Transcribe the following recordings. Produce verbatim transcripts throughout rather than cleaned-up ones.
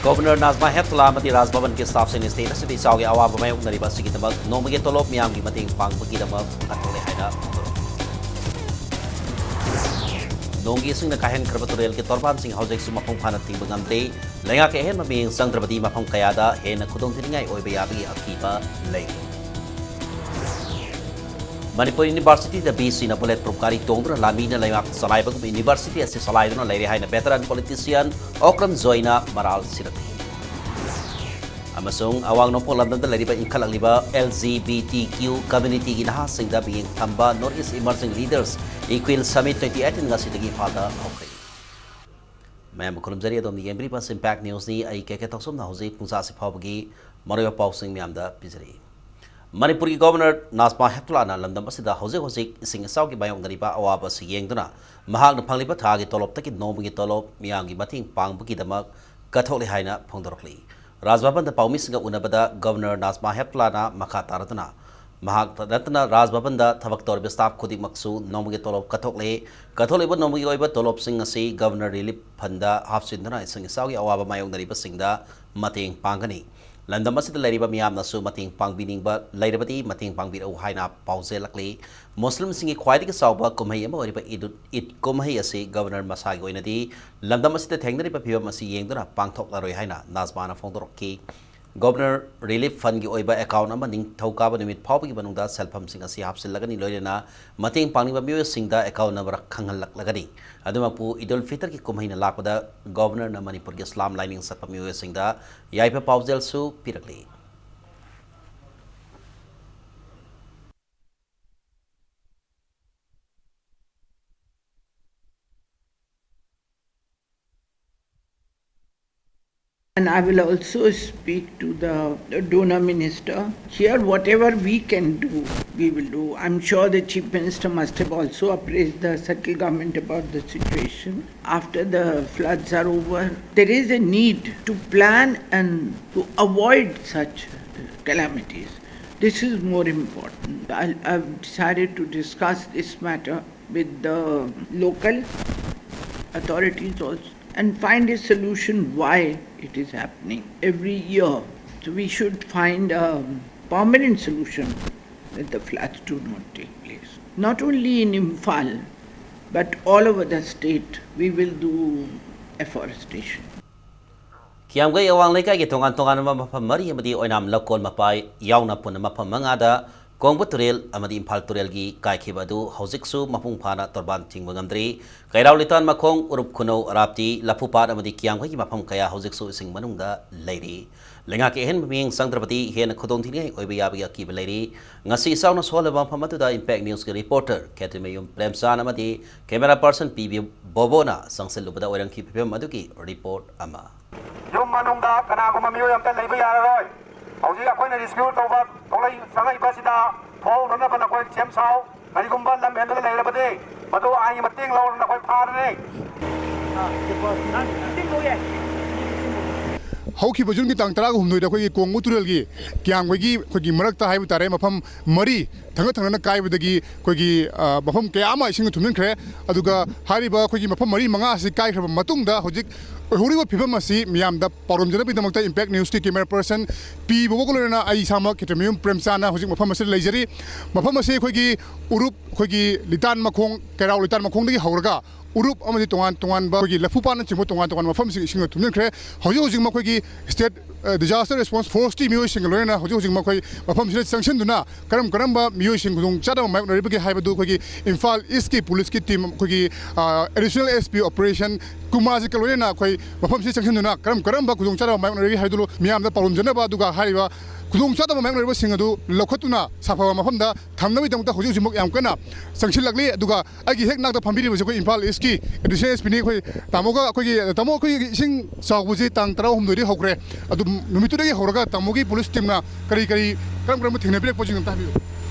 Governor ꯅꯥꯖꯃꯥ ꯍꯦꯞꯇꯨꯂꯥ ꯑꯃꯗꯤ ꯔꯥꯖ ꯚꯕꯟꯒꯤ ꯁ꯭ꯇꯥꯐꯁꯤꯡꯅ state ꯑꯁꯤꯗ ꯏꯆꯥꯎꯒꯤ ꯑꯋꯥꯕ ꯃꯥꯌꯣꯛꯅꯔꯤꯕ ꯑꯁꯤꯒꯤꯗꯃꯛ ꯅꯣꯡꯃꯒꯤ ꯇꯣꯂꯣꯞ ꯃꯤꯌꯥꯝꯒꯤ ꯃꯇꯦꯡ ꯄꯥꯡꯕꯒꯤꯗꯃꯛ ꯀꯠꯊꯣꯛꯂꯦ ꯍꯥꯏꯅ ꯐꯣꯡꯗꯣꯔꯛꯈꯤ꯫ ꯅꯣꯡꯒꯤ ꯏꯁꯤꯡꯅ ꯀꯥꯏꯍꯟꯈ꯭ꯔꯕ ꯇꯨꯔꯦꯜꯒꯤ ꯇꯣꯔꯕꯥꯟꯁꯤꯡ ꯍꯧꯖꯤꯛꯁꯨ ꯃꯄꯨꯡ ꯐꯥꯅ ꯊꯤꯡꯕ ꯉꯝꯗꯦ꯫ ꯂꯩꯉꯥꯛꯀꯤ ꯑꯍꯦꯟꯕ ꯃꯤꯠꯌꯦꯡ ꯆꯪꯗ꯭ꯔꯕꯗꯤ ꯃꯐꯝ ꯀꯌꯥꯗ ꯍꯦꯟꯅ ꯈꯨꯗꯣꯡꯊꯤꯅꯤꯡꯉꯥꯏ ꯑꯣꯏꯕ ꯌꯥꯕꯒꯤ ꯑꯀꯤꯕ ꯂꯩꯔꯤ꯫ ꯃꯅꯤꯄꯨꯔ ꯌꯨꯅꯤꯚꯔꯁꯤꯇꯤꯗ ꯕꯤ ꯁꯤꯅ bullet proof ꯒꯥꯔꯤ ꯇꯣꯡꯗꯨꯅ ꯂꯥꯟꯃꯤꯅ ꯂꯩꯉꯥꯛ ꯆꯂꯥꯏꯕꯒꯨꯝ ꯌꯨꯅꯤꯚꯔꯁꯤꯇꯤ ꯑꯁꯤ ꯆꯂꯥꯏꯗꯨꯅ ꯂꯩꯔꯦ ꯍꯥꯏꯅ veteran politician ꯑꯣꯀ꯭ꯔꯝ ꯖꯣꯏꯅ ꯃꯔꯥꯜ ꯁꯤꯔꯛꯈꯤ꯫ ꯑꯃꯁꯨꯡ ꯑꯋꯥꯡ ꯅꯣꯡꯄꯣꯛ ꯂꯝꯗꯝꯗ ꯂꯩꯔꯤꯕ ꯏꯟꯈꯠꯂꯛꯂꯤꯕ L G B T Q community ꯒꯤ ꯅꯍꯥꯁꯤꯡꯗ ꯃꯤꯠꯌꯦꯡ ꯊꯝꯕ North East Emerging Leaders Equal Summit twenty eighteen ꯉꯁꯤꯗꯒꯤ ꯏꯝꯐꯥꯜꯗ ꯍꯧꯈ꯭ꯔꯦ꯫ ꯃꯌꯥꯝꯕꯨ ꯈꯨꯔꯨꯝꯖꯔꯤ꯫ ꯑꯗꯣꯝꯅ ꯌꯦꯡꯕꯤꯔꯤꯕ Impact News ꯅꯤ꯫ ꯑꯩ ꯀꯦ ꯀꯦ ꯊꯧꯁꯣꯝꯅ ꯍꯧꯖꯤꯛ ꯄꯨꯡ ꯆꯥꯁꯤ ꯐꯥꯎꯕꯒꯤ ꯃꯔꯨꯑꯣꯏꯕ ꯄꯥꯎꯁꯤꯡ ꯃꯌꯥꯝꯗ ꯄꯤꯖꯔꯤ꯫ ꯃꯅꯤꯄꯨꯔꯒꯤ ꯒꯣꯕꯔꯅꯔ ꯅꯥꯖꯃꯥ ꯍꯦꯞꯇꯨꯂꯥꯅ ꯂꯝꯗꯝ ꯑꯁꯤꯗ ꯍꯧꯖꯤꯛ ꯍꯧꯖꯤꯛ ꯏꯁꯤꯡ ꯏꯆꯥꯎꯒꯤ ꯃꯥꯌꯣꯛꯅꯔꯤꯕ ꯑꯋꯥꯕ ꯑꯁꯤ ꯌꯦꯡꯗꯨꯅ ꯃꯍꯥꯛꯅ ꯐꯪꯂꯤꯕ ꯊꯥꯒꯤ ꯇꯣꯂꯣꯞꯇꯒꯤ ꯅꯣꯡꯃꯒꯤ ꯇꯣꯂꯣꯞ ꯃꯤꯌꯥꯝꯒꯤ ꯃꯇꯦꯡ ꯄꯥꯡꯕꯒꯤꯗꯃꯛ ꯀꯠꯊꯣꯛꯂꯦ ꯍꯥꯏꯅ ꯐꯣꯡꯗꯣꯔꯛꯂꯤ꯫ ꯔꯥꯖ ꯚꯕꯟꯗ ꯄꯥꯎꯃꯤꯁꯤꯡꯒ ꯎꯅꯕꯗ ꯒꯣꯕꯔꯅꯔ ꯅꯥꯖꯃꯥ ꯍꯦꯞꯇꯨꯂꯥꯅ ꯃꯈꯥ ꯇꯥꯔꯗꯨꯅ ꯃꯍꯥꯛꯇ ꯅꯠꯇꯅ ꯔꯥꯖ ꯚꯕꯟꯗ ꯊꯕꯛ ꯇꯧꯔꯤꯕ ꯁ꯭ꯇꯥꯐ ꯈꯨꯗꯤꯡꯃꯛꯁꯨ ꯅꯣꯡꯃꯒꯤ ꯇꯣꯂꯣꯞ ꯀꯠꯊꯣꯛꯂꯦ꯫ ꯀꯠꯊꯣꯛꯂꯤꯕ ꯅꯣꯡꯃꯒꯤ ꯑꯣꯏꯕ ꯇꯣꯂꯣꯞꯁꯤꯡ ꯑꯁꯤ ꯒꯣꯕꯔꯅꯔ ꯔꯤꯂꯤꯐ ꯐꯟꯗ ꯍꯥꯞꯆꯤꯟꯗꯨꯅ ꯏꯁꯤꯡ ꯏꯆꯥꯎꯒꯤ ꯑꯋꯥꯕ ꯃꯥꯌꯣꯛꯅꯔꯤꯕꯁꯤꯡꯗ ꯃꯇꯦꯡ ꯄꯥꯡꯒꯅꯤ꯫ ꯂꯝꯗꯝ ꯑꯁꯤꯗ ꯂꯩꯔꯤꯕ ꯃꯤꯌꯥꯝꯅꯁꯨ ꯃꯇꯦꯡ ꯄꯥꯡꯕꯤꯅꯤꯡꯕ ꯂꯩꯔꯕꯗꯤ ꯃꯇꯦꯡ ꯄꯥꯡꯕꯤꯔꯛꯎ ꯍꯥꯏꯅ ꯄꯥꯎꯖꯦꯜꯂꯛꯂꯤ꯫ ꯃꯨꯁꯂꯤꯝꯁꯤꯡꯒꯤ ꯈ꯭ꯋꯥꯏꯗꯒꯤ ꯆꯥꯎꯕ ꯀꯨꯝꯍꯩ ꯑꯃ ꯑꯣꯏꯔꯤꯕ ꯏꯗ, ꯏꯗ ꯀꯨꯝꯍꯩ ꯑꯁꯤ ꯒꯣꯕꯔꯅꯔ ꯃꯁꯥꯒꯤ ꯑꯣꯏꯅꯗꯤ ꯂꯝꯗꯝ ꯑꯁꯤꯗ ꯊꯦꯡꯅꯔꯤꯕ ꯐꯤꯚꯝ ꯑꯁꯤ ꯌꯦꯡꯗꯨꯅ ꯄꯥꯡꯊꯣꯛꯂꯔꯣꯏ ꯍꯥꯏꯅ ꯅꯥꯖꯃꯥꯅ ꯐꯣꯡꯗꯣꯔꯛꯈꯤ꯫ ꯒꯣꯕꯔꯅꯔ ꯔꯤꯂꯤꯐ ꯐꯟꯒꯤ ꯑꯣꯏꯕ ꯑꯦꯀꯥꯎꯟ ꯑꯃ ꯅꯤꯡꯊꯧꯀꯥꯕ ꯅꯨꯃꯤꯠ ꯐꯥꯎꯕꯒꯤ ꯃꯅꯨꯡꯗ ꯁꯦꯜꯐꯝꯁꯤꯡ ꯑꯁꯤ ꯍꯥꯞꯆꯤꯜꯂꯒꯅꯤ, ꯂꯣꯏꯅꯅ ꯃꯇꯦꯡ ꯄꯥꯡꯅꯤꯡꯕ ꯃꯤꯑꯣꯏꯁꯤꯡꯗ ꯑꯦꯀꯥꯎꯟ ꯅꯝꯕꯔ ꯈꯪꯍꯜꯂꯛꯂꯒꯅꯤ꯫ ꯑꯗꯨꯃꯛꯄꯨ ꯏꯗꯨꯜ ꯐꯤꯇꯔꯒꯤ ꯀꯨꯝꯍꯩꯅ ꯂꯥꯛꯄꯗ ꯒꯣꯕꯔꯅꯔꯅ ꯃꯅꯤꯄꯨꯔꯒꯤ ꯏꯁꯂꯥꯝ ꯂꯥꯏꯅꯤꯡ ꯆꯠꯄ ꯃꯤꯑꯣꯏꯁꯤꯡꯗ ꯌꯥꯏꯐ ꯄꯥꯎꯖꯦꯜꯁꯨ ꯄꯤꯔꯛꯂꯤ꯫ And I will also speak to the donor minister. Here, whatever we can do, we will do. I'm sure the Chief Minister must have also appraised the central government about the situation. After the floods are over, there is a need to plan and to avoid such calamities. This is more important. I, I've decided to discuss this matter with the local authorities also. and find a solution why it is happening every year. So we should find a permanent solution that the floods do not take place. Not only in Imphal, but all over the state, we will do afforestation. ꯀꯤꯌꯥꯝꯒꯩ ꯑꯋꯥꯡ ꯂꯩꯀꯥꯏꯒꯤ ꯇꯣꯉꯥꯟ ꯇꯣꯉꯥꯟꯕ ꯃꯐꯝ ꯃꯔꯤ ꯑꯃꯗꯤ ꯑꯣꯏꯅꯥꯝ ꯂꯧꯀꯣꯜ ꯃꯄꯥ ꯌꯥꯎꯅ ꯄꯨꯟꯅ ꯃꯐꯝ ꯃꯉꯥꯗ ꯀꯣꯡꯕ ꯇꯨꯔꯦꯜ ꯑꯃꯗꯤ ꯏꯝꯐꯥꯜ ꯇꯨꯔꯦꯜꯒꯤ ꯀꯥꯏꯈꯤꯕ ꯑꯗꯨ ꯍꯧꯖꯤꯛꯁꯨ ꯃꯄꯨꯡ ꯐꯥꯅ ꯇꯣꯔꯕꯥꯟ ꯆꯤꯡꯕ ꯉꯝꯗ꯭ꯔꯤ꯫ ꯀꯩꯔꯥꯎ ꯂꯤꯇꯥꯟ ꯃꯈꯣꯡ, ꯎꯔꯨꯞ ꯈꯨꯅꯧ, ꯑꯔꯥꯞꯇꯤ, ꯂꯐꯨꯄꯥꯠ ꯑꯃꯗꯤ ꯀꯤꯌꯥꯝꯒꯩꯒꯤ ꯃꯐꯝ ꯀꯌꯥ ꯍꯧꯖꯤꯛꯁꯨ ꯏꯁꯤꯡ ꯃꯅꯨꯡꯗ ꯂꯩꯔꯤ꯫ ꯂꯩꯉꯥꯛꯀꯤ ꯑꯍꯦꯟꯕ ꯃꯤꯠꯌꯦꯡ ꯆꯪꯗ꯭ꯔꯕꯗꯤ ꯍꯦꯟꯅ ꯈꯨꯗꯣꯡꯊꯤꯅꯤꯡꯉꯥꯏ ꯑꯣꯏꯕ ꯌꯥꯕꯒꯤ ꯑꯀꯤꯕ ꯂꯩꯔꯤ꯫ ꯉꯁꯤ ꯏꯆꯥꯎꯅ ꯁꯣꯛꯍꯜꯂꯕ ꯃꯐꯝ ꯑꯗꯨꯗ Impact News ꯀꯤ reporter ꯈꯦꯇ꯭ꯔꯤꯃꯌꯨꯝ ꯄ꯭ꯔꯦꯝꯆꯥꯟ ꯑꯃꯗꯤ camera person ꯄꯤ ꯕꯤ ꯕꯣꯕꯣꯅ ꯆꯪꯁꯤꯜꯂꯨꯕꯗ ꯑꯣꯏꯔꯝꯈꯤꯕ ꯐꯤꯕꯝ ꯑꯗꯨꯒꯤ report ꯑꯃ꯫ ꯌꯨꯝ ꯃꯅꯨꯡꯗ ꯀꯅꯥꯒꯨꯝꯕ ꯃꯤꯑꯣꯏ ꯑꯝꯇ ꯂꯩꯕ ꯌꯥꯔꯔꯣꯏ꯫ ꯍꯧꯖꯤꯛ ꯑꯩꯈꯣꯏꯅ rescue ꯇꯧꯕ ꯊꯣꯛꯂꯛꯏ-, ꯆꯪꯉꯛꯏꯕꯁꯤꯗ ꯊꯣꯛꯍꯧꯗꯅꯕ ꯅꯈꯣꯏ ꯁꯦꯝ ꯁꯥꯎ꯫ ꯀꯔꯤꯒꯨꯝꯕ ꯂꯝ ꯍꯦꯟꯕꯗ ꯂꯩꯔꯕꯗꯤ ꯃꯗꯨ ꯑꯥꯏꯟꯒꯤ ꯃꯇꯦꯡ ꯂꯧꯔꯒ ꯅꯈꯣꯏ ꯐꯥꯔꯅꯤ꯫ ꯍꯧꯈꯤꯕ ꯖꯨꯟꯒꯤ ꯇꯥꯡ ꯇꯔꯥꯒ ꯍꯨꯝꯗꯣꯏꯗ ꯑꯩꯈꯣꯏꯒꯤ ꯀꯣꯡꯕ ꯇꯨꯔꯦꯜꯒꯤ ꯀꯤꯌꯥꯝꯒꯩꯒꯤ ꯑꯩꯈꯣꯏꯒꯤ ꯃꯔꯛꯇ ꯍꯥꯏꯕ ꯇꯥꯔꯦ, ꯃꯐꯝ ꯃꯔꯤ ꯊꯪꯅ ꯊꯪꯅꯅ ꯀꯥꯏꯕꯗꯒꯤ ꯑꯩꯈꯣꯏꯒꯤ, ꯑ, ꯃꯐꯝ ꯀꯌꯥ ꯑꯃ ꯏꯁꯤꯡꯅ ꯊꯨꯝꯖꯤꯟꯈ꯭ꯔꯦ꯫ ꯑꯗꯨꯒ ꯍꯥꯏꯔꯤꯕ ꯑꯩꯈꯣꯏꯒꯤ ꯃꯐꯝ ꯃꯔꯤ ꯃꯉꯥ ꯑꯁꯤ ꯀꯥꯏꯈ꯭ꯔꯕ ꯃꯇꯨꯡꯗ ꯍꯧꯖꯤꯛ ꯑꯣꯏꯍꯧꯔꯤꯕ ꯐꯤꯕꯝ ꯑꯁꯤ ꯃꯤꯌꯥꯝꯗ ꯄꯥꯎꯗꯝꯖꯅꯕꯒꯤꯗꯃꯛꯇ Impact News ꯀꯤ camera person ꯄꯤ ꯕꯣꯕꯣꯒ ꯂꯣꯏꯅꯅ ꯑꯩ ꯏꯁꯥꯃꯛ ꯈꯦꯇ꯭ꯔꯤꯃꯌꯨꯝ ꯄ꯭ꯔꯦꯝꯆꯥꯟꯅ ꯍꯧꯖꯤꯛ ꯃꯐꯝ ꯑꯁꯤꯗ ꯂꯩꯖꯔꯤ꯫ ꯃꯐꯝ ꯑꯁꯤ ꯑꯩꯈꯣꯏꯒꯤ ꯎꯔꯨꯞ, ꯑꯩꯈꯣꯏꯒꯤ ꯂꯤꯇꯥꯟ ꯃꯈꯣꯡ, ꯀꯩꯔꯥꯎ ꯂꯤꯇꯥꯟ ꯃꯈꯣꯡꯗꯒꯤ ꯍꯧꯔꯒ ꯎꯔꯨꯞ ꯑꯃꯗꯤ ꯇꯣꯉꯥꯟ ꯇꯣꯉꯥꯟꯕ ꯑꯩꯈꯣꯏꯒꯤ ꯂꯐꯨꯄꯥꯠꯅꯆꯤꯡꯕ ꯇꯣꯉꯥꯟ ꯇꯣꯉꯥꯟꯕ ꯃꯐꯝꯁꯤꯡ ꯏꯁꯤꯡꯅ ꯊꯨꯝꯖꯤꯟꯈ꯭ꯔꯦ꯫ ꯍꯧꯖꯤꯛ ꯍꯧꯖꯤꯛ ꯃꯈꯣꯏꯒꯤ state, ꯑ, disaster response force ꯀꯤ ꯃꯤꯑꯣꯏꯁꯤꯡꯒ ꯂꯣꯏꯅꯅ ꯍꯧꯖꯤꯛ ꯍꯧꯖꯤꯛ ꯃꯈꯣꯏ ꯃꯐꯝꯁꯤꯗ ꯆꯪꯁꯤꯟꯗꯨꯅ ꯀꯔꯝ ꯀꯔꯝꯕ ꯃꯤꯑꯣꯏꯁꯤꯡ ꯈꯨꯗꯣꯡ ꯆꯥꯗꯕ ꯃꯥꯌꯣꯛꯅꯔꯤꯕꯒꯦ ꯍꯥꯏꯕꯗꯨ ꯑꯩꯈꯣꯏꯒꯤ ꯏꯝꯐꯥꯜ ꯏꯁꯀꯤ ꯄꯨꯂꯤꯁꯀꯤ team, ꯑꯩꯈꯣꯏꯒꯤ, ꯑ, additional S P operation ꯀꯨꯃꯥꯔꯖꯤꯠꯀ ꯂꯣꯏꯅꯅ ꯑꯩꯈꯣꯏ ꯃꯐꯝꯁꯤꯗ ꯆꯪꯁꯤꯟꯗꯨꯅ ꯀꯔꯝ ꯀꯔꯝꯕ ꯈꯨꯗꯣꯡ ꯆꯥꯗꯕ ꯃꯥꯌꯣꯛꯅꯔꯤꯕꯒꯦ ꯍꯥꯏꯕꯗꯨ ꯃꯤꯌꯥꯝꯗ ꯄꯥꯎꯗꯝꯖꯅꯕ, ꯑꯗꯨꯒ ꯍꯥꯏꯔꯤꯕ ꯈꯨꯗꯣꯡ ꯆꯥꯗꯕ ꯃꯥꯌꯣꯛꯅꯔꯤꯕꯁꯤꯡ ꯑꯗꯨ ꯂꯧꯈꯠꯇꯨꯅ ꯁꯥꯐꯕ ꯃꯐꯝꯗ ꯊꯝꯅꯕꯒꯤꯗꯃꯛꯇ ꯍꯧꯖꯤꯛ ꯍꯧꯖꯤꯛꯃꯛ ꯌꯥꯝ ꯀꯟꯅ ꯆꯪꯁꯤꯜꯂꯛꯂꯤ꯫ ꯑꯗꯨꯒ ꯑꯩꯒꯤ ꯍꯦꯛ ꯅꯥꯛꯇ ꯐꯝꯕꯤꯔꯤꯕꯁꯤ ꯑꯩꯈꯣꯏ ꯏꯝꯐꯥꯜ ꯏꯁꯀꯤ additional S P ꯅꯤ꯫ ꯑꯩꯈꯣꯏ ꯇꯥꯃꯣꯒ ꯑꯩꯈꯣꯏꯒꯤ, ꯇꯥꯃꯣ, ꯑꯩꯈꯣꯏꯒꯤ ꯏꯁꯤꯡ ꯆꯥꯎꯕꯁꯤ ꯇꯥꯡ ꯇꯔꯥꯍꯨꯝꯗꯣꯏꯗꯒꯤ ꯍꯧꯈ꯭ꯔꯦ꯫ ꯑꯗꯨ ꯅꯨꯃꯤꯠꯇꯨꯗꯒꯤ ꯍꯧꯔꯒ ꯇꯥꯃꯣꯒꯤ ꯄꯨꯂꯤꯁ team ꯅ ꯀꯔꯤ ꯀꯔꯤ, ꯀꯔꯝ ꯀꯔꯝꯕ ꯊꯦꯡꯅꯕꯤꯔꯛꯄꯁꯤꯡ ꯑꯝꯇ ꯍꯥꯏꯕꯤꯌꯨ꯫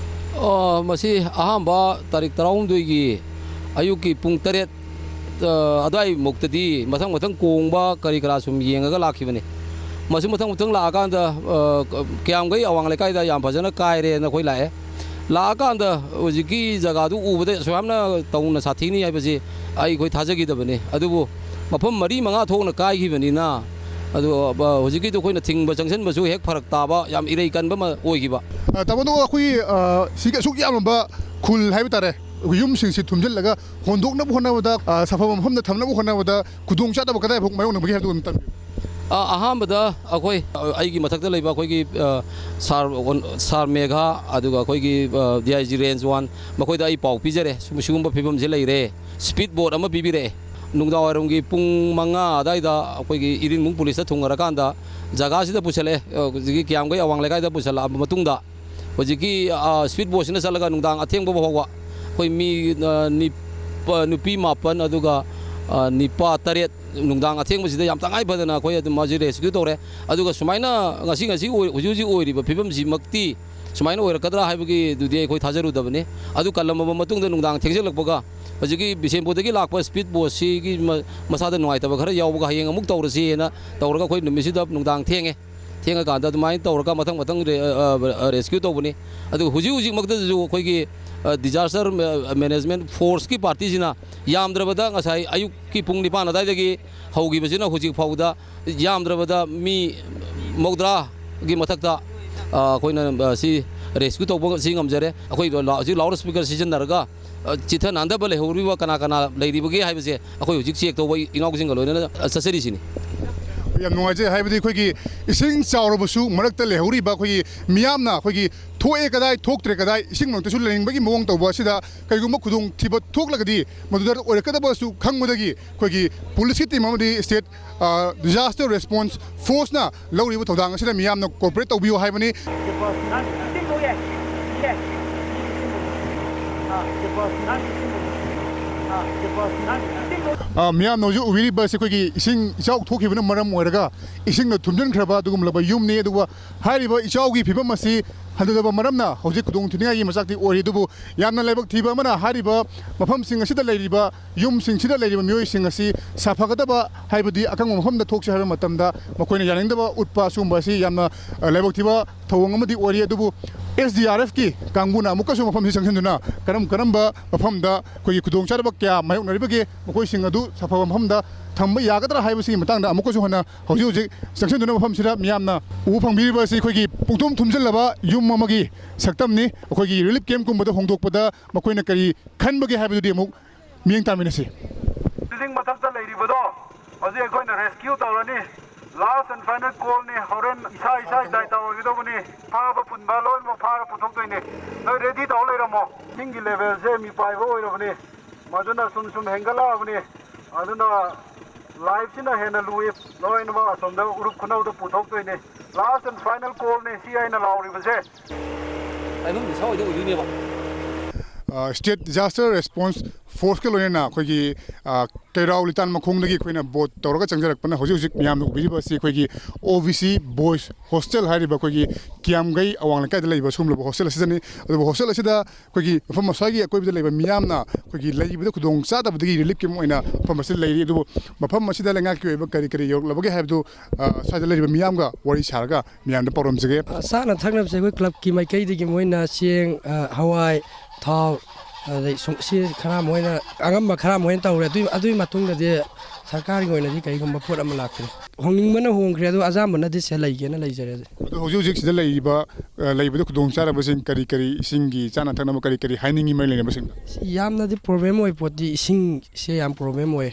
ꯑ, ꯃꯁꯤ ꯑꯍꯥꯟꯕ ꯇꯥꯔꯤꯛ ꯇꯔꯥꯍꯨꯝꯗꯣꯏꯒꯤ ꯑꯌꯨꯛꯀꯤ ꯄꯨꯡ ꯇꯔꯦꯠ, ꯑ, ꯑꯗꯨꯋꯥꯏꯃꯨꯛꯇꯗꯤ ꯃꯊꯪ ꯃꯊꯪ ꯀꯣꯡꯕ ꯀꯔꯤ ꯀꯔꯥ ꯁꯨꯝ ꯌꯦꯡꯉꯒ ꯂꯥꯛꯈꯤꯕꯅꯤ꯫ ꯃꯁꯤ ꯃꯊꯪ ꯃꯊꯪ ꯂꯥꯛꯑꯀꯥꯟꯗ, ꯑ, ꯀ-, ꯀꯌꯥꯝꯒꯩ ꯑꯋꯥꯡ ꯂꯩꯀꯥꯏꯗ ꯌꯥꯝ ꯐꯖꯅ ꯀꯥꯏꯔꯦꯅ ꯑꯩꯈꯣꯏ ꯂꯥꯛꯑꯦ꯫ ꯂꯥꯛꯑꯀꯥꯟꯗ ꯍꯧꯖꯤꯛꯀꯤ ꯖꯒꯥꯗꯨ ꯎꯕꯗ ꯑꯁꯨꯛ ꯌꯥꯝꯅ ꯇꯧꯅ ꯁꯥꯊꯤꯅꯤ ꯍꯥꯏꯕꯁꯤ ꯑꯩꯈꯣꯏ ꯊꯥꯖꯈꯤꯗꯕꯅꯤ꯫ ꯑꯗꯨꯕꯨ ꯃꯐꯝ ꯃꯔꯤ ꯃꯉꯥ ꯊꯣꯛꯅ ꯀꯥꯏꯈꯤꯕꯅꯤꯅ, ꯑꯗꯣ, ꯑ, ꯍꯧꯖꯤꯛꯀꯤꯗꯣ ꯑꯩꯈꯣꯏꯅ ꯊꯤꯡꯕ ꯆꯪꯁꯤꯟꯕꯁꯨ ꯍꯦꯛ ꯐꯔꯛ ꯇꯥꯕ, ꯌꯥꯝ ꯏꯔꯩ ꯀꯟꯕ ꯑꯃ ꯑꯣꯏꯈꯤꯕ꯫ ꯑ, ꯇꯥꯃꯣ, ꯑꯗꯣ ꯑꯩꯈꯣꯏꯒꯤ, ꯑ, ꯁꯤꯒꯤ ꯑꯁꯨꯛ ꯌꯥꯝꯂꯕ ꯈꯨꯜ ꯍꯥꯏꯕ ꯇꯥꯔꯦ, ꯑꯩꯈꯣꯏ ꯌꯨꯝꯁꯤꯡꯁꯤ ꯊꯨꯝꯖꯤꯜꯂꯒ ꯍꯣꯟꯗꯣꯛꯅꯕ ꯍꯣꯠꯅꯕꯗ, ꯑ, ꯁꯥꯐꯕ ꯃꯐꯝꯗ ꯊꯝꯅꯕ ꯍꯣꯠꯅꯕꯗ ꯈꯨꯗꯣꯡ ꯆꯥꯗꯕ ꯀꯗꯥꯏꯐꯥꯎ ꯃꯥꯌꯣꯛꯅꯕꯒꯦ ꯍꯥꯏꯕꯗꯨ ꯑꯗꯨꯝ ꯇꯝꯕꯤꯌꯨ꯫ ꯑ, ꯑꯍꯥꯟꯕꯗ ꯑꯩꯈꯣꯏ, ꯑ, ꯑꯩꯒꯤ ꯃꯊꯛꯇ ꯂꯩꯕ ꯑꯩꯈꯣꯏꯒꯤ, ꯑ, ꯁꯥꯔ, ꯁꯥꯔ ꯃꯦꯘꯥ, ꯑꯗꯨꯒ ꯑꯩꯈꯣꯏꯒꯤ, ꯑ, D I G range one, ꯃꯈꯣꯏꯗ ꯑꯩ ꯄꯥꯎ ꯄꯤꯖꯔꯦ, ꯁꯨꯝ-, ꯁꯤꯒꯨꯝꯕ ꯐꯤꯕꯝꯁꯦ ꯂꯩꯔꯦ꯫ ꯁ꯭ꯄꯤꯗ ꯕꯣꯠ ꯑꯃ ꯄꯤꯕꯤꯔꯛꯑꯦ꯫ ꯅꯨꯡꯗꯥꯡꯋꯥꯏꯔꯝꯒꯤ ꯄꯨꯡ ꯃꯉꯥ ꯑꯗꯥꯏꯗ ꯑꯩꯈꯣꯏꯒꯤ ꯏꯔꯤꯟꯕꯨꯡ ꯄꯨꯂꯤꯁꯇ ꯊꯨꯡꯉꯔꯀꯥꯟꯗ ꯖꯒꯥꯁꯤꯗ ꯄꯨꯁꯜꯂꯛꯑꯦ꯫ ꯑ, ꯍꯧꯖꯤꯛꯀꯤ ꯀꯤꯌꯥꯝꯒꯩ ꯑꯋꯥꯡ ꯂꯩꯀꯥꯏꯗ ꯄꯨꯁꯜꯂꯛꯑꯕ ꯃꯇꯨꯡꯗ, ꯍꯧꯖꯤꯛꯀꯤ, ꯑ, ꯁ꯭ꯄꯤꯗ ꯕꯣꯠꯁꯤꯅ ꯆꯠꯂꯒ ꯅꯨꯡꯗꯥꯡ ꯑꯊꯦꯡꯕ ꯐꯥꯎꯕ ꯑꯩꯈꯣꯏ ꯃꯤ, ꯑ, ꯅꯤꯄ-, ꯅꯨꯄꯤ ꯃꯥꯄꯟ, ꯑꯗꯨꯒ, ꯑ, ꯅꯤꯄꯥ ꯇꯔꯦꯠ ꯅꯨꯡꯗꯥꯡ ꯑꯊꯦꯡꯕꯁꯤꯗ ꯌꯥꯝ ꯇꯉꯥꯏ ꯐꯗꯅ ꯑꯩꯈꯣꯏ ꯑꯗꯨꯝ ꯃꯥꯁꯦ ꯔꯦꯁꯀ꯭ꯌꯨ ꯇꯧꯔꯦ꯫ ꯑꯗꯨꯒ ꯁꯨꯃꯥꯏꯅ ꯉꯁꯤ, ꯉꯁꯤ ꯑꯣꯏ-, ꯍꯧꯖꯤꯛ ꯍꯧꯖꯤꯛ ꯑꯣꯏꯔꯤꯕ ꯐꯤꯕꯝꯁꯤꯃꯛꯇꯤ ꯁꯨꯃꯥꯏꯅ ꯑꯣꯏꯔꯛꯀꯗ꯭ꯔꯥ ꯍꯥꯏꯕꯒꯤꯗꯨꯗꯤ ꯑꯩꯈꯣꯏ ꯊꯥꯖꯔꯨꯗꯕꯅꯤ꯫ ꯑꯗꯨ ꯀꯜꯂꯝꯃꯕ ꯃꯇꯨꯡꯗ ꯅꯨꯡꯗꯥꯡ ꯊꯦꯡꯖꯤꯜꯂꯛꯄꯒ ꯍꯧꯖꯤꯛꯀꯤ ꯕꯤꯁꯦꯝꯄꯨꯔꯗꯒꯤ ꯂꯥꯛꯄ ꯁ꯭ꯄꯤꯗ ꯕꯣꯠꯁꯤꯒꯤ ꯃ-, ꯃꯁꯥꯗ ꯅꯨꯡꯉꯥꯏꯇꯕ ꯈꯔ ꯌꯥꯎꯕꯒ ꯍꯌꯦꯡ ꯑꯃꯨꯛ ꯇꯧꯔꯁꯤꯅ ꯇꯧꯔꯒ ꯑꯩꯈꯣꯏ ꯅꯨꯃꯤꯠꯁꯤꯗ ꯅꯨꯡꯗꯥꯡ ꯊꯦꯡꯉꯦ꯫ ꯊꯦꯡꯉꯀꯥꯟꯗ ꯑꯗꯨꯃꯥꯏꯅ ꯇꯧꯔꯒ ꯃꯊꯪ ꯃꯊꯪ ꯔꯦ-, ꯑ, ꯑ, ꯔꯦꯁꯀ꯭ꯌꯨ ꯇꯧꯕꯅꯤ꯫ ꯑꯗꯨꯒ ꯍꯧꯖꯤꯛ ꯍꯧꯖꯤꯛꯃꯛꯇꯗꯁꯨ ꯑꯩꯈꯣꯏꯒꯤ, ꯑ, ꯗꯤꯖꯥꯁꯇꯔ ꯃꯦ-, ꯃꯦꯅꯦꯖꯃꯦꯟ ꯐꯣꯔꯁꯀꯤ ꯄꯥꯔꯇꯤꯁꯤꯅ ꯌꯥꯝꯗ꯭ꯔꯕꯗ ꯉꯁꯥꯏ ꯑꯌꯨꯛꯀꯤ ꯄꯨꯡ ꯅꯤꯄꯥꯟ ꯑꯗꯨꯋꯥꯏꯗꯒꯤ ꯍꯧꯈꯤꯕꯁꯤꯅ ꯍꯧꯖꯤꯛ ꯐꯥꯎꯕꯗ ꯌꯥꯝꯗ꯭ꯔꯕꯗ ꯃꯤ ꯃꯧꯗ꯭ꯔꯥꯒꯤ ꯃꯊꯛꯇ, ꯑ, ꯑꯩꯈꯣꯏꯅ, ꯑ, ꯁꯤ ꯔꯦꯁꯀ꯭ꯌꯨ ꯇꯧꯕ ꯁꯤ ꯉꯝꯖꯔꯦ꯫ ꯑꯩꯈꯣꯏ ꯂꯥ-, ꯍꯧꯖꯤꯛ ꯂꯥꯎꯗ ꯁ꯭ꯄꯤꯀꯔ ꯁꯤꯖꯤꯟꯅꯔꯒ, ꯑ, ꯆꯤꯠꯊ ꯅꯥꯟꯗꯕ ꯂꯩꯍꯧꯔꯤꯕ ꯀꯅꯥ ꯀꯅꯥ ꯂꯩꯔꯤꯕꯒꯦ ꯍꯥꯏꯕꯁꯦ ꯑꯩꯈꯣꯏ ꯍꯧꯖꯤꯛ ꯆꯦꯛ ꯇꯧꯕ ꯏꯅꯥꯎꯁꯤꯡꯒ ꯂꯣꯏꯅꯅ, ꯑ, ꯆꯠꯆꯔꯤꯁꯤꯅꯤ꯫ ꯌꯥꯝ ꯅꯨꯡꯉꯥꯏꯖꯩ꯫ ꯍꯥꯏꯕꯗꯤ ꯑꯩꯈꯣꯏꯒꯤ ꯏꯁꯤꯡ ꯆꯥꯎꯔꯕꯁꯨ ꯃꯔꯛꯇ ꯂꯩꯍꯧꯔꯤꯕ ꯑꯩꯈꯣꯏꯒꯤ ꯃꯤꯌꯥꯝꯅ ꯑꯩꯈꯣꯏꯒꯤ ꯊꯣꯛꯑꯦ ꯀꯗꯥꯏ, ꯊꯣꯛꯇ꯭ꯔꯦ ꯀꯗꯥꯏ, ꯏꯁꯤꯡ ꯃꯔꯛꯇꯁꯨ ꯂꯩꯅꯤꯡꯕꯒꯤ ꯃꯑꯣꯡ ꯇꯧꯕ ꯑꯁꯤꯗ ꯀꯔꯤꯒꯨꯝꯕ ꯈꯨꯗꯣꯡꯊꯤꯕ ꯊꯣꯛꯂꯒꯗꯤ ꯃꯗꯨꯗ ꯑꯣꯏꯔꯛꯀꯗꯕꯁꯨ ꯈꯪꯕꯗꯒꯤ ꯑꯩꯈꯣꯏꯒꯤ ꯄꯨꯂꯤꯁꯀꯤ ꯇꯤꯝ ꯑꯃꯗꯤ ꯁ꯭ꯇꯦꯠ, ꯑ, ꯗꯤꯖꯥꯁꯇꯔ ꯔꯦꯁꯄꯣꯟꯁ ꯐꯣꯔꯁꯅ ꯂꯧꯔꯤꯕ ꯊꯧꯗꯥꯡ ꯑꯁꯤꯗ ꯃꯤꯌꯥꯝꯅ ꯀꯣꯑꯣꯄꯔꯦꯠ ꯇꯧꯕꯤꯌꯨ ꯍꯥꯏꯕꯅꯤ꯫ ꯑ, ꯃꯤꯌꯥꯝꯅ ꯍꯧꯖꯤꯛ ꯎꯕꯤꯔꯤꯕ ꯑꯁꯤ ꯑꯩꯈꯣꯏꯒꯤ ꯏꯁꯤꯡ ꯏꯆꯥꯎ ꯊꯣꯛꯈꯤꯕꯅ ꯃꯔꯝ ꯑꯣꯏꯔꯒ ꯏꯁꯤꯡꯅ ꯊꯨꯝꯖꯤꯟꯈ꯭ꯔꯕ ꯑꯗꯨꯒꯨꯝꯂꯕ ꯌꯨꯝꯅꯤ꯫ ꯑꯗꯨꯒ ꯍꯥꯏꯔꯤꯕ ꯏꯆꯥꯎꯒꯤ ꯐꯤꯕꯝ ꯑꯁꯤ ꯍꯟꯊꯗꯕ ꯃꯔꯝꯅ ꯍꯧꯖꯤꯛ ꯈꯨꯗꯣꯡ ꯊꯤꯅꯤꯡꯉꯥꯏꯒꯤ ꯃꯆꯥꯛꯇꯤ ꯑꯣꯏꯔꯤ꯫ ꯑꯗꯨꯕꯨ ꯌꯥꯝꯅ ꯂꯥꯏꯕꯛ ꯊꯤꯕ ꯑꯃꯅ, ꯍꯥꯏꯔꯤꯕ ꯃꯐꯝꯁꯤꯡ ꯑꯁꯤꯗ ꯂꯩꯔꯤꯕ ꯌꯨꯝꯁꯤꯡꯁꯤꯗ ꯂꯩꯔꯤꯕ ꯃꯤꯑꯣꯏꯁꯤꯡ ꯑꯁꯤ ꯁꯥꯐꯒꯗꯕ, ꯍꯥꯏꯕꯗꯤ ꯑꯀꯪꯕ ꯃꯐꯝꯗ ꯊꯣꯛꯁꯤ ꯍꯥꯏꯕ ꯃꯇꯝꯗ ꯃꯈꯣꯏꯅ ꯌꯥꯅꯤꯡꯗꯕ ꯎꯠꯄ, ꯑꯁꯤꯒꯨꯝꯕ ꯑꯁꯤ ꯌꯥꯝꯅ, ꯑ, ꯂꯥꯏꯕꯛ ꯊꯤꯕ ꯊꯧꯑꯣꯡ ꯑꯃꯗꯤ ꯑꯣꯏꯔꯤ꯫ ꯑꯗꯨꯕꯨ ꯑꯦꯁ ꯗꯤ ꯑꯥꯔ ꯑꯦꯐꯀꯤ ꯀꯥꯡꯕꯨꯅ ꯑꯃꯨꯛꯀꯁꯨ ꯃꯐꯝꯁꯤ ꯆꯪꯁꯤꯟꯗꯨꯅ ꯀꯔꯝ ꯀꯔꯝꯕ ꯃꯐꯝꯗ ꯑꯩꯈꯣꯏꯒꯤ ꯈꯨꯗꯣꯡꯆꯥꯗꯕ ꯀꯌꯥ ꯃꯥꯌꯣꯛꯅꯔꯤꯕꯒꯦ, ꯃꯈꯣꯏꯁꯤꯡ ꯑꯗꯨ ꯁꯥꯐꯕ ꯃꯐꯝꯗ ꯊꯝꯕ ꯌꯥꯒꯗ꯭ꯔꯥ ꯍꯥꯏꯕꯁꯤꯒꯤ ꯃꯇꯥꯡꯗ ꯑꯃꯨꯛꯀꯁꯨ ꯍꯟꯅ ꯍꯧꯖꯤꯛ ꯍꯧꯖꯤꯛ ꯆꯪꯁꯤꯟꯗꯨꯅ ꯃꯐꯝꯁꯤꯗ ꯃꯤꯌꯥꯝꯅ ꯎꯕ ꯐꯪꯕꯤꯔꯤꯕ ꯑꯁꯤ ꯑꯩꯈꯣꯏꯒꯤ ꯄꯨꯡꯊꯨꯝ ꯊꯨꯝꯖꯤꯜꯂꯕ ꯌꯨꯝ ꯑꯃꯒꯤ ꯁꯛꯇꯝꯅꯤ꯫ ꯑꯩꯈꯣꯏꯒꯤ ꯔꯤꯂꯤꯐ ꯀꯦꯝꯞꯀꯨꯝꯕꯗ ꯍꯣꯡꯗꯣꯛꯄꯗ ꯃꯈꯣꯏꯅ ꯀꯔꯤ ꯈꯟꯕꯒꯦ ꯍꯥꯏꯕꯗꯨꯗꯤ ꯑꯃꯨꯛ ꯃꯤꯠꯌꯦꯡ ꯇꯥꯃꯤꯟꯅꯁꯤ꯫ ꯕꯤꯜꯗꯤꯡ ꯃꯊꯛꯇ ꯂꯩꯔꯤꯕꯗꯣ ꯍꯧꯖꯤꯛ ꯑꯩꯈꯣꯏꯅ ꯔꯦꯁꯀ꯭ꯌꯨ ꯇꯧꯔꯅꯤ꯫ Last and final callꯅꯤ꯫ ꯍꯣꯔꯦꯟ ꯏꯁꯥ ꯏꯁꯥ ꯗꯥꯏꯇ ꯑꯣꯏꯒꯗꯧꯕꯅꯤ꯫ ꯐꯥꯕ ꯄꯨꯟꯕ ꯂꯣꯏꯅꯃꯛ ꯐꯥꯔ ꯄꯨꯊꯣꯛꯇꯣꯏꯅꯤ꯫ ꯅꯣꯏ ꯔꯦꯗꯤ ꯇꯧ ꯂꯩꯔꯝꯃꯣ꯫ ꯏꯁꯤꯡꯒꯤ ꯂꯦꯚꯦꯜꯁꯦ ꯃꯤꯄꯥꯏꯕ ꯑꯣꯏꯔꯕꯅꯤ꯫ ꯃꯗꯨꯅ ꯁꯨꯝ ꯁꯨꯝ ꯍꯦꯟꯒꯠꯂꯛꯑꯕꯅꯤ꯫ ꯑꯗꯨꯅ ꯂꯥꯏꯐꯁꯤꯅ ꯍꯦꯟꯅ ꯂꯨꯏ꯫ ꯂꯣꯏꯅꯃꯛ ꯑꯁꯣꯝꯗ ꯎꯔꯨꯞ ꯈꯨꯅꯧꯗ ꯄꯨꯊꯣꯛꯇꯣꯏꯅꯤ꯫ Last and final callꯅꯤ ꯁꯤ ꯑꯩꯅ ꯂꯥꯎꯔꯤꯕꯁꯦ꯫ ꯇꯥꯏꯕꯪ ꯃꯤꯁꯥ ꯑꯣꯏꯗ ꯑꯣꯏꯗꯣꯏꯅꯦꯕ꯫ ꯑ, State Disaster Response Forceꯀ ꯂꯣꯏꯅꯅ ꯑꯩꯈꯣꯏꯒꯤ, ꯑ, ꯀꯩꯔꯥꯎ ꯂꯤꯇꯥꯟ ꯃꯈꯣꯡꯗꯒꯤ ꯑꯩꯈꯣꯏꯅ ꯕꯣꯠ ꯇꯧꯔꯒ ꯆꯪꯖꯔꯛꯄꯅ ꯍꯧꯖꯤꯛ ꯍꯧꯖꯤꯛ ꯃꯌꯥꯝꯅ ꯎꯕꯤꯔꯤꯕ ꯑꯁꯤ ꯑꯩꯈꯣꯏꯒꯤ ꯑꯣ ꯕꯤ ꯁꯤ ꯕꯣꯏꯁ ꯍꯣꯁꯇꯦꯜ ꯍꯥꯏꯔꯤꯕ ꯑꯩꯈꯣꯏꯒꯤ ꯀꯤꯌꯥꯝꯒꯩ ꯑꯋꯥꯡ ꯂꯩꯀꯥꯏꯗ ꯂꯩꯕ ꯁꯤꯒꯨꯝꯂꯕ ꯍꯣꯁꯇꯦꯜ ꯑꯁꯤꯗꯅꯤ꯫ ꯑꯗꯨꯕꯨ ꯍꯣꯁꯇꯦꯜ ꯑꯁꯤꯗ ꯑꯩꯈꯣꯏꯒꯤ ꯃꯐꯝ ꯑꯁ꯭ꯋꯥꯏꯒꯤ ꯑꯀꯣꯏꯕꯗ ꯂꯩꯕ ꯃꯤꯌꯥꯝꯅ ꯑꯩꯈꯣꯏꯒꯤ ꯂꯩꯕꯗ ꯈꯨꯗꯣꯡ ꯆꯥꯗꯕꯗꯒꯤ ꯔꯤꯂꯤꯐ ꯀꯦꯝꯞ ꯑꯣꯏꯅ ꯃꯐꯝ ꯑꯁꯤꯗ ꯂꯩꯔꯤ꯫ ꯑꯗꯨꯕꯨ ꯃꯐꯝ ꯑꯁꯤꯗ ꯂꯩꯉꯥꯛꯀꯤ ꯑꯣꯏꯕ ꯀꯔꯤ ꯀꯔꯤ ꯌꯧꯔꯛꯂꯕꯒꯦ ꯍꯥꯏꯕꯗꯨ, ꯑ, ꯁ꯭ꯋꯥꯏꯗ ꯂꯩꯔꯤꯕ ꯃꯤꯌꯥꯝꯒ ꯋꯥꯔꯤ ꯁꯥꯔꯒ ꯃꯤꯌꯥꯝꯗ ꯄꯥꯎꯗꯝꯖꯒꯦ꯫ ꯑ, ꯆꯥꯅ ꯊꯛꯅꯕꯁꯦ ꯑꯩꯈꯣꯏ ꯀ꯭ꯂꯕꯀꯤ ꯃꯥꯏꯀꯩꯗꯒꯤ ꯃꯣꯏꯅ ꯆꯦꯡ, ꯑ, ꯍꯋꯥꯏ, ꯊꯥꯎ, ꯑꯗꯩ ꯁꯨꯝ ꯁꯤ ꯈꯔ ꯃꯣꯏꯅ ꯑꯉꯝꯕ ꯈꯔ ꯃꯣꯏꯅ ꯇꯧꯔꯦ꯫ ꯑꯗꯨꯏ, ꯑꯗꯨꯏ ꯃꯇꯨꯡꯗꯗꯤ ꯁꯔꯀꯥꯔꯒꯤ ꯑꯣꯏꯅꯗꯤ ꯀꯔꯤꯒꯨꯝꯕ ꯄꯣꯠ ꯑꯃ ꯂꯥꯛꯇ꯭ꯔꯤ꯫ ꯍꯣꯡꯅꯤꯡꯕꯅ ꯍꯣꯡꯈ꯭ꯔꯦ, ꯑꯗꯣ ꯑꯌꯥꯝꯕꯅꯗꯤ ꯁꯤꯗ ꯂꯩꯒꯦꯅ ꯂꯩꯖꯔꯦ꯫ ꯑꯗꯣ ꯍꯧꯖꯤꯛ ꯍꯧꯖꯤꯛ ꯁꯤꯗ ꯂꯩꯔꯤꯕ, ꯑ, ꯂꯩꯕꯗ ꯈꯨꯗꯣꯡ ꯆꯥꯔꯕꯁꯤꯡ ꯀꯔꯤ ꯀꯔꯤ ꯏꯁꯤꯡꯒꯤ ꯆꯥꯅ ꯊꯛꯅꯕ ꯀꯔꯤ ꯀꯔꯤ ꯍꯥꯏꯅꯤꯡꯉꯤ ꯃꯔꯤ ꯂꯩꯅꯕꯁꯤꯡꯗ? ꯌꯥꯝꯅꯗꯤ ꯄ꯭ꯔꯣꯕ꯭ꯂꯦꯝ ꯑꯣꯏ ꯄꯣꯠꯇꯤ ꯏꯁꯤꯡꯁꯦ ꯌꯥꯝ ꯄ꯭ꯔꯣꯕ꯭ꯂꯦꯝ ꯑꯣꯏ꯫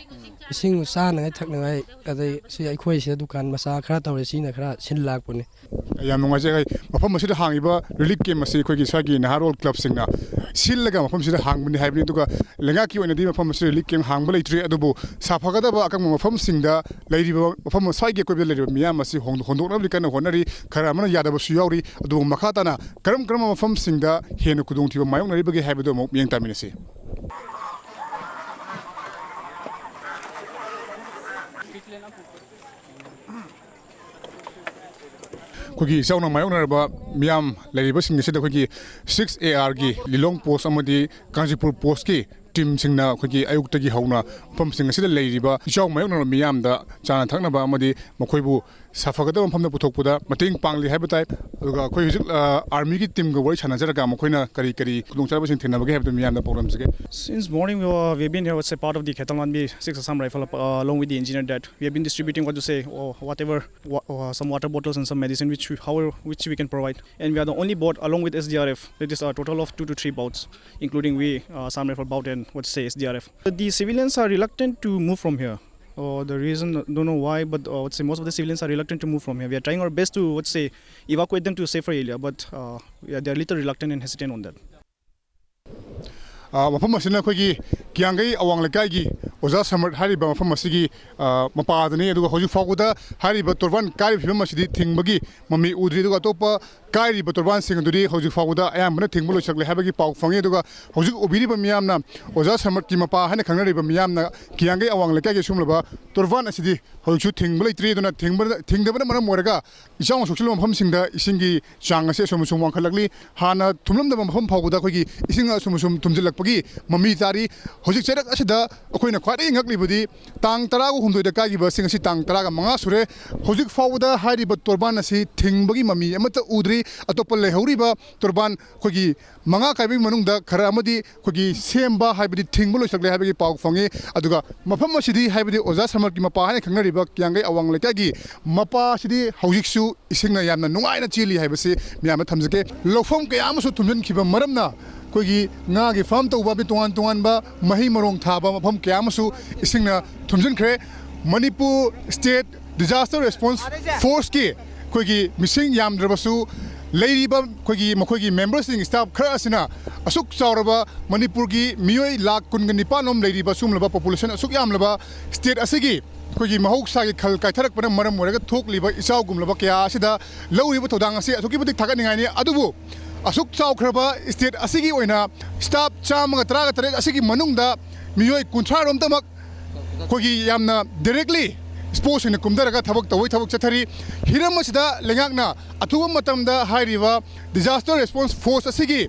ꯏꯁꯤꯡ ꯆꯥꯅꯉꯥꯏ ꯊꯛꯅꯉꯥꯏ, ꯑꯗꯩ ꯁꯤ ꯑꯩꯈꯣꯏ ꯁꯤꯗ ꯗꯨꯀꯥꯟ ꯃꯆꯥ ꯈꯔ ꯇꯧꯔꯦ, ꯁꯤꯅ ꯈꯔ ꯁꯤꯜ ꯂꯥꯛꯄꯅꯤ꯫ ꯌꯥꯝ ꯅꯨꯡꯉꯥꯏꯖꯩ꯫ ꯃꯐꯝ ꯑꯁꯤꯗ ꯍꯥꯡꯉꯤꯕ ꯔꯤꯂꯤꯐ ꯀꯦꯝꯞ ꯑꯁꯤ ꯑꯩꯈꯣꯏꯒꯤ ꯁ꯭ꯋꯥꯏꯒꯤ ꯅꯍꯥꯔꯣꯜ ꯀ꯭ꯂꯕꯁꯤꯡꯅ ꯁꯤꯜꯂꯒ ꯃꯐꯝꯁꯤꯗ ꯍꯥꯡꯕꯅꯤ ꯍꯥꯏꯕꯅꯤ꯫ ꯑꯗꯨꯒ ꯂꯩꯉꯥꯛꯀꯤ ꯑꯣꯏꯅꯗꯤ ꯃꯐꯝ ꯑꯁꯤꯗ ꯔꯤꯂꯤꯐ ꯀꯦꯝꯞ ꯍꯥꯡꯕ ꯂꯩꯇ꯭ꯔꯤ꯫ ꯑꯗꯨꯕꯨ ꯁꯥꯐꯒꯗꯕ ꯑꯀꯪꯕ ꯃꯐꯝꯁꯤꯡꯗ ꯂꯩꯔꯤꯕ, ꯃꯐꯝ ꯁ꯭ꯋꯥꯏꯒꯤ ꯑꯀꯣꯏꯕꯗ ꯂꯩꯔꯤꯕ ꯃꯤꯌꯥꯝ ꯑꯁꯤ ꯍꯣꯡ-, ꯍꯣꯟꯗꯣꯛꯅꯕꯗꯤ ꯀꯟꯅ ꯍꯣꯠꯅꯔꯤ꯫ ꯈꯔ ꯑꯃꯅ ꯌꯥꯗꯕꯁꯨ ꯌꯥꯎꯔꯤ꯫ ꯑꯗꯨꯕꯨ ꯃꯈꯥ ꯇꯥꯅ ꯀꯔꯝ ꯀꯔꯝꯕ ꯃꯐꯝꯁꯤꯡꯗ ꯍꯦꯟꯅ ꯈꯨꯗꯣꯡꯊꯤꯕ ꯃꯥꯌꯣꯛꯅꯔꯤꯕꯒꯦ ꯍꯥꯏꯕꯗꯨ ꯑꯃꯨꯛ ꯃꯤꯠꯌꯦꯡ ꯇꯥꯃꯤꯟꯅꯁꯤ꯫ ꯑꯩꯈꯣꯏꯒꯤ ꯏꯆꯥꯎꯅ ꯃꯥꯌꯣꯛꯅꯔꯕ ꯃꯤꯌꯥꯝ ꯂꯩꯔꯤꯕꯁꯤꯡ ꯑꯁꯤꯗ ꯑꯩꯈꯣꯏꯒꯤ ꯁꯤꯛꯁ ꯑꯦ ꯑꯥꯔꯒꯤ ꯂꯤꯂꯣꯡ ꯄꯣꯁ ꯑꯃꯗꯤ ꯀꯥꯟꯆꯤꯄꯨꯔ ꯄꯣꯁꯀꯤ ꯇꯤꯝꯁꯤꯡꯅ ꯑꯩꯈꯣꯏꯒꯤ ꯑꯌꯨꯛꯇꯒꯤ ꯍꯧꯅ ꯃꯐꯝꯁꯤꯡ ꯑꯁꯤꯗ ꯂꯩꯔꯤꯕ ꯏꯆꯥꯎ ꯃꯥꯌꯣꯛꯅꯔꯕ ꯃꯤꯌꯥꯝꯗ ꯆꯥꯅ ꯊꯛꯅꯕ ꯑꯃꯗꯤ ꯃꯈꯣꯏꯕꯨ ꯁꯥꯐꯒꯗꯕ ꯃꯐꯝꯗ ꯄꯨꯊꯣꯛꯄꯗ ꯃꯇꯦꯡ ꯄꯥꯡꯂꯤ ꯍꯥꯏꯕ ꯇꯥꯏ꯫ ꯑꯗꯨꯒ ꯑꯩꯈꯣꯏ ꯍꯧꯖꯤꯛ, ꯑ, ꯑꯥꯔꯃꯤꯒꯤ ꯇꯤꯝꯒ ꯋꯥꯔꯤ ꯁꯥꯟꯅꯖꯔꯒ ꯃꯈꯣꯏꯅ ꯀꯔꯤ ꯀꯔꯤ ꯈꯨꯗꯣꯡꯆꯥꯗꯕꯁꯤꯡ ꯊꯦꯡꯅꯕꯒꯦ ꯍꯥꯏꯕꯗꯨ ꯃꯤꯌꯥꯝꯗ ꯄꯥꯎꯗꯝꯖꯒꯦ꯫ Since morning, we were, we've been here, what's say, part of the Khetan Lanbi six Assam Rifle, uh, along with the engineer, that we have been distributing, what to say, or whatever, wa- uh, some water bottles and some medicine which we, however, which we can provide. And we are the only boat along with S D R F. It is a total of two to three boats, including we, uh, Assam Rifle boat and, what to say, S D R F. The civilians are reluctant to move from here. Uh, the reason, don't know why, but, uh, I would say most of the civilians are reluctant to move from here. We are trying our best to, what to say, evacuate them to a safer area, but, uh, yeah, they are little reluctant and hesitant on that. ꯑ, ꯃꯐꯝ ꯑꯁꯤꯅ ꯑꯩꯈꯣꯏꯒꯤ ꯀꯤꯌꯥꯡꯒꯩ ꯑꯋꯥꯡ ꯂꯩꯀꯥꯏꯒꯤ ꯑꯣꯖꯥ ꯁꯃꯔꯠ ꯍꯥꯏꯔꯤꯕ ꯃꯐꯝ ꯑꯁꯤꯒꯤ, ꯑ, ꯃꯄꯥꯗꯅꯤ꯫ ꯑꯗꯨꯒ ꯍꯧꯖꯤꯛ ꯐꯥꯎꯕꯗ ꯍꯥꯏꯔꯤꯕ ꯇꯣꯔꯕꯥꯟ ꯀꯥꯏꯔꯤꯕ ꯐꯤꯕꯝ ꯑꯁꯤꯗꯤ ꯊꯤꯡꯕꯒꯤ ꯃꯃꯤ ꯎꯗ꯭ꯔꯤ꯫ ꯑꯗꯨꯒ ꯑꯇꯣꯞꯄ ꯀꯥꯏꯔꯤꯕ ꯇꯣꯔꯕꯥꯟꯁꯤꯡ ꯑꯗꯨꯗꯤ ꯍꯧꯖꯤꯛ ꯐꯥꯎꯕꯗ ꯑꯌꯥꯝꯕꯅ ꯊꯤꯡꯕ ꯂꯣꯏꯁꯤꯜꯂꯦ ꯍꯥꯏꯕꯒꯤ ꯄꯥꯎ ꯐꯪꯉꯤ꯫ ꯑꯗꯨꯒ ꯍꯧꯖꯤꯛ ꯎꯕꯤꯔꯤꯕ ꯃꯤꯌꯥꯝꯅ ꯑꯣꯖꯥ ꯁꯃꯔꯠꯀꯤ ꯃꯄꯥ ꯍꯥꯏꯅ ꯈꯪꯅꯔꯤꯕ ꯃꯤꯌꯥꯝꯅ ꯀꯤꯌꯥꯡꯒꯩ ꯑꯋꯥꯡ ꯂꯩꯀꯥꯏꯒꯤ ꯁꯤꯒꯨꯝꯂꯕ ꯇꯣꯔꯕꯥꯟ ꯑꯁꯤꯗꯤ ꯍꯧꯖꯤꯛꯁꯨ ꯊꯤꯡꯕ ꯂꯩꯇ꯭ꯔꯤ꯫ ꯑꯗꯨꯅ ꯊꯤꯡꯕ-, ꯊꯤꯡꯗꯕꯅ ꯃꯔꯝ ꯑꯣꯏꯔꯒ ꯏꯆꯥꯎꯅ ꯁꯣꯛꯆꯤꯜꯂꯕ ꯃꯐꯝꯁꯤꯡꯗ ꯏꯁꯤꯡꯒꯤ ꯆꯥꯡ ꯑꯁꯤ ꯑꯁꯨꯝ ꯑꯁꯨꯝ ꯋꯥꯡꯈꯠꯂꯛꯂꯤ꯫ ꯍꯥꯟꯅ ꯊꯨꯝꯂꯝꯗꯕ ꯃꯐꯝ ꯐꯥꯎꯕꯗ ꯑꯩꯈꯣꯏꯒꯤ ꯏꯁꯤꯡ ꯑꯁꯨꯝ ꯑꯁꯨꯝ ꯊꯨꯝꯖꯤꯜꯂꯛꯄꯒꯤ ꯃꯃꯤ ꯇꯥꯔꯤ꯫ ꯍꯧꯖꯤꯛ ꯆꯩꯔꯛ ꯑꯁꯤꯗ ꯑꯩꯈꯣꯏꯅ ꯈ꯭ꯋꯥꯏꯗꯒꯤ ꯉꯛꯂꯤꯕꯗꯤ ꯇꯥꯡ ꯇꯔꯥꯒ ꯍꯨꯝꯗꯣꯏꯗ ꯀꯥꯏꯈꯤꯕꯁꯤꯡ ꯑꯁꯤ ꯇꯥꯡ ꯇꯔꯥꯒ ꯃꯉꯥ ꯁꯨꯔꯦ꯫ ꯍꯧꯖꯤꯛ ꯐꯥꯎꯕꯗ ꯍꯥꯏꯔꯤꯕ ꯇꯣꯔꯕꯥꯟ ꯑꯁꯤ ꯊꯤꯡꯕꯒꯤ ꯃꯃꯤ ꯑꯃꯠꯇ ꯎꯗ꯭ꯔꯤ꯫ ꯑꯇꯣꯞꯄ ꯂꯩꯍꯧꯔꯤꯕ ꯇꯣꯔꯕꯥꯟ ꯑꯩꯈꯣꯏꯒꯤ ꯃꯉꯥ ꯀꯥꯏꯕꯒꯤ ꯃꯅꯨꯡꯗ ꯈꯔ ꯑꯃꯗꯤ ꯑꯩꯈꯣꯏꯒꯤ ꯁꯦꯝꯕ ꯍꯥꯏꯕꯗꯤ ꯊꯤꯡꯕ ꯂꯣꯏꯁꯤꯜꯂꯦ ꯍꯥꯏꯕꯒꯤ ꯄꯥꯎ ꯐꯪꯉꯤ꯫ ꯑꯗꯨꯒ ꯃꯐꯝ ꯑꯁꯤꯗꯤ ꯍꯥꯏꯕꯗꯤ ꯑꯣꯖꯥ ꯁꯃꯔꯀꯤ ꯃꯄꯥ ꯍꯥꯏꯅ ꯈꯪꯅꯔꯤꯕ ꯀꯤꯌꯥꯡꯒꯩ ꯑꯋꯥꯡ ꯂꯩꯀꯥꯏꯒꯤ ꯃꯄꯥ ꯑꯁꯤꯗꯤ ꯍꯧꯖꯤꯛꯁꯨ ꯏꯁꯤꯡꯅ ꯌꯥꯝꯅ ꯅꯨꯡꯉꯥꯏꯅ ꯆꯦꯜꯂꯤ ꯍꯥꯏꯕꯁꯤ ꯃꯌꯥꯝꯗ ꯊꯝꯖꯒꯦ꯫ ꯂꯧꯐꯝ ꯀꯌꯥ ꯑꯃꯁꯨ ꯊꯨꯝꯖꯤꯟꯈꯤꯕ ꯃꯔꯝꯅ ꯑꯩꯈꯣꯏꯒꯤ ꯉꯥꯒꯤ ꯐꯥꯔꯝ ꯇꯧꯕ, ꯃꯤ ꯇꯣꯉꯥꯟ ꯇꯣꯉꯥꯟꯕ ꯃꯍꯩ ꯃꯔꯣꯡ ꯊꯥꯕ ꯃꯐꯝ ꯀꯌꯥ ꯑꯃꯁꯨ ꯏꯁꯤꯡꯅ ꯊꯨꯝꯖꯤꯟꯈ꯭ꯔꯦ꯫ ꯃꯅꯤꯄꯨꯔ ꯁ꯭ꯇꯦꯠ ꯗꯤꯖꯥꯁꯇꯔ ꯔꯦꯁꯄꯣꯟꯁ ꯐꯣꯔꯁꯀꯤ ꯑꯩꯈꯣꯏꯒꯤ ꯃꯤꯁꯤꯡ ꯌꯥꯝꯗ꯭ꯔꯕꯁꯨ, ꯂꯩꯔꯤꯕ ꯑꯩꯈꯣꯏꯒꯤ ꯃꯈꯣꯏꯒꯤ ꯃꯦꯝꯕꯔꯁꯤꯡ, ꯁ꯭ꯇꯥꯐ ꯈꯔ ꯑꯁꯤꯅ ꯑꯁꯨꯛ ꯆꯥꯎꯔꯕ ꯃꯅꯤꯄꯨꯔꯒꯤ ꯃꯤꯑꯣꯏ ꯂꯥꯈ ꯀꯨꯟꯒ ꯅꯤꯄꯥꯟ ꯔꯣꯝ ꯂꯩꯔꯤꯕ ꯁꯤꯒꯨꯝꯂꯕ ꯄꯣꯄꯨꯂꯦꯁꯟ ꯑꯁꯨꯛ ꯌꯥꯝꯂꯕ ꯁ꯭ꯇꯦꯠ ꯑꯁꯤꯒꯤ ꯑꯩꯈꯣꯏꯒꯤ ꯃꯍꯧꯁꯥꯒꯤ ꯈꯜ ꯀꯥꯏꯊꯔꯛꯄꯅ ꯃꯔꯝ ꯑꯣꯏꯔꯒ ꯊꯣꯛꯂꯤꯕ ꯏꯆꯥꯎꯒꯨꯝꯂꯕ ꯀꯌꯥ ꯑꯁꯤꯗ ꯂꯧꯔꯤꯕ ꯊꯧꯗꯥꯡ ꯑꯁꯤ ꯑꯗꯨꯛꯀꯤ ꯃꯇꯤꯛ ꯊꯥꯒꯠꯅꯤꯡꯉꯥꯏꯅꯤ꯫ ꯑꯗꯨꯕꯨ ꯑꯁꯨꯛ ꯆꯥꯎꯈ꯭ꯔꯕ ꯁ꯭ꯇꯦꯠ ꯑꯁꯤꯒꯤ ꯑꯣꯏꯅ ꯁ꯭ꯇꯥꯐ ꯆꯥꯝꯃꯒ ꯇꯔꯥꯒ ꯇꯔꯦꯠ ꯑꯁꯤꯒꯤ ꯃꯅꯨꯡꯗ ꯃꯤꯑꯣꯏ ꯀꯨꯟꯊ꯭ꯔꯥ ꯔꯣꯝꯇꯃꯛ ꯑꯩꯈꯣꯏꯒꯤ ꯌꯥꯝꯅ ꯗꯥꯏꯔꯦꯛꯂꯤ ꯁ꯭ꯄꯣꯔꯠꯁ ꯑꯣꯏꯅ ꯀꯨꯝꯊꯔꯒ ꯊꯕꯛ ꯇꯧꯕꯒꯤ ꯊꯕꯛ ꯆꯠꯊꯔꯤ꯫ ꯍꯤꯔꯝ ꯑꯁꯤꯗ ꯂꯩꯉꯥꯛꯅ ꯑꯊꯨꯕ ꯃꯇꯝꯗ ꯍꯥꯏꯔꯤꯕ ꯗꯤꯖꯥꯁꯇꯔ ꯔꯦꯁꯄꯣꯟꯁ ꯐꯣꯔꯁ ꯑꯁꯤꯒꯤ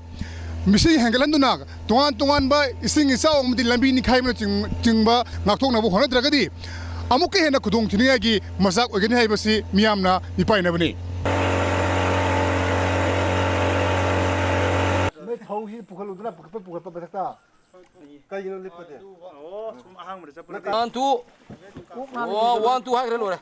ꯃꯤꯁꯤꯡ ꯍꯦꯟꯒꯠꯍꯟꯗꯨꯅ ꯇꯣꯉꯥꯟ ꯇꯣꯉꯥꯟꯕ ꯏꯁꯤꯡ ꯏꯆꯥꯎ ꯑꯃꯗꯤ ꯂꯝꯕꯤ ꯅꯤꯡꯈꯥꯏꯕꯅ ꯆꯤꯡ-, ꯆꯤꯡꯕ ꯉꯥꯛꯊꯣꯛꯅꯕ ꯍꯣꯠꯅꯗ꯭ꯔꯒꯗꯤ ꯑꯃꯨꯛꯀ ꯍꯦꯟꯅ ꯈꯨꯗꯣꯡ ꯊꯤꯅꯤꯡꯉꯥꯏꯒꯤ ꯃꯆꯥꯛ ꯑꯣꯏꯒꯅꯤ ꯍꯥꯏꯕꯁꯤ ꯃꯤꯌꯥꯝꯅ ꯃꯤꯄꯥꯏꯅꯕꯅꯤ꯫ ꯅꯣꯏ ꯐꯧꯁꯤ ꯄꯨꯈꯠꯂꯨꯗꯅ ꯄꯨꯈꯠꯄ ꯄꯨꯈꯠꯄ ꯃꯊꯛꯇ ꯀꯩꯒꯤꯅꯣ ꯂꯤꯞꯄꯗꯤ? One, two. ꯑꯣ, one, two ꯍꯥꯏꯈ꯭ꯔꯦ, ꯂꯣꯏꯔꯦ꯫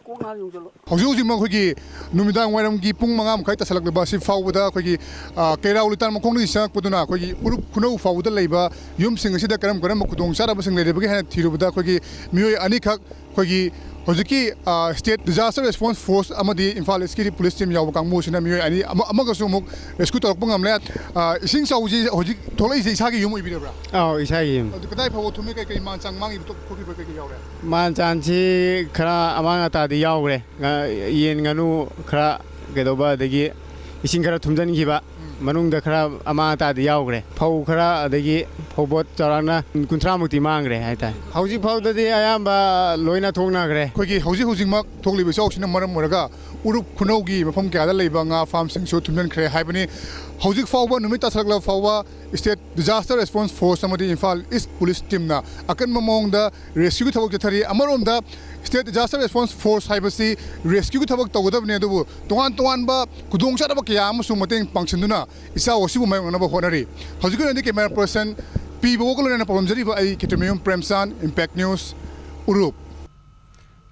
ꯍꯧꯖꯤꯛ ꯍꯧꯖꯤꯛꯃꯛ ꯑꯩꯈꯣꯏꯒꯤ ꯅꯨꯃꯤꯗꯥꯡ ꯋꯥꯏꯔꯝꯒꯤ ꯄꯨꯡ ꯃꯉꯥ ꯃꯈꯥꯏ ꯇꯥꯁꯜꯂꯛꯂꯕ ꯑꯁꯤ ꯐꯥꯎꯕꯗ ꯑꯩꯈꯣꯏꯒꯤ, ꯑ, ꯀꯩꯔꯥꯎ ꯂꯤꯇꯥꯟ ꯃꯈꯣꯡꯗꯒꯤ ꯆꯪꯉꯛꯄꯗꯨꯅ ꯑꯩꯈꯣꯏꯒꯤ ꯎꯔꯨꯞ ꯈꯨꯅꯧ ꯐꯥꯎꯕꯗ ꯂꯩꯕ ꯌꯨꯝꯁꯤꯡ ꯑꯁꯤꯗ ꯀꯔꯝ ꯀꯔꯝꯕ ꯈꯨꯗꯣꯡꯆꯥꯗꯕꯁꯤꯡ ꯂꯩꯔꯤꯕꯒꯦ ꯍꯥꯏꯅ ꯊꯤꯔꯨꯕꯗ ꯑꯩꯈꯣꯏꯒꯤ ꯃꯤꯑꯣꯏ ꯑꯅꯤꯈꯛ ꯑꯩꯈꯣꯏꯒꯤ ꯍꯧꯖꯤꯛꯀꯤ, ꯑ, State Disaster Response Force ꯑꯃꯗꯤ ꯏꯝꯐꯥꯜ ꯏꯁꯀꯤ ꯄꯨꯂꯤꯁ ꯇꯤꯝ ꯌꯥꯎꯕ ꯀꯥꯡꯕꯨꯁꯤꯅ ꯃꯤꯑꯣꯏ ꯑꯅꯤ ꯑꯃ-, ꯑꯃꯒꯁꯨ ꯑꯃꯨꯛ rescue ꯇꯧꯔꯛꯄ ꯉꯝꯂꯦ꯫ ꯑ, ꯏꯁꯤꯡ ꯆꯥꯎꯕꯁꯤ ꯍꯧꯖꯤꯛ ꯊꯣꯛꯂꯛꯏꯁꯦ ꯏꯁꯥꯒꯤ ꯌꯨꯝ ꯑꯣꯏꯕꯤꯔꯕ꯭ꯔꯥ? ꯑꯧ, ꯏꯁꯥꯒꯤ ꯌꯨꯝ꯫ ꯑꯗꯨ ꯀꯗꯥꯏ ꯐꯥꯎꯕ ꯊꯨꯝꯃꯤ, ꯀꯩ ꯀꯩ ꯃꯥꯟ ꯆꯥꯡ ꯃꯥꯡꯉꯤꯕ ꯈꯣꯠꯈꯤꯕ ꯀꯩ ꯀꯩ ꯌꯥꯎꯔꯦ? ꯃꯥꯟ ꯆꯥꯟꯁꯤ ꯈꯔ ꯑꯃꯥꯡ ꯑꯇꯥꯗꯤ ꯌꯥꯎꯈ꯭ꯔꯦ꯫ ꯉꯥ-, ꯌꯦꯟ ꯉꯥꯅꯨ ꯈꯔ ꯀꯩꯗꯧꯕ, ꯑꯗꯒꯤ ꯏꯁꯤꯡ ꯈꯔ ꯊꯨꯝꯖꯤꯟꯈꯤꯕ, ꯃꯅꯨꯡꯗ ꯈꯔ ꯑꯃꯥꯡ ꯑꯇꯥꯗꯤ ꯌꯥꯎꯈ꯭ꯔꯦ꯫ ꯐꯧ ꯈꯔ, ꯑꯗꯒꯤ ꯐꯧꯕꯣꯠ ꯆꯥꯎꯔꯥꯛꯅ ꯀꯨꯟꯊ꯭ꯔꯥꯃꯨꯛꯇꯤ ꯃꯥꯡꯈ꯭ꯔꯦ ꯍꯥꯏꯇꯥꯔꯦ꯫ ꯍꯧꯖꯤꯛ ꯐꯥꯎꯗꯗꯤ ꯑꯌꯥꯝꯕ ꯂꯣꯏꯅ ꯊꯣꯛꯅꯈ꯭ꯔꯦ꯫ ꯑꯩꯈꯣꯏꯒꯤ ꯍꯧꯖꯤꯛ ꯍꯧꯖꯤꯛꯃꯛ ꯊꯣꯛꯂꯤꯕ ꯏꯆꯥꯎꯁꯤꯅ ꯃꯔꯝ ꯑꯣꯏꯔꯒ ꯎꯔꯨꯞ ꯈꯨꯅꯧꯒꯤ ꯃꯐꯝ ꯀꯌꯥꯗ ꯂꯩꯕ ꯉꯥ ꯐꯥꯔꯝꯁꯤꯡꯁꯨ ꯊꯨꯝꯖꯤꯟꯈ꯭ꯔꯦ ꯍꯥꯏꯕꯅꯤ꯫ ꯍꯧꯖꯤꯛ ꯐꯥꯎꯕ, ꯅꯨꯃꯤꯠ ꯇꯥꯁꯜꯂꯛꯂꯕ ꯐꯥꯎꯕ, State Disaster Response Force ꯑꯃꯗꯤ ꯏꯝꯐꯥꯜ ꯏꯁ ꯄꯨꯂꯤꯁ ꯇꯤꯝꯅ ꯑꯀꯟꯕ ꯃꯑꯣꯡꯗ rescue ꯊꯕꯛ ꯆꯠꯊꯔꯤ꯫ ꯑꯃꯔꯣꯝꯗ State Disaster Response Force ꯍꯥꯏꯕꯁꯤ rescue ꯊꯕꯛ ꯇꯧꯒꯗꯕꯅꯤ, ꯑꯗꯨꯕꯨ ꯇꯣꯉꯥꯟ ꯇꯣꯉꯥꯟꯕ ꯈꯨꯗꯣꯡꯆꯥꯗꯕ ꯀꯌꯥ ꯑꯃꯁꯨ ꯃꯇꯦꯡ ꯄꯥꯡꯁꯤꯟꯗꯨꯅ ꯏꯆꯥꯎ ꯑꯁꯤꯕꯨ ꯃꯥꯌꯣꯛꯅꯅꯕ ꯍꯣꯠꯅꯔꯤ꯫ ꯍꯧꯖꯤꯛꯀꯤ ꯑꯣꯏꯅꯗꯤ camera person ꯄꯤ ꯕꯣꯕꯣꯒ ꯂꯣꯏꯅꯅ ꯄꯥꯎꯗꯝꯖꯔꯤꯕ ꯑꯩ ꯈꯦꯇ꯭ꯔꯤꯃꯌꯨꯝ ꯄ꯭ꯔꯦꯝꯆꯥꯟ, Impact News, ꯎꯔꯨꯞ꯫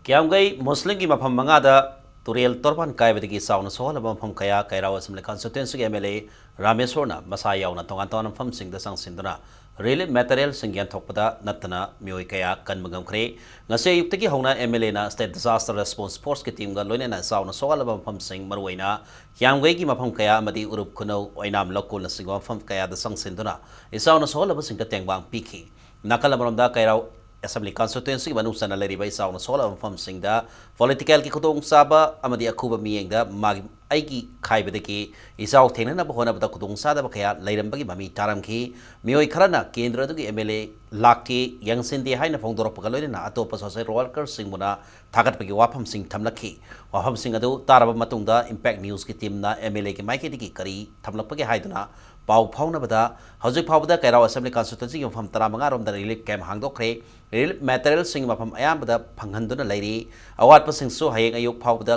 ꯀ꯭ꯌꯥꯝꯒꯩ ꯃꯨꯁꯂꯤꯝꯒꯤ ꯃꯐꯝ ꯃꯉꯥꯗ ꯇꯨꯔꯦꯜ ꯇꯣꯔꯕꯥꯟ ꯀꯥꯏꯕꯗꯒꯤ ꯆꯥꯎꯅ ꯁꯣꯛꯍꯜꯂꯕ ꯃꯐꯝ ꯀꯌꯥ ꯀꯩꯔꯥꯎ Assembly Constituencyꯒꯤ MLA ꯔꯥꯃꯦꯁꯣꯔꯅ ꯃꯁꯥ ꯌꯥꯎꯅ ꯇꯣꯉꯥꯟ ꯇꯣꯉꯥꯟꯕ ꯃꯐꯝꯁꯤꯡꯗ ꯆꯪꯁꯤꯟꯗꯨꯅ relief materialꯁꯤꯡ ꯌꯦꯟꯊꯣꯛꯄꯗ ꯅꯠꯇꯅ ꯃꯤꯑꯣꯏ ꯀꯌꯥ ꯀꯟꯕ ꯉꯝꯈ꯭ꯔꯦ꯫ ꯉꯁꯤ ꯑꯌꯨꯛꯇꯒꯤ ꯍꯧꯅ MLAꯅ State Disaster Response Forceꯀꯤ teamꯒ ꯂꯣꯏꯅꯅ ꯆꯥꯎꯅ ꯁꯣꯛꯍꯜꯂꯕ ꯃꯐꯝꯁꯤꯡ, ꯃꯔꯨꯑꯣꯏꯅ ꯀ꯭ꯌꯥꯝꯒꯩꯒꯤ ꯃꯐꯝ ꯀꯌꯥ ꯑꯃꯗꯤ ꯎꯔꯨꯞ ꯈꯨꯅꯧ, ꯑꯣꯏꯅꯥꯝ, ꯂꯧꯀꯣꯜꯅꯆꯤꯡꯕ ꯃꯐꯝ ꯀꯌꯥꯗ ꯆꯪꯁꯤꯟꯗꯨꯅ ꯏꯆꯥꯎꯅ ꯁꯣꯛꯍꯜꯂꯕꯁꯤꯡꯗ ꯇꯦꯡꯕꯥꯡ ꯄꯤꯈꯤ꯫ ꯅꯥꯀꯜ ꯑꯃꯔꯣꯝꯗ ꯀꯩꯔꯥꯎ Assembly Constituencyꯒꯤ ꯃꯅꯨꯡ ꯆꯟꯅ ꯂꯩꯔꯤꯕ ꯏꯆꯥꯎꯅ ꯁꯣꯛꯍꯜꯂꯕ ꯃꯐꯝꯁꯤꯡꯗ politicalꯒꯤ ꯈꯨꯗꯣꯡꯆꯥꯕ ꯑꯃꯗꯤ ꯑꯈꯨꯕ ꯃꯤꯠꯌꯦꯡꯗ ꯃꯥꯒꯤ, ꯑꯩꯒꯤ ꯈꯥꯏꯕꯗꯒꯤ ꯏꯆꯥꯎ ꯊꯦꯡꯅꯅꯕ ꯍꯣꯠꯅꯕꯗ ꯈꯨꯗꯣꯡꯆꯥꯗꯕ ꯀꯌꯥ ꯂꯩꯔꯝꯕꯒꯤ ꯃꯃꯤ ꯇꯥꯔꯝꯈꯤ꯫ ꯃꯤꯑꯣꯏ ꯈꯔꯅ ꯀꯦꯟꯗ꯭ꯔ ꯑꯗꯨꯒꯤ MLA ꯂꯥꯛꯇꯦ, ꯌꯦꯡꯁꯤꯟꯗꯦ ꯍꯥꯏꯅ ꯐꯣꯡꯗꯣꯔꯛꯄꯒ ꯂꯣꯏꯅꯅ ꯑꯇꯣꯞꯄ social workerꯁꯤꯡꯕꯨꯅ ꯊꯥꯒꯠꯄꯒꯤ ꯋꯥꯐꯝꯁꯤꯡ ꯊꯝꯂꯛꯈꯤ꯫ ꯋꯥꯐꯝꯁꯤꯡ ꯑꯗꯨ ꯇꯥꯔꯕ ꯃꯇꯨꯡꯗ Impact Newsꯀꯤ teamꯅ MLAꯒꯤ ꯃꯥꯏꯀꯩꯗꯒꯤ ꯀꯔꯤ ꯊꯝꯂꯛꯄꯒꯦ ꯍꯥꯏꯗꯨꯅ ꯄꯥꯎ ꯐꯥꯎꯅꯕꯗ ꯍꯧꯖꯤꯛ ꯐꯥꯎꯕꯗ ꯀꯩꯔꯥꯎ Assembly Constituencyꯒꯤ ꯃꯐꯝ ꯇꯔꯥꯃꯉꯥ ꯔꯣꯝꯗ relief camp ꯍꯥꯡꯗꯣꯛꯈ꯭ꯔꯦ꯫ Relief materialꯁꯤꯡ ꯃꯐꯝ ꯑꯌꯥꯝꯕꯗ ꯐꯪꯍꯟꯗꯨꯅ ꯂꯩꯔꯤ꯫ ꯑꯋꯥꯠꯄꯁꯤꯡꯁꯨ ꯍꯌꯦꯡ ꯑꯌꯨꯛ ꯐꯥꯎꯕꯗ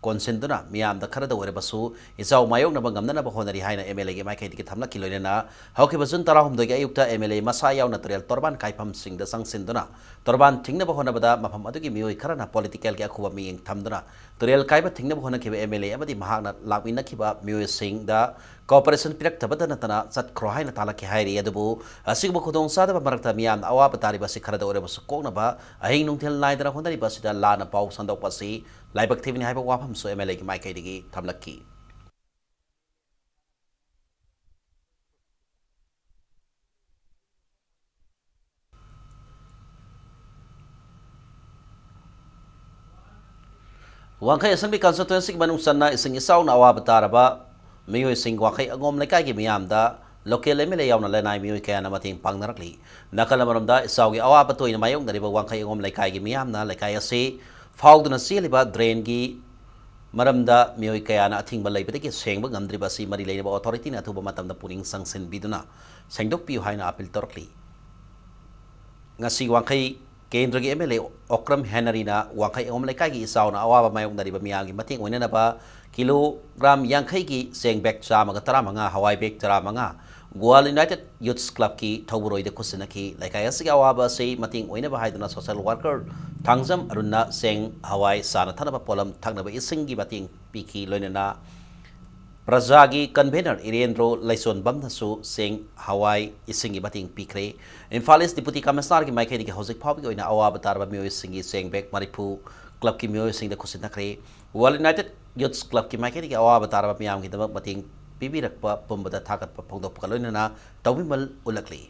ꯀꯣꯟꯁꯤꯟꯗꯨꯅ ꯃꯤꯌꯥꯝꯗ ꯈꯔꯗ ꯑꯣꯏꯔꯕꯁꯨ ꯏꯆꯥꯎ ꯃꯥꯌꯣꯛꯅꯕ ꯉꯝꯅꯅꯕ ꯍꯣꯠꯅꯔꯤ ꯍꯥꯏꯅ MLAꯒꯤ ꯃꯥꯏꯀꯩꯗꯒꯤ ꯊꯝꯂꯛꯈꯤ꯫ ꯂꯣꯏꯅꯅ ꯍꯧꯈꯤꯕ June ꯇꯔꯥꯍꯨꯝꯗꯣꯏꯒꯤ ꯑꯌꯨꯛꯇ MLA ꯃꯁꯥ ꯌꯥꯎꯅ ꯇꯨꯔꯦꯜ ꯇꯣꯔꯕꯥꯟ ꯀꯥꯏꯐꯝꯁꯤꯡꯗ ꯆꯪꯁꯤꯟꯗꯨꯅ ꯇꯣꯔꯕꯥꯟ ꯊꯤꯡꯅꯕ ꯍꯣꯠꯅꯕꯗ ꯃꯐꯝ ꯑꯗꯨꯒꯤ ꯃꯤꯑꯣꯏ ꯈꯔꯅ politicalꯒꯤ ꯑꯈꯨꯕ ꯃꯤꯠꯌꯦꯡ ꯊꯝꯗꯨꯅ ꯇꯨꯔꯦꯜ ꯀꯥꯏꯕ ꯊꯤꯡꯅꯕ ꯍꯣꯠꯅꯈꯤꯕ MLA ꯑꯃꯗꯤ ꯃꯍꯥꯛꯅ ꯂꯥꯛꯃꯤꯟꯅꯈꯤꯕ ꯃꯤꯑꯣꯏꯁꯤꯡꯗ cooperation ꯄꯤꯔꯛꯇꯕꯇ ꯅꯠꯇꯅ ꯆꯠꯈ꯭ꯔꯣ ꯍꯥꯏꯅ ꯇꯥꯜꯂꯛꯈꯤ ꯍꯥꯏꯔꯤ꯫ ꯑꯗꯨꯕꯨ ꯑꯁꯤꯒꯨꯝꯕ ꯈꯨꯗꯣꯡꯆꯥꯗꯕ ꯃꯔꯛꯇ ꯃꯤꯌꯥꯝꯅ ꯑꯋꯥꯕ ꯇꯥꯔꯤꯕ ꯑꯁꯤ ꯈꯔꯗ ꯑꯣꯏꯔꯕꯁꯨ ꯀꯣꯛꯅꯕ ꯑꯍꯤꯡ ꯅꯨꯡꯊꯤꯜ ꯅꯥꯏꯗꯅ ꯍꯣꯠꯅꯔꯤꯕ ꯑꯁꯤꯗ ꯂꯥꯟꯅ ꯄꯥꯎ ꯁꯟꯗꯣꯛꯄ ꯑꯁꯤ ꯂꯥꯏꯕꯛ ꯊꯤꯕꯅꯤ ꯍꯥꯏꯕ ꯋꯥꯐꯝꯁꯨ MLAꯒꯤ ꯃꯥꯏꯀꯩꯗꯒꯤ ꯊꯝꯂꯛꯈꯤ꯫ ꯋꯥꯡꯈꯩ Assembly Constituencyꯒꯤ ꯃꯅꯨꯡ ꯆꯟꯅ ꯏꯁꯤꯡ ꯏꯆꯥꯎꯅ ꯑꯋꯥꯕ ꯇꯥꯔꯕ ꯃꯤꯑꯣꯏꯁꯤꯡ ꯋꯥꯡꯈꯩ ꯑꯉꯣꯝ ꯂꯩꯀꯥꯏꯒꯤ ꯃꯤꯌꯥꯝꯗ local MLA ꯌꯥꯎꯅ ꯂꯅꯥꯏ ꯃꯤꯑꯣꯏ ꯀꯌꯥꯅ ꯃꯇꯦꯡ ꯄꯥꯡꯅꯔꯛꯂꯤ꯫ ꯅꯥꯀꯜ ꯑꯃꯔꯣꯝꯗ ꯏꯆꯥꯎꯒꯤ ꯑꯋꯥꯕ ꯇꯣꯏꯅ ꯃꯥꯌꯣꯛꯅꯔꯤꯕ ꯋꯥꯡꯈꯩ ꯑꯉꯣꯝ ꯂꯩꯀꯥꯏꯒꯤ ꯃꯤꯌꯥꯝꯅ ꯂꯩꯀꯥꯏ ꯑꯁꯤ ꯐꯥꯎꯗꯨꯅ ꯆꯦꯜꯂꯤꯕ drainꯒꯤ ꯃꯔꯝꯗ ꯃꯤꯑꯣꯏ ꯀꯌꯥꯅ ꯑꯊꯤꯡꯕ ꯂꯩꯕꯗꯒꯤ ꯁꯦꯡꯕ ꯉꯝꯗ꯭ꯔꯤꯕ ꯑꯁꯤ ꯃꯔꯤ ꯂꯩꯅꯕ authorityꯅ ꯑꯊꯨꯕ ꯃꯇꯝꯗ ꯄꯨꯛꯅꯤꯡ ꯆꯪꯁꯤꯟꯕꯤꯗꯨꯅ ꯁꯦꯡꯗꯣꯛꯄꯤꯌꯨ ꯍꯥꯏꯅ appeal ꯇꯧꯔꯛꯂꯤ꯫ ꯉꯁꯤ ꯋꯥꯡꯈꯩ ꯀꯦꯟꯗ꯭ꯔꯒꯤ MLA ꯑꯣꯀ꯭ꯔꯝ ꯍꯦꯅꯔꯤꯅ ꯋꯥꯡꯈꯩ ꯑꯉꯣꯝ ꯂꯩꯀꯥꯏꯒꯤ ꯏꯆꯥꯎꯅ ꯑꯋꯥꯕ ꯃꯥꯌꯣꯛꯅꯔꯤꯕ ꯃꯤꯌꯥꯝꯒꯤ ꯃꯇꯦꯡ ꯑꯣꯏꯅꯅꯕ kilogram ꯌꯥꯡꯈꯩꯒꯤ ꯆꯦꯡ bag ꯆꯥꯝꯃꯒ ꯇꯔꯥꯃꯉꯥ, ꯍꯋꯥꯏ bag ꯇꯔꯥꯃꯉꯥ, ꯒꯣꯋꯥ United Youths Clubꯀꯤ ꯊꯧꯕꯨꯔꯣꯏꯗ ꯈꯨꯠꯁꯤꯟꯅꯈꯤ꯫ ꯂꯩꯀꯥꯏ ꯑꯁꯤꯒꯤ ꯑꯋꯥꯕ ꯑꯁꯤ ꯃꯇꯦꯡ ꯑꯣꯏꯅꯕ ꯍꯥꯏꯗꯨꯅ social worker ꯊꯥꯡꯖꯝ ꯑꯔꯨꯟꯅ ꯆꯦꯡ, ꯍꯋꯥꯏ, ꯆꯥꯅ ꯊꯛꯅꯕ ꯄꯣꯠꯂꯝ, ꯊꯛꯅꯕ ꯏꯁꯤꯡꯒꯤ ꯃꯇꯦꯡ ꯄꯤꯈꯤ꯫ ꯂꯣꯏꯅꯅ ꯄ꯭ꯔꯖꯥꯒꯤ convener ꯏꯔꯦꯟꯗ꯭ꯔꯣ ꯂꯩꯆꯣꯟꯕꯝꯅꯁꯨ ꯆꯦꯡ, ꯍꯋꯥꯏ, ꯏꯁꯤꯡꯒꯤ ꯃꯇꯦꯡ ꯄꯤꯈ꯭ꯔꯦ꯫ ꯏꯝꯐꯥꯜ East Deputy Commissionerꯒꯤ ꯃꯥꯏꯀꯩꯗꯒꯤ ꯍꯧꯖꯤꯛ ꯐꯥꯎꯕꯒꯤ ꯑꯣꯏꯅ ꯑꯋꯥꯕ ꯇꯥꯔꯕ ꯃꯤꯑꯣꯏꯁꯤꯡꯒꯤ ꯆꯦꯡ bag ꯃꯔꯤꯐꯨ clubꯀꯤ ꯃꯤꯑꯣꯏꯁꯤꯡꯗ ꯈꯨꯠꯁꯤꯟꯅꯈ꯭ꯔꯦ꯫ World United Youths Clubꯀꯤ ꯃꯥꯏꯀꯩꯗꯒꯤ ꯑꯋꯥꯕ ꯇꯥꯔꯕ ꯃꯤꯌꯥꯝꯒꯤꯗꯃꯛ ꯃꯇꯦꯡ ꯄꯤꯕꯤꯔꯛꯄ ꯄꯨꯝꯕꯗ ꯊꯥꯒꯠꯄ ꯐꯣꯡꯗꯣꯛꯄꯒ ꯂꯣꯏꯅꯅ ꯇꯧꯕꯤꯃꯜ ꯎꯠꯂꯛꯂꯤ꯫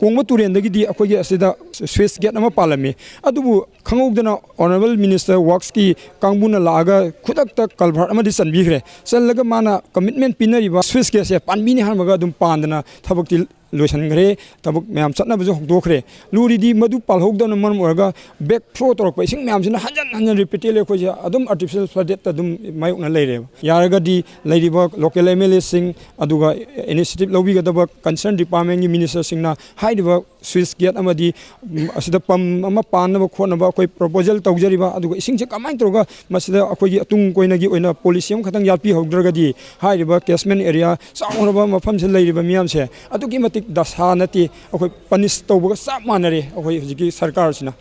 ꯀꯣꯡꯕ ꯇꯨꯔꯦꯟꯗꯒꯤꯗꯤ ꯑꯩꯈꯣꯏꯒꯤ ꯑꯁꯤꯗ ꯁ꯭ꯋꯤꯁ ꯒꯦꯠ ꯑꯃ ꯄꯥꯜꯂꯝꯃꯤ꯫ ꯑꯗꯨꯕꯨ ꯈꯪꯍꯧꯗꯅ Honourable Minister Worksꯀꯤ ꯀꯥꯡꯕꯨꯅ ꯂꯥꯛꯑꯒ ꯈꯨꯗꯛꯇ culvert ꯑꯃꯗꯤ ꯆꯟꯕꯤꯈ꯭ꯔꯦ꯫ ꯆꯜꯂꯒ ꯃꯥꯅ commitment ꯄꯤꯅꯔꯤꯕ ꯁ꯭ꯋꯤꯁ ꯒꯦꯠꯁꯦ ꯄꯥꯟꯕꯤꯅꯤ ꯍꯥꯏꯔꯝꯃꯒ ꯑꯗꯨꯝ ꯄꯥꯟꯗꯅ ꯊꯕꯛꯇꯤ ꯂꯣꯏꯁꯤꯟꯈ꯭ꯔꯦ꯫ ꯊꯕꯛ ꯃꯌꯥꯝ ꯆꯠꯅꯕꯁꯨ ꯍꯧꯗꯣꯛꯈ꯭ꯔꯦ꯫ ꯂꯨꯔꯤꯗꯤ ꯃꯗꯨ ꯄꯥꯜꯍꯧꯗꯕꯅ ꯃꯔꯝ ꯑꯣꯏꯔꯒ back flow ꯇꯧꯔꯛꯄ ꯏꯁꯤꯡ ꯃꯌꯥꯝꯁꯤꯅ ꯍꯟꯖꯟ ꯍꯟꯖꯟ repeatedly ꯑꯩꯈꯣꯏꯁꯦ ꯑꯗꯨꯝ artificial floodedꯇ ꯑꯗꯨꯝ ꯃꯥꯌꯣꯛꯅ ꯂꯩꯔꯦꯕ꯫ ꯌꯥꯔꯒꯗꯤ ꯂꯩꯔꯤꯕ local MLAꯁꯤꯡ, ꯑꯗꯨꯒ initiative ꯂꯧꯕꯤꯒꯗꯕ concern departmentꯀꯤ ministerꯁꯤꯡꯅ ꯍꯥꯏꯔꯤꯕ sluice gate ꯑꯃꯗꯤ, ꯎꯝ, ꯑꯁꯤꯗ pump ꯑꯃ ꯄꯥꯟꯅꯕ ꯈꯣꯠꯅꯕ ꯑꯩꯈꯣꯏ proposal ꯇꯧꯖꯔꯤꯕ, ꯑꯗꯨꯒ ꯏꯁꯤꯡꯁꯦ ꯀꯃꯥꯏꯅ ꯇꯧꯔꯒ ꯃꯁꯤꯗ ꯑꯩꯈꯣꯏꯒꯤ ꯇꯨꯡ ꯀꯣꯏꯅꯒꯤ ꯑꯣꯏꯅ policy ꯑꯃꯈꯛꯇꯪ ꯌꯥꯠꯄꯤꯍꯧꯗ꯭ꯔꯒꯗꯤ ꯍꯥꯏꯔꯤꯕ catchment area ꯆꯥꯎꯔꯕ ꯃꯐꯝꯁꯤꯗ ꯂꯩꯔꯤꯕ ꯃꯤꯌꯥꯝꯁꯦ ꯑꯗꯨꯛꯀꯤ ꯃꯇꯤꯛ ꯗꯁꯥ ꯅꯠꯇꯦ, ꯑꯩꯈꯣꯏ punish ꯇꯧꯕꯒ ꯆꯞ ꯃꯥꯟꯅꯔꯦ ꯑꯩꯈꯣꯏ ꯍꯧꯖꯤꯛꯀꯤ ꯁꯔꯀꯥꯔꯁꯤꯅ꯫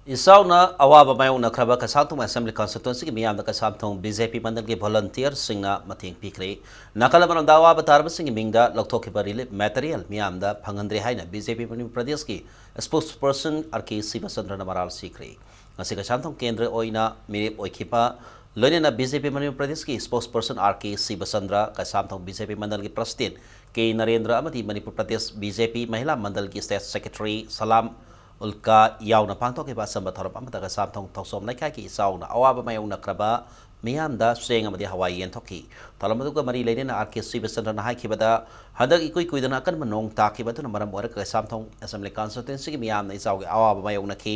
ꯏꯆꯥꯎꯅ ꯑꯋꯥꯕ ꯃꯥꯌꯣꯛꯅꯈ꯭ꯔꯕ ꯀꯩꯁꯥꯝꯊꯣꯡ Assembly Constituencyꯒꯤ ꯃꯤꯌꯥꯝꯗ ꯀꯩꯁꯥꯝꯊꯣꯡ BJP ꯃꯟꯗꯜꯒꯤ volunteerꯁꯤꯡꯅ ꯃꯇꯦꯡ ꯄꯤꯈ꯭ꯔꯦ꯫ ꯅꯥꯀꯜ ꯑꯃꯔꯣꯝꯗ ꯑꯋꯥꯕ ꯇꯥꯔꯕꯁꯤꯡꯒꯤ ꯃꯤꯡꯗ ꯂꯧꯊꯣꯛꯈꯤꯕ relief material ꯃꯤꯌꯥꯝꯗ ꯐꯪꯍꯟꯗ꯭ꯔꯦ ꯍꯥꯏꯅ BJP ꯃꯅꯤꯄꯨꯔ ꯄ꯭ꯔꯗꯦꯁꯀꯤ spokesperson R K ꯁꯤꯕꯆꯟꯗ꯭ꯔꯅ ꯃꯔꯥꯜ ꯁꯤꯈ꯭ꯔꯦ꯫ ꯉꯁꯤ ꯀꯩꯁꯥꯝꯊꯣꯡ ꯀꯦꯟꯗ꯭ꯔ ꯑꯣꯏꯅ ꯃꯤꯔꯦꯞ ꯑꯣꯏꯈꯤꯕ, ꯂꯣꯏꯅꯅ BJP ꯃꯅꯤꯄꯨꯔ ꯄ꯭ꯔꯗꯦꯁꯀꯤ spokesperson R K ꯁꯤꯕꯆꯟꯗ꯭ꯔ, Keishamthong BJP ꯃꯟꯗꯜꯒꯤ president K Narendra ꯑꯃꯗꯤ Manipur Pradesh BJP ꯃꯍꯤꯂꯥ ꯃꯟꯗꯜꯒꯤ state secretary ꯁꯂꯥꯝ ꯎꯜꯀꯥ ꯌꯥꯎꯅ ꯄꯥꯡꯊꯣꯛꯈꯤꯕ ꯑꯆꯝꯕ ꯊꯧꯔꯝ ꯑꯃꯗ ꯀꯩꯁꯥꯝꯊꯣꯡ ꯊꯧꯁꯣꯝ ꯂꯩꯀꯥꯏꯒꯤ ꯏꯆꯥꯎꯅ ꯑꯋꯥꯕ ꯃꯥꯌꯣꯛꯅꯈ꯭ꯔꯕ ꯃꯤꯌꯥꯝꯗ ꯆꯦꯡ ꯑꯃꯗꯤ ꯍꯋꯥꯏ ꯌꯦꯟꯊꯣꯛꯈꯤ꯫ ꯊꯧꯔꯝ ꯑꯗꯨꯒ ꯃꯔꯤ ꯂꯩꯅꯅ R K ꯁꯤꯕꯆꯟꯗ꯭ꯔꯅ ꯍꯥꯏꯈꯤꯕꯗ, ꯍꯟꯗꯛ ꯏꯀꯨꯏ ꯀꯨꯏꯗꯅ ꯑꯀꯟꯕ ꯅꯣꯡ ꯇꯥꯈꯤꯕ ꯑꯗꯨꯅ ꯃꯔꯝ ꯑꯣꯏꯔꯒ ꯀꯩꯁꯥꯝꯊꯣꯡ Assembly Constituencyꯒꯤ ꯃꯤꯌꯥꯝꯅ ꯏꯆꯥꯎꯒꯤ ꯑꯋꯥꯕ ꯃꯥꯌꯣꯛꯅꯈꯤ꯫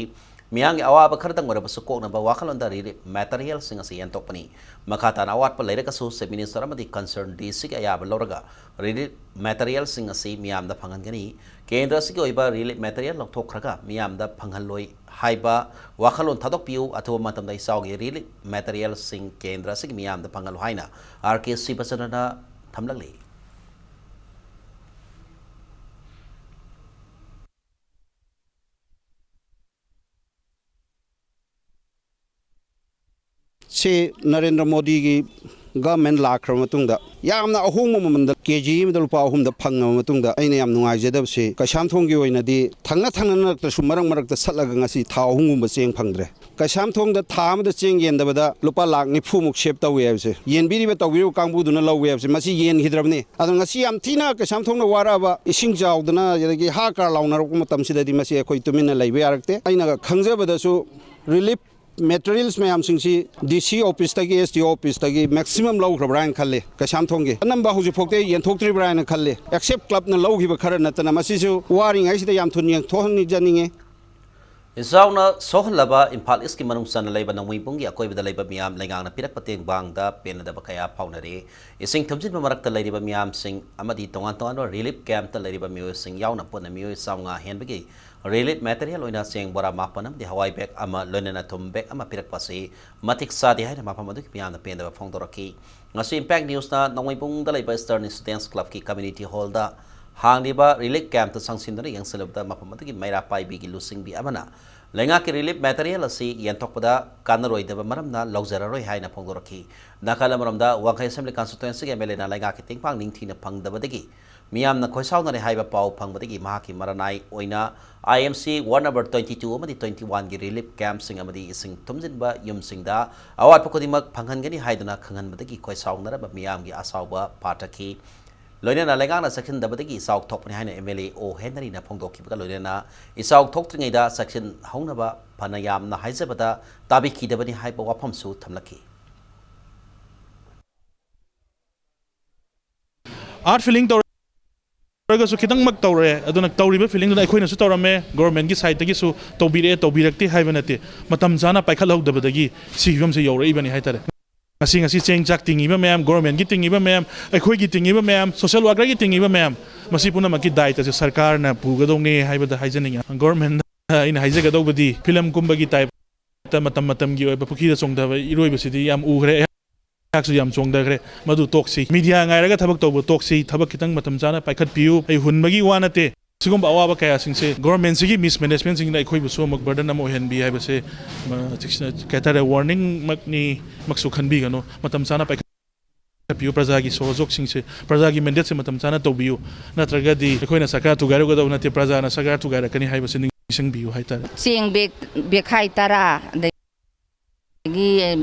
ꯃꯤꯌꯥꯝꯒꯤ ꯑꯋꯥꯕ ꯈꯔꯗꯪ ꯑꯣꯏꯔꯕꯁꯨ ꯀꯣꯛꯅꯕ ꯋꯥꯈꯜꯂꯣꯟꯗ relief materialꯁꯤꯡ ꯑꯁꯤ ꯌꯦꯟꯊꯣꯛꯄꯅꯤ꯫ ꯃꯈꯥ ꯇꯥꯅ ꯑꯋꯥꯠꯄ ꯂꯩꯔꯒꯁꯨ Chief Minister ꯑꯃꯗꯤ concern DCꯒꯤ ꯑꯌꯥꯕ ꯂꯧꯔꯒ relief materialꯁꯤꯡ ꯑꯁꯤ ꯃꯤꯌꯥꯝꯗ ꯐꯪꯍꯟꯒꯅꯤ꯫ ꯀꯦꯟꯗ꯭ꯔ ꯑꯁꯤꯒꯤ ꯑꯣꯏꯕ relief material ꯂꯧꯊꯣꯛꯈ꯭ꯔꯒ ꯃꯤꯌꯥꯝꯗ ꯐꯪꯍꯜꯂꯣꯏ ꯍꯥꯏꯕ ꯋꯥꯈꯜꯂꯣꯟ ꯊꯥꯗꯣꯛꯄꯤꯌꯨ꯫ ꯑꯊꯨꯕ ꯃꯇꯝꯗ ꯏꯆꯥꯎꯒꯤ relief materialꯁꯤꯡ ꯀꯦꯟꯗ꯭ꯔ ꯑꯁꯤꯒꯤ ꯃꯤꯌꯥꯝꯗ ꯐꯪꯍꯜꯂꯨ ꯍꯥꯏꯅ R K ꯁꯤꯕꯆꯟꯗ꯭ꯔꯅ ꯊꯝꯂꯛꯂꯤ꯫ ꯁꯤ ꯅꯔꯦꯟꯗ꯭ꯔ ꯃꯣꯗꯤꯒꯤ government ꯂꯥꯛꯈ꯭ꯔꯕ ꯃꯇꯨꯡꯗ ꯌꯥꯝꯅ ꯑꯍꯣꯡꯕ ꯃꯃꯜꯗ KG ꯑꯃꯗ ꯂꯨꯄꯥ ꯑꯍꯨꯝꯗ ꯐꯪꯉꯕ ꯃꯇꯨꯡꯗ ꯑꯩꯅ ꯌꯥꯝ ꯅꯨꯡꯉꯥꯏꯖꯗꯕꯁꯤ, ꯀꯩꯁꯥꯝꯊꯣꯡꯒꯤ ꯑꯣꯏꯅꯗꯤ ꯊꯪꯅ ꯊꯪꯅ ꯅꯠꯇ꯭ꯔꯁꯨ ꯃꯔꯛ ꯃꯔꯛꯇ ꯆꯠꯂꯒ ꯉꯁꯤ ꯊꯥ ꯑꯍꯨꯝꯒꯨꯝꯕ ꯆꯦꯡ ꯐꯪꯗ꯭ꯔꯦ꯫ ꯀꯩꯁꯥꯝꯊꯣꯡꯗ ꯊꯥ ꯑꯃꯗ ꯆꯦꯡ ꯌꯦꯟꯗꯕꯗ ꯂꯨꯄꯥ ꯂꯥꯈ ꯅꯤꯐꯨꯃꯨꯛ save ꯇꯧꯏ ꯍꯥꯏꯕꯁꯦ, ꯌꯦꯟꯕꯤꯔꯤꯕ ꯇꯧꯕꯤꯔꯤꯕ ꯀꯥꯡꯕꯨꯗꯨꯅ ꯂꯧꯏ ꯍꯥꯏꯕꯁꯦ, ꯃꯁꯤ ꯌꯦꯟꯈꯤꯗ꯭ꯔꯕꯅꯤ꯫ ꯑꯗꯨꯅ ꯉꯁꯤ ꯌꯥꯝ ꯊꯤꯅ ꯀꯩꯁꯥꯝꯊꯣꯡꯅ ꯋꯥꯔꯛꯑꯕ, ꯏꯁꯤꯡ ꯆꯥꯎꯗꯅ ꯑꯗꯒꯤ ꯍꯥ ꯀꯥ ꯂꯥꯎꯅꯔꯛꯄ ꯃꯇꯝꯁꯤꯗꯗꯤ ꯃꯁꯤ ꯑꯩꯈꯣꯏ ꯇꯨꯃꯤꯟꯅ ꯂꯩꯕ ꯌꯥꯔꯛꯇꯦ꯫ ꯑꯩꯅ ꯈꯪꯖꯕꯗꯁꯨ relief ꯃꯦꯇꯔꯤꯌꯦꯜꯁ ꯃꯌꯥꯝꯁꯤꯡꯁꯤ ꯗꯤ ꯁꯤ ꯑꯣꯐꯤꯁꯇꯒꯤ, ꯑꯦꯁ ꯗꯤ ꯑꯣ ꯑꯣꯐꯤꯁꯇꯒꯤ ꯃꯦꯛꯁꯤꯃꯝ ꯂꯧꯈ꯭ꯔꯕ꯭ꯔꯥ ꯍꯥꯏꯅ ꯈꯜꯂꯤ꯫ ꯀꯩꯁꯥꯝꯊꯣꯡꯒꯤ ꯑꯅꯝꯕ ꯍꯧꯖꯤꯛꯐꯥꯎꯗꯤ ꯌꯦꯟꯊꯣꯛꯇ꯭ꯔꯤꯕ꯭ꯔꯥ ꯍꯥꯏꯅ ꯈꯜꯂꯤ꯫ ꯑꯦꯛꯁꯦꯞ ꯀ꯭ꯂꯕꯅ ꯂꯧꯈꯤꯕ ꯈꯔ ꯅꯠꯇꯅ꯫ ꯃꯁꯤꯁꯨ ꯋꯥꯔꯤꯉꯩꯁꯤꯗ ꯌꯥꯝ ꯊꯨꯅ ꯌꯦꯡꯊꯣꯛꯍꯟꯅꯤꯡꯖꯅꯤꯡꯉꯤ꯫ ꯏꯆꯥꯎꯅ ꯁꯣꯛꯍꯜꯂꯕ ꯏꯝꯐꯥꯜ ꯏꯁꯀꯤ ꯃꯅꯨꯡ ꯆꯟꯅ ꯂꯩꯕ ꯅꯣꯡꯃꯩꯕꯨꯡꯒꯤ ꯑꯀꯣꯏꯕꯗ ꯂꯩꯕ ꯃꯤꯌꯥꯝ ꯂꯩꯉꯥꯛꯅ ꯄꯤꯔꯛꯄ ꯇꯦꯡꯕꯥꯡꯗ ꯄꯦꯟꯅꯗꯕ ꯀꯌꯥ ꯐꯥꯎꯅꯔꯤ꯫ ꯏꯁꯤꯡ ꯊꯨꯝꯖꯤꯟꯕ ꯃꯔꯛꯇ ꯂꯩꯔꯤꯕ ꯃꯤꯌꯥꯝꯁꯤꯡ ꯑꯃꯗꯤ ꯇꯣꯉꯥꯟ ꯇꯣꯉꯥꯟꯕ ꯔꯤꯂꯤꯐ ꯀꯦꯝꯞꯇ ꯂꯩꯔꯤꯕ ꯃꯤꯑꯣꯏꯁꯤꯡ ꯌꯥꯎꯅ ꯄꯨꯟꯅ ꯃꯤꯑꯣꯏ ꯆꯥꯝꯃꯉꯥ ꯍꯦꯟꯕꯒꯤ ꯔꯤꯂꯤꯐ ꯃꯦꯇꯔꯤꯌꯦꯜ ꯑꯣꯏꯅ ꯆꯦꯡ ꯕꯣꯔꯥ ꯃꯥꯄꯟ ꯑꯃꯗꯤ ꯍꯋꯥꯏ ꯕꯦꯒ ꯑꯃ, ꯂꯣꯏꯅꯅ ꯊꯨꯝ ꯕꯦꯒ ꯑꯃ ꯄꯤꯔꯛꯄ ꯑꯁꯤ ꯃꯇꯤꯛ ꯆꯥꯗꯦ ꯍꯥꯏꯅ ꯃꯐꯝ ꯑꯗꯨꯒꯤ ꯃꯤꯌꯥꯝꯅ ꯄꯦꯟꯗꯕ ꯐꯣꯡꯗꯣꯔꯛꯈꯤ꯫ ꯉꯁꯤ ꯏꯝꯄꯦꯛ ꯅ꯭ꯌꯨꯁꯅ ꯅꯣꯡꯃꯩꯕꯨꯡꯗ ꯂꯩꯕ ꯏꯁꯇꯔꯟ ꯏꯁꯇꯨꯗꯦꯟꯠꯁ ꯀ꯭ꯂꯕꯀꯤ ꯀꯝꯃ꯭ꯌꯨꯅꯤꯇꯤ ꯍꯣꯜꯗ ꯍꯥꯡꯂꯤꯕ ꯔꯤꯂꯤꯐ ꯀꯦꯝꯞꯇ ꯆꯪꯁꯤꯟꯗꯨꯅ ꯌꯦꯡꯁꯤꯜꯂꯨꯕꯗ, ꯃꯐꯝ ꯑꯗꯨꯒꯤ ꯃꯩꯔꯥ ꯄꯥꯏꯕꯤꯒꯤ ꯂꯨꯆꯤꯡꯕꯤ ꯑꯃꯅ ꯂꯩꯉꯥꯛꯀꯤ ꯔꯤꯂꯤꯐ ꯃꯦꯇꯔꯤꯌꯦꯜ ꯑꯁꯤ ꯌꯦꯟꯊꯣꯛꯄꯗ ꯀꯥꯟꯅꯔꯣꯏꯗꯕ ꯃꯔꯝꯅ ꯂꯧꯖꯔꯔꯣꯏ ꯍꯥꯏꯅ ꯐꯣꯡꯗꯣꯔꯛꯈꯤ꯫ ꯅꯥꯀꯜ ꯑꯃꯔꯣꯝꯗ, ꯋꯥꯡꯈꯩ ꯑꯦꯁꯦꯝꯕ꯭ꯂꯤ ꯀꯟꯁꯇꯤꯇ꯭ꯋꯦꯟꯁꯤꯒꯤ ꯑꯦꯝ ꯑꯦꯜ ꯑꯦꯅ ꯂꯩꯉꯥꯛꯀꯤ ꯇꯦꯡꯄꯥꯡ ꯅꯤꯡꯊꯤꯅ ꯐꯪꯗꯕꯗꯒꯤ ꯃꯤꯌꯥꯝꯅ ꯈꯣꯏꯁꯥꯎꯅꯔꯦ ꯍꯥꯏꯕ ꯄꯥꯎ ꯐꯪꯕꯗꯒꯤ ꯃꯍꯥꯛꯀꯤ ꯃꯔꯅꯥꯏ ꯑꯣꯏꯅ I M C ward number twenty two ꯑꯃꯗꯤ ꯇ꯭ꯋꯦꯟꯇꯤ ꯋꯥꯟꯒꯤ ꯔꯤꯂꯤꯐ ꯀꯦꯝꯞꯁꯤꯡ ꯑꯃꯗꯤ ꯏꯁꯤꯡ ꯊꯨꯝꯖꯤꯟꯕ ꯌꯨꯝꯁꯤꯡꯗ ꯑꯋꯥꯠꯄ ꯈꯨꯗꯤꯡꯃꯛ ꯐꯪꯍꯟꯒꯅꯤ ꯍꯥꯏꯗꯨꯅ ꯈꯪꯍꯟꯕꯗꯒꯤ ꯈꯣꯏꯁꯥꯎꯅꯔꯕ ꯃꯤꯌꯥꯝꯒꯤ ꯑꯁꯥꯎꯕ ꯄꯥꯊꯈꯤ꯫ ꯂꯣꯏꯅꯅ ꯂꯩꯉꯥꯛꯅ ꯆꯦꯛꯁꯤꯟꯗꯕꯗꯒꯤ ꯏꯆꯥꯎ ꯊꯣꯛꯄꯅꯤ ꯍꯥꯏꯅ ꯑꯦꯝ ꯑꯦꯜ ꯑꯦ ꯑꯣ ꯍꯦꯅꯔꯤꯅ ꯐꯣꯡꯗꯣꯛꯈꯤꯕꯒ ꯂꯣꯏꯅꯅ ꯏꯆꯥꯎ ꯊꯣꯛꯇ꯭ꯔꯤꯉꯩꯗ ꯆꯦꯛꯁꯤꯟꯍꯧꯅꯕ ꯐꯅ ꯌꯥꯝꯅ ꯍꯥꯏꯖꯕꯗ ꯇꯥꯕꯤꯈꯤꯗꯕꯅꯤ ꯍꯥꯏꯕ ꯋꯥꯐꯝꯁꯨ ꯊꯝꯂꯛꯈꯤ꯫ ꯑꯥꯔꯠ ꯐꯤꯂꯤꯡ ꯇꯧꯔꯒꯁꯨ ꯈꯤꯇꯪꯃꯛ ꯇꯧꯔꯦ꯫ ꯑꯗꯨꯅ ꯇꯧꯔꯤꯕ ꯐꯤꯂꯤꯡꯗꯨꯅ ꯑꯩꯈꯣꯏꯅꯁꯨ ꯇꯧꯔꯝꯃꯦ, ꯒꯣꯔꯃꯦꯟꯒꯤ ꯁꯥꯏꯠꯇꯒꯤꯁꯨ ꯇꯧꯕꯤꯔꯛꯑꯦ, ꯇꯧꯕꯤꯔꯛꯇꯦ ꯍꯥꯏꯕ ꯅꯠꯇꯦ꯫ ꯃꯇꯝ ꯆꯥꯅ ꯄꯥꯏꯈꯠꯍꯧꯗꯕꯗꯒꯤ ꯁꯤ ꯐꯤꯕꯝꯁꯦ ꯌꯧꯔꯛꯏꯕꯅꯤ ꯍꯥꯏꯇꯥꯔꯦ꯫ ꯉꯁꯤ, ꯉꯁꯤ ꯆꯦꯡ ꯆꯥꯛ ꯇꯤꯡꯉꯤꯕ ꯃꯌꯥꯝ, ꯒꯣꯔꯃꯦꯟꯒꯤ ꯇꯤꯡꯉꯤꯕ ꯃꯌꯥꯝ, ꯑꯩꯈꯣꯏꯒꯤ ꯇꯤꯡꯉꯤꯕ ꯃꯌꯥꯝ, ꯁꯣꯁꯦꯜ ꯋꯥꯔꯀꯔꯒꯤ ꯇꯤꯡꯉꯤꯕ ꯃꯌꯥꯝ, ꯃꯁꯤ ꯄꯨꯝꯅꯃꯛꯀꯤ ꯗꯥꯏꯇꯁꯦ ꯁꯔꯀꯥꯔꯅ ꯄꯨꯒꯗꯧꯅꯦ ꯍꯥꯏꯕꯗ ꯍꯥꯏꯖꯅꯤꯡꯉꯤ꯫ ꯒꯣꯔꯃꯦꯟꯗ ꯑꯩꯅ ꯍꯥꯏꯖꯒꯗꯧꯕꯗꯤ, ꯐꯤꯂꯝ ꯀꯨꯝꯕꯒꯤ ꯇꯥꯏꯞꯇ ꯃꯇꯝ ꯃꯇꯝꯒꯤ ꯑꯣꯏꯕ ꯄꯨꯈ꯭ꯔꯤꯗ ꯆꯣꯡꯊꯕ ꯏꯔꯣꯏꯕꯁꯤꯗꯤ ꯌꯥꯝ ꯎꯈ꯭ꯔꯦ꯫ ꯑꯩꯍꯥꯛꯁꯨ ꯌꯥꯝ ꯆꯣꯡꯊꯈ꯭ꯔꯦ꯫ ꯃꯗꯨ ꯇꯣꯛꯁꯤ꯫ ꯃꯤꯗꯤꯌꯥ ꯉꯥꯏꯔꯒ ꯊꯕꯛ ꯇꯧꯕ ꯇꯣꯛꯁꯤ꯫ ꯊꯕꯛ ꯈꯤꯇꯪ ꯃꯇꯝ ꯆꯥꯅ ꯄꯥꯏꯈꯠꯄꯤꯌꯨ꯫ ꯑꯩ ꯍꯨꯟꯕꯒꯤ ꯋꯥ ꯅꯠꯇꯦ꯫ ꯁꯤꯒꯨꯝꯕ ꯑꯋꯥꯕ ꯀꯌꯥꯁꯤꯡꯁꯦ ꯒꯣꯔꯃꯦꯟꯁꯤꯒꯤ ꯃꯤꯁꯃꯦꯅꯦꯖꯃꯦꯟꯁꯤꯡꯅ ꯑꯩꯈꯣꯏꯕꯨꯁꯨ ꯑꯃꯨꯛ ꯕꯔꯗꯟ ꯑꯃ ꯑꯣꯏꯍꯟꯕꯤ ꯍꯥꯏꯕꯁꯦ, ꯑ, ꯀꯩ ꯍꯥꯏꯇꯥꯔꯦ, ꯋꯥꯔꯅꯤꯡꯃꯛꯅꯤ꯫ ꯃꯛꯁꯨ ꯈꯟꯕꯤꯒꯅꯨ꯫ ꯃꯇꯝ ꯆꯥꯅ ꯄꯥꯏꯈꯠꯄꯤꯌꯨ꯫ ꯄ꯭ꯔꯖꯥꯒꯤ ꯁꯍꯣꯖꯣꯛꯁꯤꯡꯁꯦ, ꯄ꯭ꯔꯖꯥꯒꯤ ꯃꯦꯟꯗꯦꯠꯁꯦ ꯃꯇꯝ ꯆꯥꯅ ꯇꯧꯕꯤꯌꯨ꯫ ꯅꯠꯇ꯭ꯔꯒꯗꯤ ꯑꯩꯈꯣꯏꯅ ꯁꯔꯀꯥꯔ ꯊꯨꯒꯥꯏꯔꯨꯒꯗꯕ ꯅꯠꯇꯦ, ꯄ꯭ꯔꯖꯥꯅ ꯁꯔꯀꯥꯔ ꯊꯨꯒꯥꯏꯔꯛꯀꯅꯤ ꯍꯥꯏꯕꯁꯤ ꯅꯤꯡꯁꯤꯡꯕꯤꯌꯨ ꯍꯥꯏꯇꯥꯔꯦ꯫ ꯆꯦꯡ ꯕꯦꯒ, ꯕꯦꯈꯥꯏ ꯇꯔꯥ, ꯑꯗꯒꯤ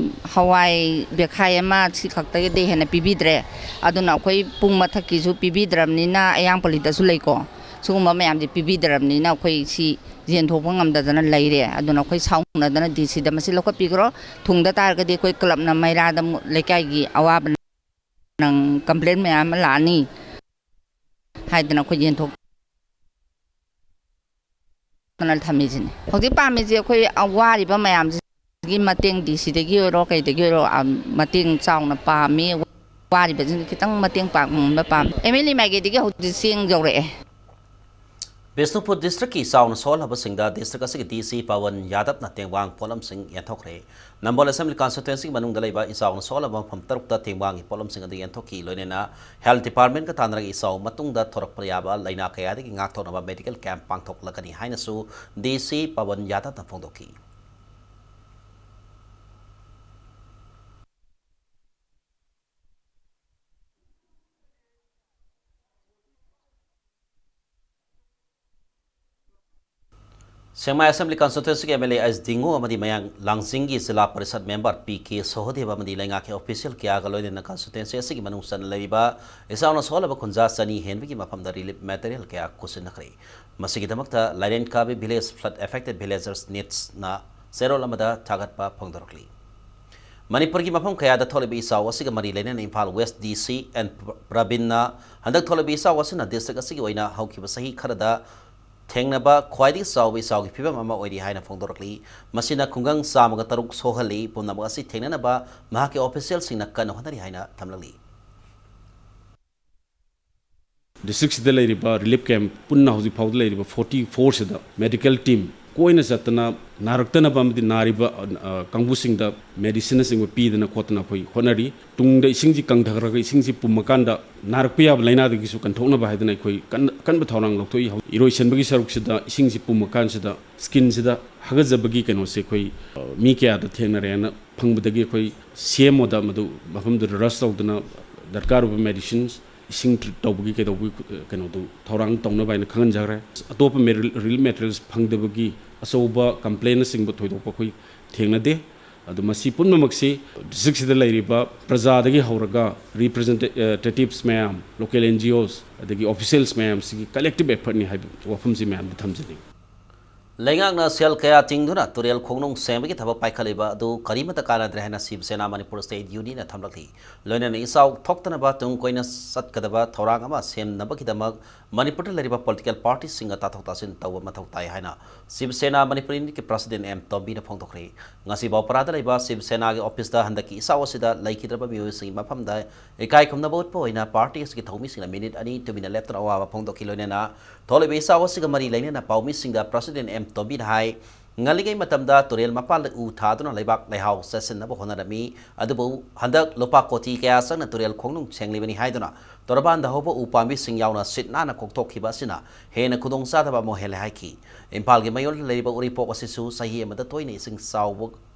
ꯍꯋꯥꯏ ꯕꯦꯈꯥꯏ ꯑꯃ, ꯁꯤ ꯈꯛꯇꯒꯤꯗꯤ ꯍꯦꯟꯅ ꯄꯤꯕꯤꯗ꯭ꯔꯦ꯫ ꯑꯗꯨꯅ ꯑꯩꯈꯣꯏ ꯄꯨꯡ ꯃꯊꯛꯀꯤꯁꯨ ꯄꯤꯕꯤꯗ꯭ꯔꯕꯅꯤꯅ ꯑꯌꯥꯡ ꯄꯜꯂꯤꯗꯁꯨ ꯂꯩꯀꯣ꯫ ꯁꯤꯒꯨꯝꯕ ꯃꯌꯥꯝꯁꯦ ꯄꯤꯕꯤꯗ꯭ꯔꯕꯅꯤꯅ ꯑꯩꯈꯣꯏ ꯁꯤ ꯌꯦꯟꯊꯣꯛꯄ ꯉꯝꯗꯗꯅ ꯂꯩꯔꯦ꯫ ꯑꯗꯨꯅ ꯑꯩꯈꯣꯏ ꯁꯥꯎꯅꯗꯅ ꯗꯤ ꯁꯤꯗ ꯃꯁꯤ ꯂꯧꯈꯠꯄꯤꯈ꯭ꯔꯣ꯫ ꯊꯨꯡꯗ ꯇꯥꯔꯒꯗꯤ ꯑꯩꯈꯣꯏ ꯀ꯭ꯂꯕꯅ ꯃꯩꯔꯥꯗ ꯑꯃꯨꯛ ꯂꯩꯀꯥꯏꯒꯤ ꯑꯋꯥꯕ ꯅꯪ ꯀꯝꯄ꯭ꯂꯦꯟ ꯃꯌꯥꯝ ꯑꯃ ꯂꯥꯛꯑꯅꯤ ꯍꯥꯏꯗꯅ ꯑꯩꯈꯣꯏ ꯌꯦꯟꯊꯣꯛ ꯅ ꯊꯝꯃꯤꯁꯤꯅꯤ꯫ ꯍꯧꯖꯤꯛ ꯄꯥꯝꯃꯤꯁꯦ ꯑꯩꯈꯣꯏ ꯋꯥꯔꯤꯕ ꯃꯌꯥꯝꯁꯤꯒꯤ ꯃꯇꯦꯡ ꯗꯤ ꯁꯤꯗꯒꯤ ꯑꯣꯏꯔꯣ ꯀꯩꯗꯒꯤ ꯑꯣꯏꯔꯣ, ꯑ, ꯃꯇꯦꯡ ꯆꯥꯎꯅ ꯄꯥꯝꯃꯤ꯫ ꯋꯥꯔꯤꯕꯁꯤꯡꯗꯨ ꯈꯤꯇꯪ ꯃꯇꯦꯡ ꯄꯥꯡꯕ ꯄꯥꯝꯃꯤ꯫ ꯑꯦꯝ ꯑꯦꯜ ꯑꯦ ꯃꯥꯏꯀꯩꯗꯒꯤ ꯍꯧꯖꯤꯛ ꯆꯦꯡ ꯌꯧꯔꯛꯑꯦ꯫ ꯕꯤꯁꯅꯨꯄꯨꯔ ꯗꯤꯁꯇ꯭ꯔꯤꯛꯀꯤ ꯏꯆꯥꯎꯅ ꯁꯣꯛꯍꯜꯂꯕꯁꯤꯡꯗ ꯗꯤꯁꯇ꯭ꯔꯤꯛ ꯑꯁꯤꯒꯤ ꯗꯤ ꯁꯤ ꯄꯋꯟ ꯌꯥꯗꯕꯅ ꯇꯦꯡꯕꯥꯡ ꯄꯣꯠꯂꯝꯁꯤꯡ ꯌꯦꯟꯊꯣꯛꯈ꯭ꯔꯦ꯫ ꯅꯝꯕꯣꯜ ꯑꯦꯁꯦꯝꯕ꯭ꯂꯤ ꯀꯟꯁꯇꯤꯇ꯭ꯋꯦꯟꯁꯤꯒꯤ ꯃꯅꯨꯡꯗ ꯂꯩꯕ ꯏꯆꯥꯎꯅ ꯁꯣꯛꯍꯜꯂꯕ ꯃꯐꯝ ꯇꯔꯨꯛꯇ ꯇꯦꯡꯕꯥꯡꯒꯤ ꯄꯣꯠꯂꯝꯁꯤꯡ ꯑꯗꯨ ꯌꯦꯟꯊꯣꯛꯈꯤ꯫ ꯂꯣꯏꯅꯅ ꯍꯦꯜꯊ ꯗꯤꯄꯥꯔꯠꯃꯦꯟꯒ ꯇꯥꯟꯅꯔꯒ ꯏꯆꯥꯎ ꯃꯇꯨꯡꯗ ꯊꯣꯔꯛꯄ ꯌꯥꯕ ꯂꯥꯏꯅꯥ ꯀꯌꯥꯗꯒꯤ ꯉꯥꯛꯊꯣꯛꯅꯕ ꯃꯦꯗꯤꯀꯦꯜ ꯀꯦꯝꯞ ꯄꯥꯡꯊꯣꯛꯂꯛꯀꯅꯤ ꯍꯥꯏꯅꯁꯨ ꯗꯤ ꯁꯤ ꯄꯋꯟ ꯌꯥꯗꯕꯅ ꯐꯣꯡꯗꯣꯛꯈꯤ꯫ ꯁꯦꯛꯃꯥꯏ ꯑꯦꯁꯦꯝꯕ꯭ꯂꯤ ꯀꯟꯁꯇꯤꯇ꯭ꯋꯦꯟꯁꯤꯒꯤ M L A H Dingo ꯑꯃꯗꯤ ꯃꯌꯥꯡ ꯂꯥꯡꯖꯤꯡꯒꯤ ꯖꯤꯂꯥ ꯄꯔꯤꯁꯠ ꯃꯦꯝꯕꯔ ꯄꯤ ꯀꯦ ꯁꯣꯍꯗꯦꯕ ꯑꯃꯗꯤ ꯂꯩꯉꯥꯛꯀꯤ ꯑꯣꯐꯤꯁꯤꯌꯦꯜ ꯀꯌꯥꯒ ꯂꯣꯏꯅꯅ ꯀꯟꯁꯇꯤꯇ꯭ꯋꯦꯟꯁꯤ ꯑꯁꯤꯒꯤ ꯃꯅꯨꯡ ꯆꯟꯅ ꯂꯩꯔꯤꯕ ꯏꯆꯥꯎꯅ ꯁꯣꯛꯍꯜꯂꯕ ꯈꯨꯟꯖꯥ ꯆꯅꯤ ꯍꯦꯟꯕꯒꯤ ꯃꯐꯝꯗ ꯔꯤꯂꯤꯐ ꯃꯦꯇꯔꯤꯌꯦꯜ ꯀꯌꯥ ꯈꯨꯠꯁꯤꯟꯅꯈ꯭ꯔꯦ꯫ ꯃꯁꯤꯒꯤꯗꯃꯛꯇ ꯂꯥꯏꯔꯦꯟ ꯀꯥꯕꯤ ꯚꯤꯂꯦꯖ ꯐ꯭ꯂꯠ ꯑꯦꯐꯦꯛꯇꯦꯗ ꯚꯤꯂꯦꯖꯔꯁ ꯅꯤꯠꯁꯅ ꯆꯦꯔꯣꯜ ꯑꯃꯗ ꯊꯥꯒꯠꯄ ꯐꯣꯡꯗꯣꯔꯛꯂꯤ꯫ ꯃꯅꯤꯄꯨꯔꯒꯤ ꯃꯐꯝ ꯀꯌꯥꯗ ꯊꯣꯛꯂꯤꯕ ꯏꯆꯥꯎ ꯑꯁꯤꯒ ꯃꯔꯤ ꯂꯩꯅꯅ ꯏꯝꯐꯥꯜ ꯋꯦꯁ ꯗꯤ ꯁꯤ ꯑꯦꯟ ꯄ꯭ꯔꯕꯤꯟꯅ ꯍꯟꯗꯛ ꯊꯣꯛꯂꯤꯕ ꯏꯆꯥꯎ ꯑꯁꯤꯅ ꯗꯤꯁꯇ꯭ꯔꯤꯛ ꯑꯁꯤꯒꯤ ꯑꯣꯏꯅ ꯍꯧꯈꯤꯕ ꯆꯍꯤ ꯈꯔꯗ ꯊꯦꯡꯅꯕ ꯈ꯭ꯋꯥꯏꯗꯒꯤ ꯆꯥꯎꯕ ꯏꯆꯥꯎꯒꯤ ꯐꯤꯕꯝ ꯑꯃ ꯑꯣꯏꯔꯤ ꯍꯥꯏꯅ ꯐꯣꯡꯗꯣꯔꯛꯂꯤ꯫ ꯃꯁꯤꯅ ꯈꯨꯡꯒꯪ ꯆꯥꯝꯃꯒ ꯇꯔꯨꯛ ꯁꯣꯛꯍꯜꯂꯤ꯫ ꯄꯨꯝꯅꯃꯛ ꯑꯁꯤ ꯊꯦꯡꯅꯅꯕ ꯃꯍꯥꯛꯀꯤ ꯑꯣꯐꯤꯁꯤꯌꯦꯜꯁꯤꯡꯅ ꯀꯟꯅ ꯍꯣꯠꯅꯔꯤ ꯍꯥꯏꯅ ꯊꯝꯂꯛꯂꯤ꯫ ꯗꯤꯁꯇ꯭ꯔꯤꯛꯁꯤꯗ ꯂꯩꯔꯤꯕ ꯔꯤꯂꯤꯐ ꯀꯦꯝꯞ ꯄꯨꯟꯅ ꯍꯧꯖꯤꯛ ꯐꯥꯎꯗ ꯂꯩꯔꯤꯕ ꯐꯣꯔꯇꯤ ꯐꯣꯔꯁꯤꯗ ꯃꯦꯗꯤꯀꯦꯜ ꯇꯤꯝ ꯀꯣꯏꯅ ꯆꯠꯇꯅ ꯅꯥꯔꯛꯇꯅꯕ ꯑꯃꯗꯤ ꯅꯥꯔꯤꯕ, ꯑ, ꯀꯥꯡꯕꯨꯁꯤꯡꯗ ꯃꯦꯗꯤꯁꯤꯟꯅꯆꯤꯡꯕ ꯄꯤꯗꯅ ꯈꯣꯠꯇꯅ ꯑꯩꯈꯣꯏ ꯍꯣꯠꯅꯔꯤ꯫ ꯇꯨꯡꯗ ꯏꯁꯤꯡꯁꯤ ꯀꯪꯊꯈ꯭ꯔꯒ ꯏꯁꯤꯡꯁꯤ ꯄꯨꯝꯃꯀꯥꯟꯗ ꯅꯥꯔꯛꯄ ꯌꯥꯕ ꯂꯥꯏꯅꯥꯗꯒꯤꯁꯨ ꯀꯟꯊꯣꯛꯅꯕ ꯍꯥꯏꯗꯅ ꯑꯩꯈꯣꯏ ꯀꯟꯅ, ꯑꯀꯟꯕ ꯊꯧꯔꯥꯡ ꯂꯧꯊꯣꯛꯏ꯫ ꯍꯧ-, ꯏꯔꯣꯏꯁꯦꯟꯕꯒꯤ ꯁꯔꯨꯛꯁꯤꯗ ꯏꯁꯤꯡꯁꯤ ꯄꯨꯝꯃꯀꯥꯟꯁꯤꯗ ꯁ꯭ꯀꯤꯟꯁꯤꯗ ꯍꯥꯒꯠꯆꯕꯒꯤ ꯀꯩꯅꯣꯁꯦ ꯑꯩꯈꯣꯏ, ꯑ, ꯃꯤ ꯀꯌꯥꯗ ꯊꯦꯡꯅꯔꯦꯅ ꯐꯪꯕꯗꯒꯤ ꯑꯩꯈꯣꯏ ꯁꯤ ꯑꯦꯝ ꯑꯣꯗ ꯃꯗꯨ ꯃꯐꯝꯗꯨꯗ ꯔꯁ ꯇꯧꯗꯅ ꯗꯔꯀꯥꯔ ꯑꯣꯏꯕ ꯃꯦꯗꯤꯁꯤꯟꯁ, ꯏꯁꯤꯡ ꯇ꯭ꯔꯤꯠ ꯇꯧꯕꯒꯤ ꯀꯩꯗꯧꯕꯒꯤ, ꯑ, ꯀꯩꯅꯣꯗꯨ ꯊꯧꯔꯥꯡ ꯇꯧꯅꯕ ꯍꯥꯏꯅ ꯈꯪꯍꯟꯖꯈ꯭ꯔꯦ꯫ ꯑꯇꯣꯞꯄ ꯃꯦ-, ꯔꯤꯂꯤꯐ ꯃꯦꯇꯔꯤꯌꯦꯜꯁ ꯐꯪꯗꯕꯒꯤ ꯑꯆꯧꯕ ꯀꯝꯄ꯭ꯂꯦꯟꯅꯆꯤꯡꯕ ꯊꯣꯏꯗꯣꯛꯄ ꯑꯩꯈꯣꯏ ꯊꯦꯡꯅꯗꯦ꯫ ꯑꯗꯨ ꯃꯁꯤ ꯄꯨꯝꯅꯃꯛꯁꯤ ꯗꯤꯁꯇ꯭ꯔꯤꯛꯁꯤꯗ ꯂꯩꯔꯤꯕ ꯄ꯭ꯔꯖꯥꯗꯒꯤ ꯍꯧꯔꯒ ꯔꯤꯄ꯭ꯔꯖꯦꯟꯇꯦꯇꯤꯚꯁ ꯃꯌꯥꯝ, ꯂꯣꯀꯦꯜ ꯑꯦꯟ ꯖꯤ ꯑꯣꯁ, ꯑꯗꯒꯤ ꯑꯣꯐꯤꯁꯤꯌꯦꯜꯁ ꯃꯌꯥꯝꯁꯤꯒꯤ ꯀꯂꯦꯛꯇꯤꯚ ꯑꯦꯐꯔꯠꯅꯤ ꯍꯥꯏꯕ ꯋꯥꯐꯝꯁꯤ ꯃꯌꯥꯝꯗ ꯊꯝꯖꯅꯤꯡꯏ꯫ ꯂꯩꯉꯥꯛꯅ ꯁꯦꯜ ꯀꯌꯥ ꯇꯤꯡꯗꯨꯅ ꯇꯨꯔꯦꯜ ꯈꯣꯡꯅꯨꯡ ꯁꯦꯝꯕꯒꯤ ꯊꯕꯛ ꯄꯥꯏꯈꯠꯂꯤꯕ ꯑꯗꯨ ꯀꯔꯤꯃꯠꯇ ꯀꯥꯟꯅꯗ꯭ꯔꯦ ꯍꯥꯏꯅ ꯁꯤꯕ ꯁꯦꯅꯥ ꯃꯅꯤꯄꯨꯔ ꯁ꯭ꯇꯦꯠ ꯌꯨꯅꯤꯌꯟꯅ ꯊꯝꯂꯛꯂꯤ꯫ ꯂꯣꯏꯅꯅ ꯏꯆꯥꯎ ꯊꯣꯛꯇꯅꯕ ꯇꯨꯡ ꯀꯣꯏꯅ ꯆꯠꯀꯗꯕ ꯊꯧꯔꯥꯡ ꯑꯃ ꯁꯦꯝꯅꯕꯒꯤꯗꯃꯛ ꯃꯅꯤꯄꯨꯔꯗ ꯂꯩꯔꯤꯕ ꯄꯣꯂꯤꯇꯤꯀꯦꯜ ꯄꯥꯔꯇꯤꯁꯤꯡꯒ ꯇꯥꯊꯣꯛ ꯇꯥꯁꯤꯟ ꯇꯧꯕ ꯃꯊꯧ ꯇꯥꯏ ꯍꯥꯏꯅ ꯁꯤꯕ ꯁꯦꯅꯥ ꯃꯅꯤꯄꯨꯔ ꯌꯨꯅꯤꯠꯀꯤ ꯄ꯭ꯔꯁꯤꯗꯦꯟ ꯑꯦꯝ ꯇꯣꯝꯕꯤꯅ ꯐꯣꯡꯗꯣꯛꯈ꯭ꯔꯦ꯫ ꯉꯁꯤꯐꯥꯎ ꯄꯔꯥꯗ ꯂꯩꯕ ꯁꯤꯕ ꯁꯦꯅꯥꯒꯤ ꯑꯣꯐꯤꯁꯇ ꯍꯟꯗꯛꯀꯤ ꯏꯆꯥꯎ ꯑꯁꯤꯗ ꯂꯩꯈꯤꯗ꯭ꯔꯕ ꯃꯤꯑꯣꯏꯁꯤꯡꯒꯤ ꯃꯐꯝꯗ ꯏꯀꯥꯏ ꯈꯨꯝꯅꯕ ꯎꯠꯄ ꯑꯣꯏꯅ ꯄꯥꯔꯇꯤ ꯑꯁꯤꯒꯤ ꯊꯧꯃꯤꯁꯤꯡꯅ ꯃꯤꯅꯤꯠ ꯑꯅꯤ ꯇꯨꯃꯤꯟꯅ ꯂꯦꯞꯇꯨꯅ ꯑꯋꯥꯕ ꯐꯣꯡꯗꯣꯛꯈꯤ꯫ ꯂꯣꯏꯅꯅ ꯊꯣꯛꯂꯤꯕ ꯏꯆꯥꯎ ꯑꯁꯤꯒ ꯃꯔꯤ ꯂꯩꯅꯅ ꯄꯥꯎꯃꯤꯁꯤꯡꯗ ꯄ꯭ꯔꯁꯤꯗꯦꯟ ꯑꯦꯝ ꯇꯣꯝꯕꯤꯅ ꯍꯥꯏ, ꯉꯜꯂꯤꯉꯩ ꯃꯇꯝꯗ ꯇꯨꯔꯦꯜ ꯃꯄꯥꯟꯗ ꯎ ꯊꯥꯗꯨꯅ ꯂꯩꯕꯥꯛ ꯂꯩꯍꯥꯎ ꯆꯦꯠꯁꯤꯟꯅꯕ ꯍꯣꯠꯅꯔꯝꯃꯤ꯫ ꯑꯗꯨꯕꯨ ꯍꯟꯗꯛ ꯂꯨꯄꯥ ꯀꯣꯇꯤ ꯀꯌꯥ ꯆꯪꯅ ꯇꯨꯔꯦꯜ ꯈꯣꯡꯅꯨꯡ ꯁꯦꯡꯂꯤꯕꯅꯤ ꯍꯥꯏꯗꯨꯅ ꯇꯣꯔꯕꯥꯟꯗ ꯍꯧꯕ ꯎ ꯄꯥꯝꯕꯤꯁꯤꯡ ꯌꯥꯎꯅ ꯁꯤꯠ ꯅꯥꯟꯅ ꯀꯣꯛꯊꯣꯛꯈꯤꯕ ꯑꯁꯤꯅ ꯍꯦꯟꯅ ꯈꯨꯗꯣꯡꯆꯥꯗꯕ ꯑꯃ ꯑꯣꯏꯍꯜꯂꯦ ꯍꯥꯏꯈꯤ꯫ ꯏꯝꯐꯥꯜꯒꯤ ꯃꯌꯣꯜꯗ ꯂꯩꯔꯤꯕ ꯎꯔꯤꯄꯣꯛ ꯑꯁꯤꯁꯨ ꯆꯍꯤ ꯑꯃꯗ ꯇꯣꯏꯅ ꯏꯁꯤꯡ ꯆꯥꯎꯕ,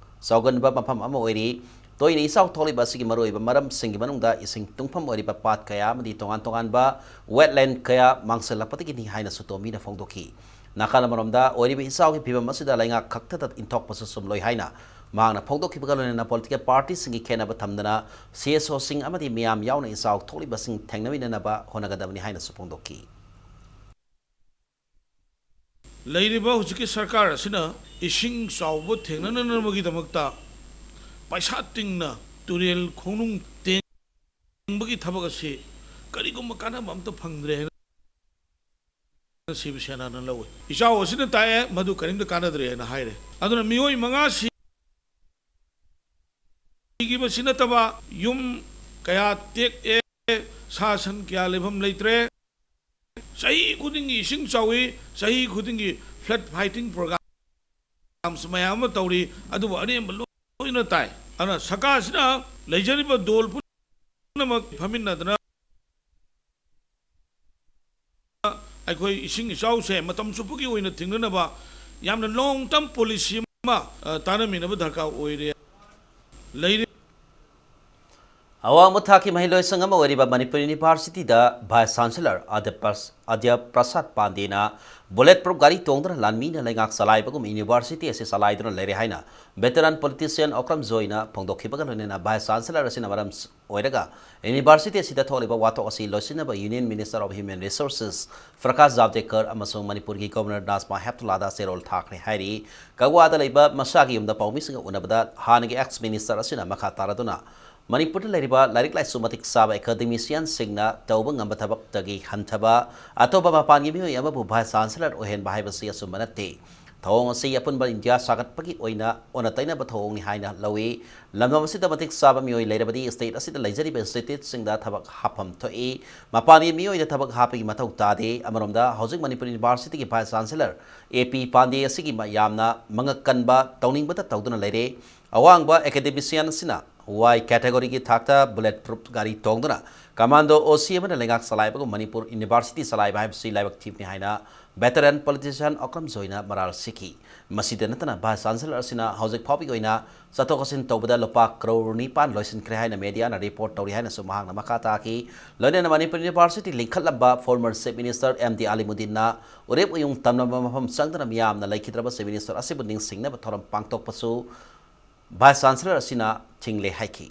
ꯆꯥꯎꯒꯟꯕ ꯃꯐꯝ ꯑꯃ ꯑꯣꯏꯔꯤ꯫ ꯇꯣꯏꯅ ꯏꯆꯥꯎ ꯊꯣꯛꯂꯤꯕ ꯑꯁꯤꯒꯤ ꯃꯔꯨꯑꯣꯏꯕ ꯃꯔꯝꯁꯤꯡꯒꯤ ꯃꯅꯨꯡꯗ ꯏꯁꯤꯡ ꯇꯨꯡꯐꯝ ꯑꯣꯏꯔꯤꯕ ꯄꯥꯠ ꯀꯌꯥ ꯑꯃꯗꯤ ꯇꯣꯉꯥꯟ ꯇꯣꯉꯥꯟꯕ ꯋꯦꯠꯂꯦꯟ ꯀꯌꯥ ꯃꯥꯡꯁꯤꯜꯂꯛꯄꯗꯒꯤꯅꯤ ꯍꯥꯏꯅꯁꯨ ꯇꯣꯝꯕꯤꯅ ꯐꯣꯡꯗꯣꯛꯈꯤ꯫ ꯅꯥꯀꯜ ꯑꯃꯔꯣꯝꯗ ꯑꯣꯏꯔꯤꯕ ꯏꯆꯥꯎꯒꯤ ꯐꯤꯕꯝ ꯑꯁꯤꯗ ꯂꯩꯉꯥꯛ ꯈꯛꯇꯗ ꯏꯟꯊꯣꯛꯄꯁꯨ ꯆꯨꯝꯂꯣꯏ ꯍꯥꯏꯅ ꯃꯍꯥꯛꯅ ꯐꯣꯡꯗꯣꯛꯈꯤꯕꯒ ꯂꯣꯏꯅꯅ ꯄꯣꯂꯤꯇꯤꯀꯦꯜ ꯄꯥꯔꯇꯤꯁꯤꯡꯒꯤ ꯈꯦꯠꯅꯕ ꯊꯝꯗꯅ ꯁꯤ ꯑꯦꯁ ꯑꯣꯁꯤꯡ ꯑꯃꯗꯤ ꯃꯤꯌꯥꯝ ꯌꯥꯎꯅ ꯏꯆꯥꯎ ꯊꯣꯛꯂꯤꯕꯁꯤꯡ ꯊꯦꯡꯅꯃꯤꯟꯅꯅꯕ ꯍꯣꯠꯅꯒꯗꯕꯅꯤ ꯍꯥꯏꯅꯁꯨ ꯐꯣꯡꯗꯣꯛꯈꯤ꯫ ꯂꯩꯔꯤꯕ ꯍꯧꯖꯤꯛꯀꯤ ꯁꯔꯀꯥꯔ ꯑꯁꯤꯅ ꯏꯁꯤꯡ ꯆꯥꯎꯕ ꯊꯦꯡꯅꯅꯅꯕꯒꯤꯗꯃꯛꯇ ꯄꯩꯁꯥ ꯇꯤꯡꯅ ꯇꯨꯔꯦꯜ ꯈꯣꯡꯅꯨꯡ ꯇꯦꯡꯕꯒꯤ ꯊꯕꯛ ꯑꯁꯤ ꯀꯔꯤꯒꯨꯝꯕ ꯀꯥꯟꯅꯕ ꯑꯝꯇ ꯐꯪꯗ꯭ꯔꯦ ꯍꯥꯏꯅ ꯁꯤꯕ ꯁꯦꯅꯥꯅ ꯂꯧꯏ꯫ ꯏꯆꯥꯎ ꯑꯁꯤꯅ ꯇꯥꯛꯑꯦ, ꯃꯗꯨ ꯀꯔꯤꯝꯇ ꯀꯥꯟꯅꯗ꯭ꯔꯦ ꯍꯥꯏꯅ ꯍꯥꯏꯔꯦ꯫ ꯑꯗꯨꯅ ꯃꯤꯑꯣꯏ ꯃꯉꯥ ꯁꯤꯈꯤꯕꯁꯤ ꯅꯠꯇꯕ ꯌꯨꯝ ꯀꯌꯥ ꯇꯦꯛꯑꯦ, ꯁꯥ ꯁꯟ ꯀꯌꯥ ꯂꯩꯐꯝ ꯂꯩꯇ꯭ꯔꯦ꯫ ꯆꯍꯤ ꯈꯨꯗꯤꯡꯒꯤ ꯏꯁꯤꯡ ꯆꯥꯎꯏ, ꯆꯍꯤ ꯈꯨꯗꯤꯡꯒꯤ flood fighting programs ꯃꯌꯥꯝ ꯑꯃ ꯇꯧꯔꯤ, ꯑꯗꯨꯕꯨ ꯑꯔꯦꯝꯕ ꯂꯣꯏꯅ ꯇꯥꯏ꯫ ꯑꯗꯨꯅ ꯁꯔꯀꯥꯔꯁꯤꯅ ꯂꯩꯖꯔꯤꯕ ꯗꯣꯜ ꯄꯨꯝꯅꯃꯛ ꯐꯝꯃꯤꯟꯅꯗꯅ ꯑꯩꯈꯣꯏ ꯏꯁꯤꯡ ꯏꯆꯥꯎꯁꯦ ꯃꯇꯝ ꯆꯨꯞꯄꯒꯤ ꯑꯣꯏꯅ ꯊꯤꯡꯅꯅꯕ ꯌꯥꯝꯅ long term policy ꯑꯃ, ꯑ, ꯇꯥꯟꯅꯃꯤꯟꯅꯕ ꯗꯔꯀꯥꯔ ꯑꯣꯏꯔꯦ꯫ ꯂꯩꯔꯤ ꯑꯋꯥꯡꯕ ꯊꯥꯛꯀꯤ ꯃꯍꯩꯂꯣꯏꯁꯪ ꯑꯃ ꯑꯣꯏꯔꯤꯕ ꯃꯅꯤꯄꯨꯔ ꯌꯨꯅꯤꯚꯔꯁꯤꯇꯤꯗ ꯚꯥꯏꯁ ꯆꯥꯟꯁꯦꯂꯔ ꯑꯗ꯭ꯌ ꯄ꯭ꯔꯁ-, ꯑꯗ꯭ꯌ ꯄ꯭ꯔꯁꯥꯗ ꯄꯥꯟꯗꯦꯅ ꯕꯨꯂꯦꯠ ꯄ꯭ꯔꯨꯐ ꯒꯥꯔꯤ ꯇꯣꯡꯗꯨꯅ ꯂꯥꯟꯃꯤꯅ ꯂꯩꯉꯥꯛ ꯆꯂꯥꯏꯕꯒꯨꯝ ꯌꯨꯅꯤꯚꯔꯁꯤꯇꯤ ꯑꯁꯤ ꯆꯂꯥꯏꯗꯨꯅ ꯂꯩꯔꯦ ꯍꯥꯏꯅ ꯚꯦꯇꯔꯥꯟ ꯄꯣꯂꯤꯇꯤꯁꯤꯌꯥꯟ ꯑꯣꯀ꯭ꯔꯝ ꯖꯣꯏꯅ ꯐꯣꯡꯗꯣꯛꯈꯤꯕꯒ ꯂꯣꯏꯅꯅ ꯚꯥꯏꯁ ꯆꯥꯟꯁꯦꯂꯔ ꯑꯁꯤꯅ ꯃꯔꯝ ꯑꯣꯏꯔꯒ ꯌꯨꯅꯤꯚꯔꯁꯤꯇꯤ ꯑꯁꯤꯗ ꯊꯣꯛꯂꯤꯕ ꯋꯥꯊꯣꯛ ꯑꯁꯤ ꯂꯣꯏꯁꯤꯟꯅꯕ union minister of human resources Prakash Javadekar ꯑꯃꯁꯨꯡ ꯃꯅꯤꯄꯨꯔꯒꯤ ꯒꯚꯔꯅꯔ ꯅꯥꯖꯃꯥ ꯍꯦꯞꯇꯨꯂꯥꯗ ꯆꯦꯔꯣꯜ ꯊꯥꯈ꯭ꯔꯦ ꯍꯥꯏꯔꯤ꯫ ꯀꯛꯋꯥꯗ ꯂꯩꯕ ꯃꯁꯥꯒꯤ ꯌꯨꯝꯗ ꯄꯥꯎꯃꯤꯁꯤꯡꯒ ꯎꯅꯕꯗ ꯍꯥꯟꯅꯒꯤ ꯑꯦꯛꯁ ꯃꯤꯅꯤꯁꯇꯔ ꯑꯁꯤꯅ ꯃꯈꯥ ꯇꯥꯔꯗꯨꯅ ꯃꯅꯤꯄꯨꯔꯗ ꯂꯩꯔꯤꯕ ꯂꯥꯏꯔꯤꯛ ꯂꯥꯏꯁꯨ ꯃꯇꯤꯛ ꯆꯥꯕ ꯑꯦꯀꯥꯗꯦꯃꯤꯁꯤꯌꯥꯟꯁꯤꯡꯅ ꯇꯧꯕ ꯉꯝꯕ ꯊꯕꯛꯇꯒꯤ ꯍꯟꯊꯕ, ꯑꯇꯣꯞꯄ ꯃꯄꯥꯟꯒꯤ ꯃꯤꯑꯣꯏ ꯑꯃꯕꯨ ꯚꯥꯏꯁ ꯆꯥꯟꯁꯦꯂꯔ ꯑꯣꯏꯍꯟꯕ ꯍꯥꯏꯕꯁꯤ ꯑꯆꯨꯝꯕ ꯅꯠꯇꯦ꯫ ꯊꯧꯑꯣꯡ ꯑꯁꯤ ꯑꯄꯨꯟꯕ ꯏꯟꯗꯤꯌꯥ ꯁꯥꯒꯠꯄꯒꯤ ꯑꯣꯏꯅ ꯑꯣꯟꯅ ꯇꯩꯅꯕ ꯊꯧꯑꯣꯡꯅꯤ ꯍꯥꯏꯅ ꯂꯧꯏ꯫ ꯂꯝꯗꯝ ꯑꯁꯤꯗ ꯃꯇꯤꯛ ꯆꯥꯕ ꯃꯤꯑꯣꯏ ꯂꯩꯔꯕꯗꯤ ꯁ꯭ꯇꯦꯠ ꯑꯁꯤꯗ ꯂꯩꯖꯔꯤꯕ ꯏꯟꯁꯇꯤꯇ꯭ꯌꯨꯠꯁꯤꯡꯗ ꯊꯕꯛ ꯍꯥꯞꯐꯝ ꯊꯣꯛꯏ꯫ ꯃꯄꯥꯟꯒꯤ ꯃꯤꯑꯣꯏꯗ ꯊꯕꯛ ꯍꯥꯞꯄꯒꯤ ꯃꯊꯧ ꯇꯥꯗꯦ꯫ ꯑꯃꯔꯣꯝꯗ ꯍꯧꯖꯤꯛ ꯃꯅꯤꯄꯨꯔ ꯌꯨꯅꯤꯚꯔꯁꯤꯇꯤꯒꯤ ꯚꯥꯏꯁ ꯆꯥꯟꯁꯦꯂꯔ ꯑꯦ ꯄꯤ ꯄꯥꯟꯗꯦ ꯑꯁꯤꯒꯤ ꯃ-, ꯌꯥꯝꯅ ꯃꯉꯛ ꯀꯟꯕ ꯇꯧꯅꯤꯡꯕꯗ ꯇꯧꯗꯨꯅ ꯂꯩꯔꯦ꯫ ꯑꯋꯥꯡꯕ ꯑꯦꯀꯥꯗꯦꯃꯤꯁꯤꯌꯥꯟ ꯑꯁꯤꯅ ꯋꯥꯏ ꯀꯦꯇꯦꯒꯣꯔꯤꯒꯤ ꯊꯥꯛꯇ ꯕꯨꯂꯦꯠ ꯄ꯭ꯔꯨꯐ ꯒꯥꯔꯤ ꯇꯣꯡꯗꯨꯅ ꯀꯃꯥꯟꯗꯣ ꯑꯣ ꯁꯤ ꯑꯃꯅ ꯂꯩꯉꯥꯛ ꯆꯂꯥꯏꯕꯒꯨꯝ ꯃꯅꯤꯄꯨꯔ ꯌꯨꯅꯤꯚꯔꯁꯤꯇꯤ ꯆꯂꯥꯏꯕ ꯍꯥꯏꯕꯁꯤ ꯂꯥꯏꯕꯛ ꯊꯤꯕꯅꯤ ꯍꯥꯏꯅ ꯚꯦꯇꯔꯥꯟ ꯄꯣꯂꯤꯇꯤꯁꯤꯌꯥꯟ ꯑꯣꯀ꯭ꯔꯝ ꯖꯣꯏꯅ ꯃꯔꯥꯜ ꯁꯤꯈꯤ꯫ ꯃꯁꯤꯗ ꯅꯠꯇꯅ ꯚꯥꯏꯁ ꯆꯥꯟꯁꯦꯂꯔ ꯑꯁꯤꯅ ꯍꯧꯖꯤꯛ ꯐꯥꯎꯕꯒꯤ ꯑꯣꯏꯅ ꯆꯠꯊꯣꯛ ꯆꯠꯁꯤꯟ ꯇꯧꯕꯗ ꯂꯨꯄꯥ ꯀ꯭ꯔꯣꯔ ꯅꯤꯄꯥꯟ ꯂꯣꯏꯁꯤꯟꯈ꯭ꯔꯦ ꯍꯥꯏꯅ ꯃꯦꯗꯤꯌꯥꯅ ꯔꯤꯄꯣꯔꯠ ꯇꯧꯔꯤ ꯍꯥꯏꯅꯁꯨ ꯃꯍꯥꯛꯅ ꯃꯈꯥ ꯇꯥꯈꯤ꯫ ꯂꯣꯏꯅꯅ ꯃꯅꯤꯄꯨꯔ ꯌꯨꯅꯤꯚꯔꯁꯤꯇꯤ ꯂꯤꯡꯈꯠꯂꯝꯕ former chief minister M D ꯑꯂꯤꯃꯨꯗꯤꯟꯅ ꯎꯔꯦꯞ ꯎꯌꯨꯡ ꯇꯝꯂꯝꯕ ꯃꯐꯝ ꯆꯪꯗꯨꯅ ꯃꯤꯌꯥꯝꯅ ꯂꯩꯈꯤꯗ꯭ꯔꯕ ꯆꯤꯐ ꯃꯤꯅꯤꯁꯇꯔ ꯑꯁꯤꯕꯨ ꯅꯤꯡꯁꯤꯡꯅꯕ ꯊꯧꯔꯝ ꯄꯥꯡꯊꯣꯛꯄꯁꯨ ꯚꯥꯏꯁ ꯆꯥꯟꯁꯦꯂꯔ ꯑꯁꯤꯅ ꯊꯤꯡꯂꯦ ꯍꯥꯏꯈꯤ꯫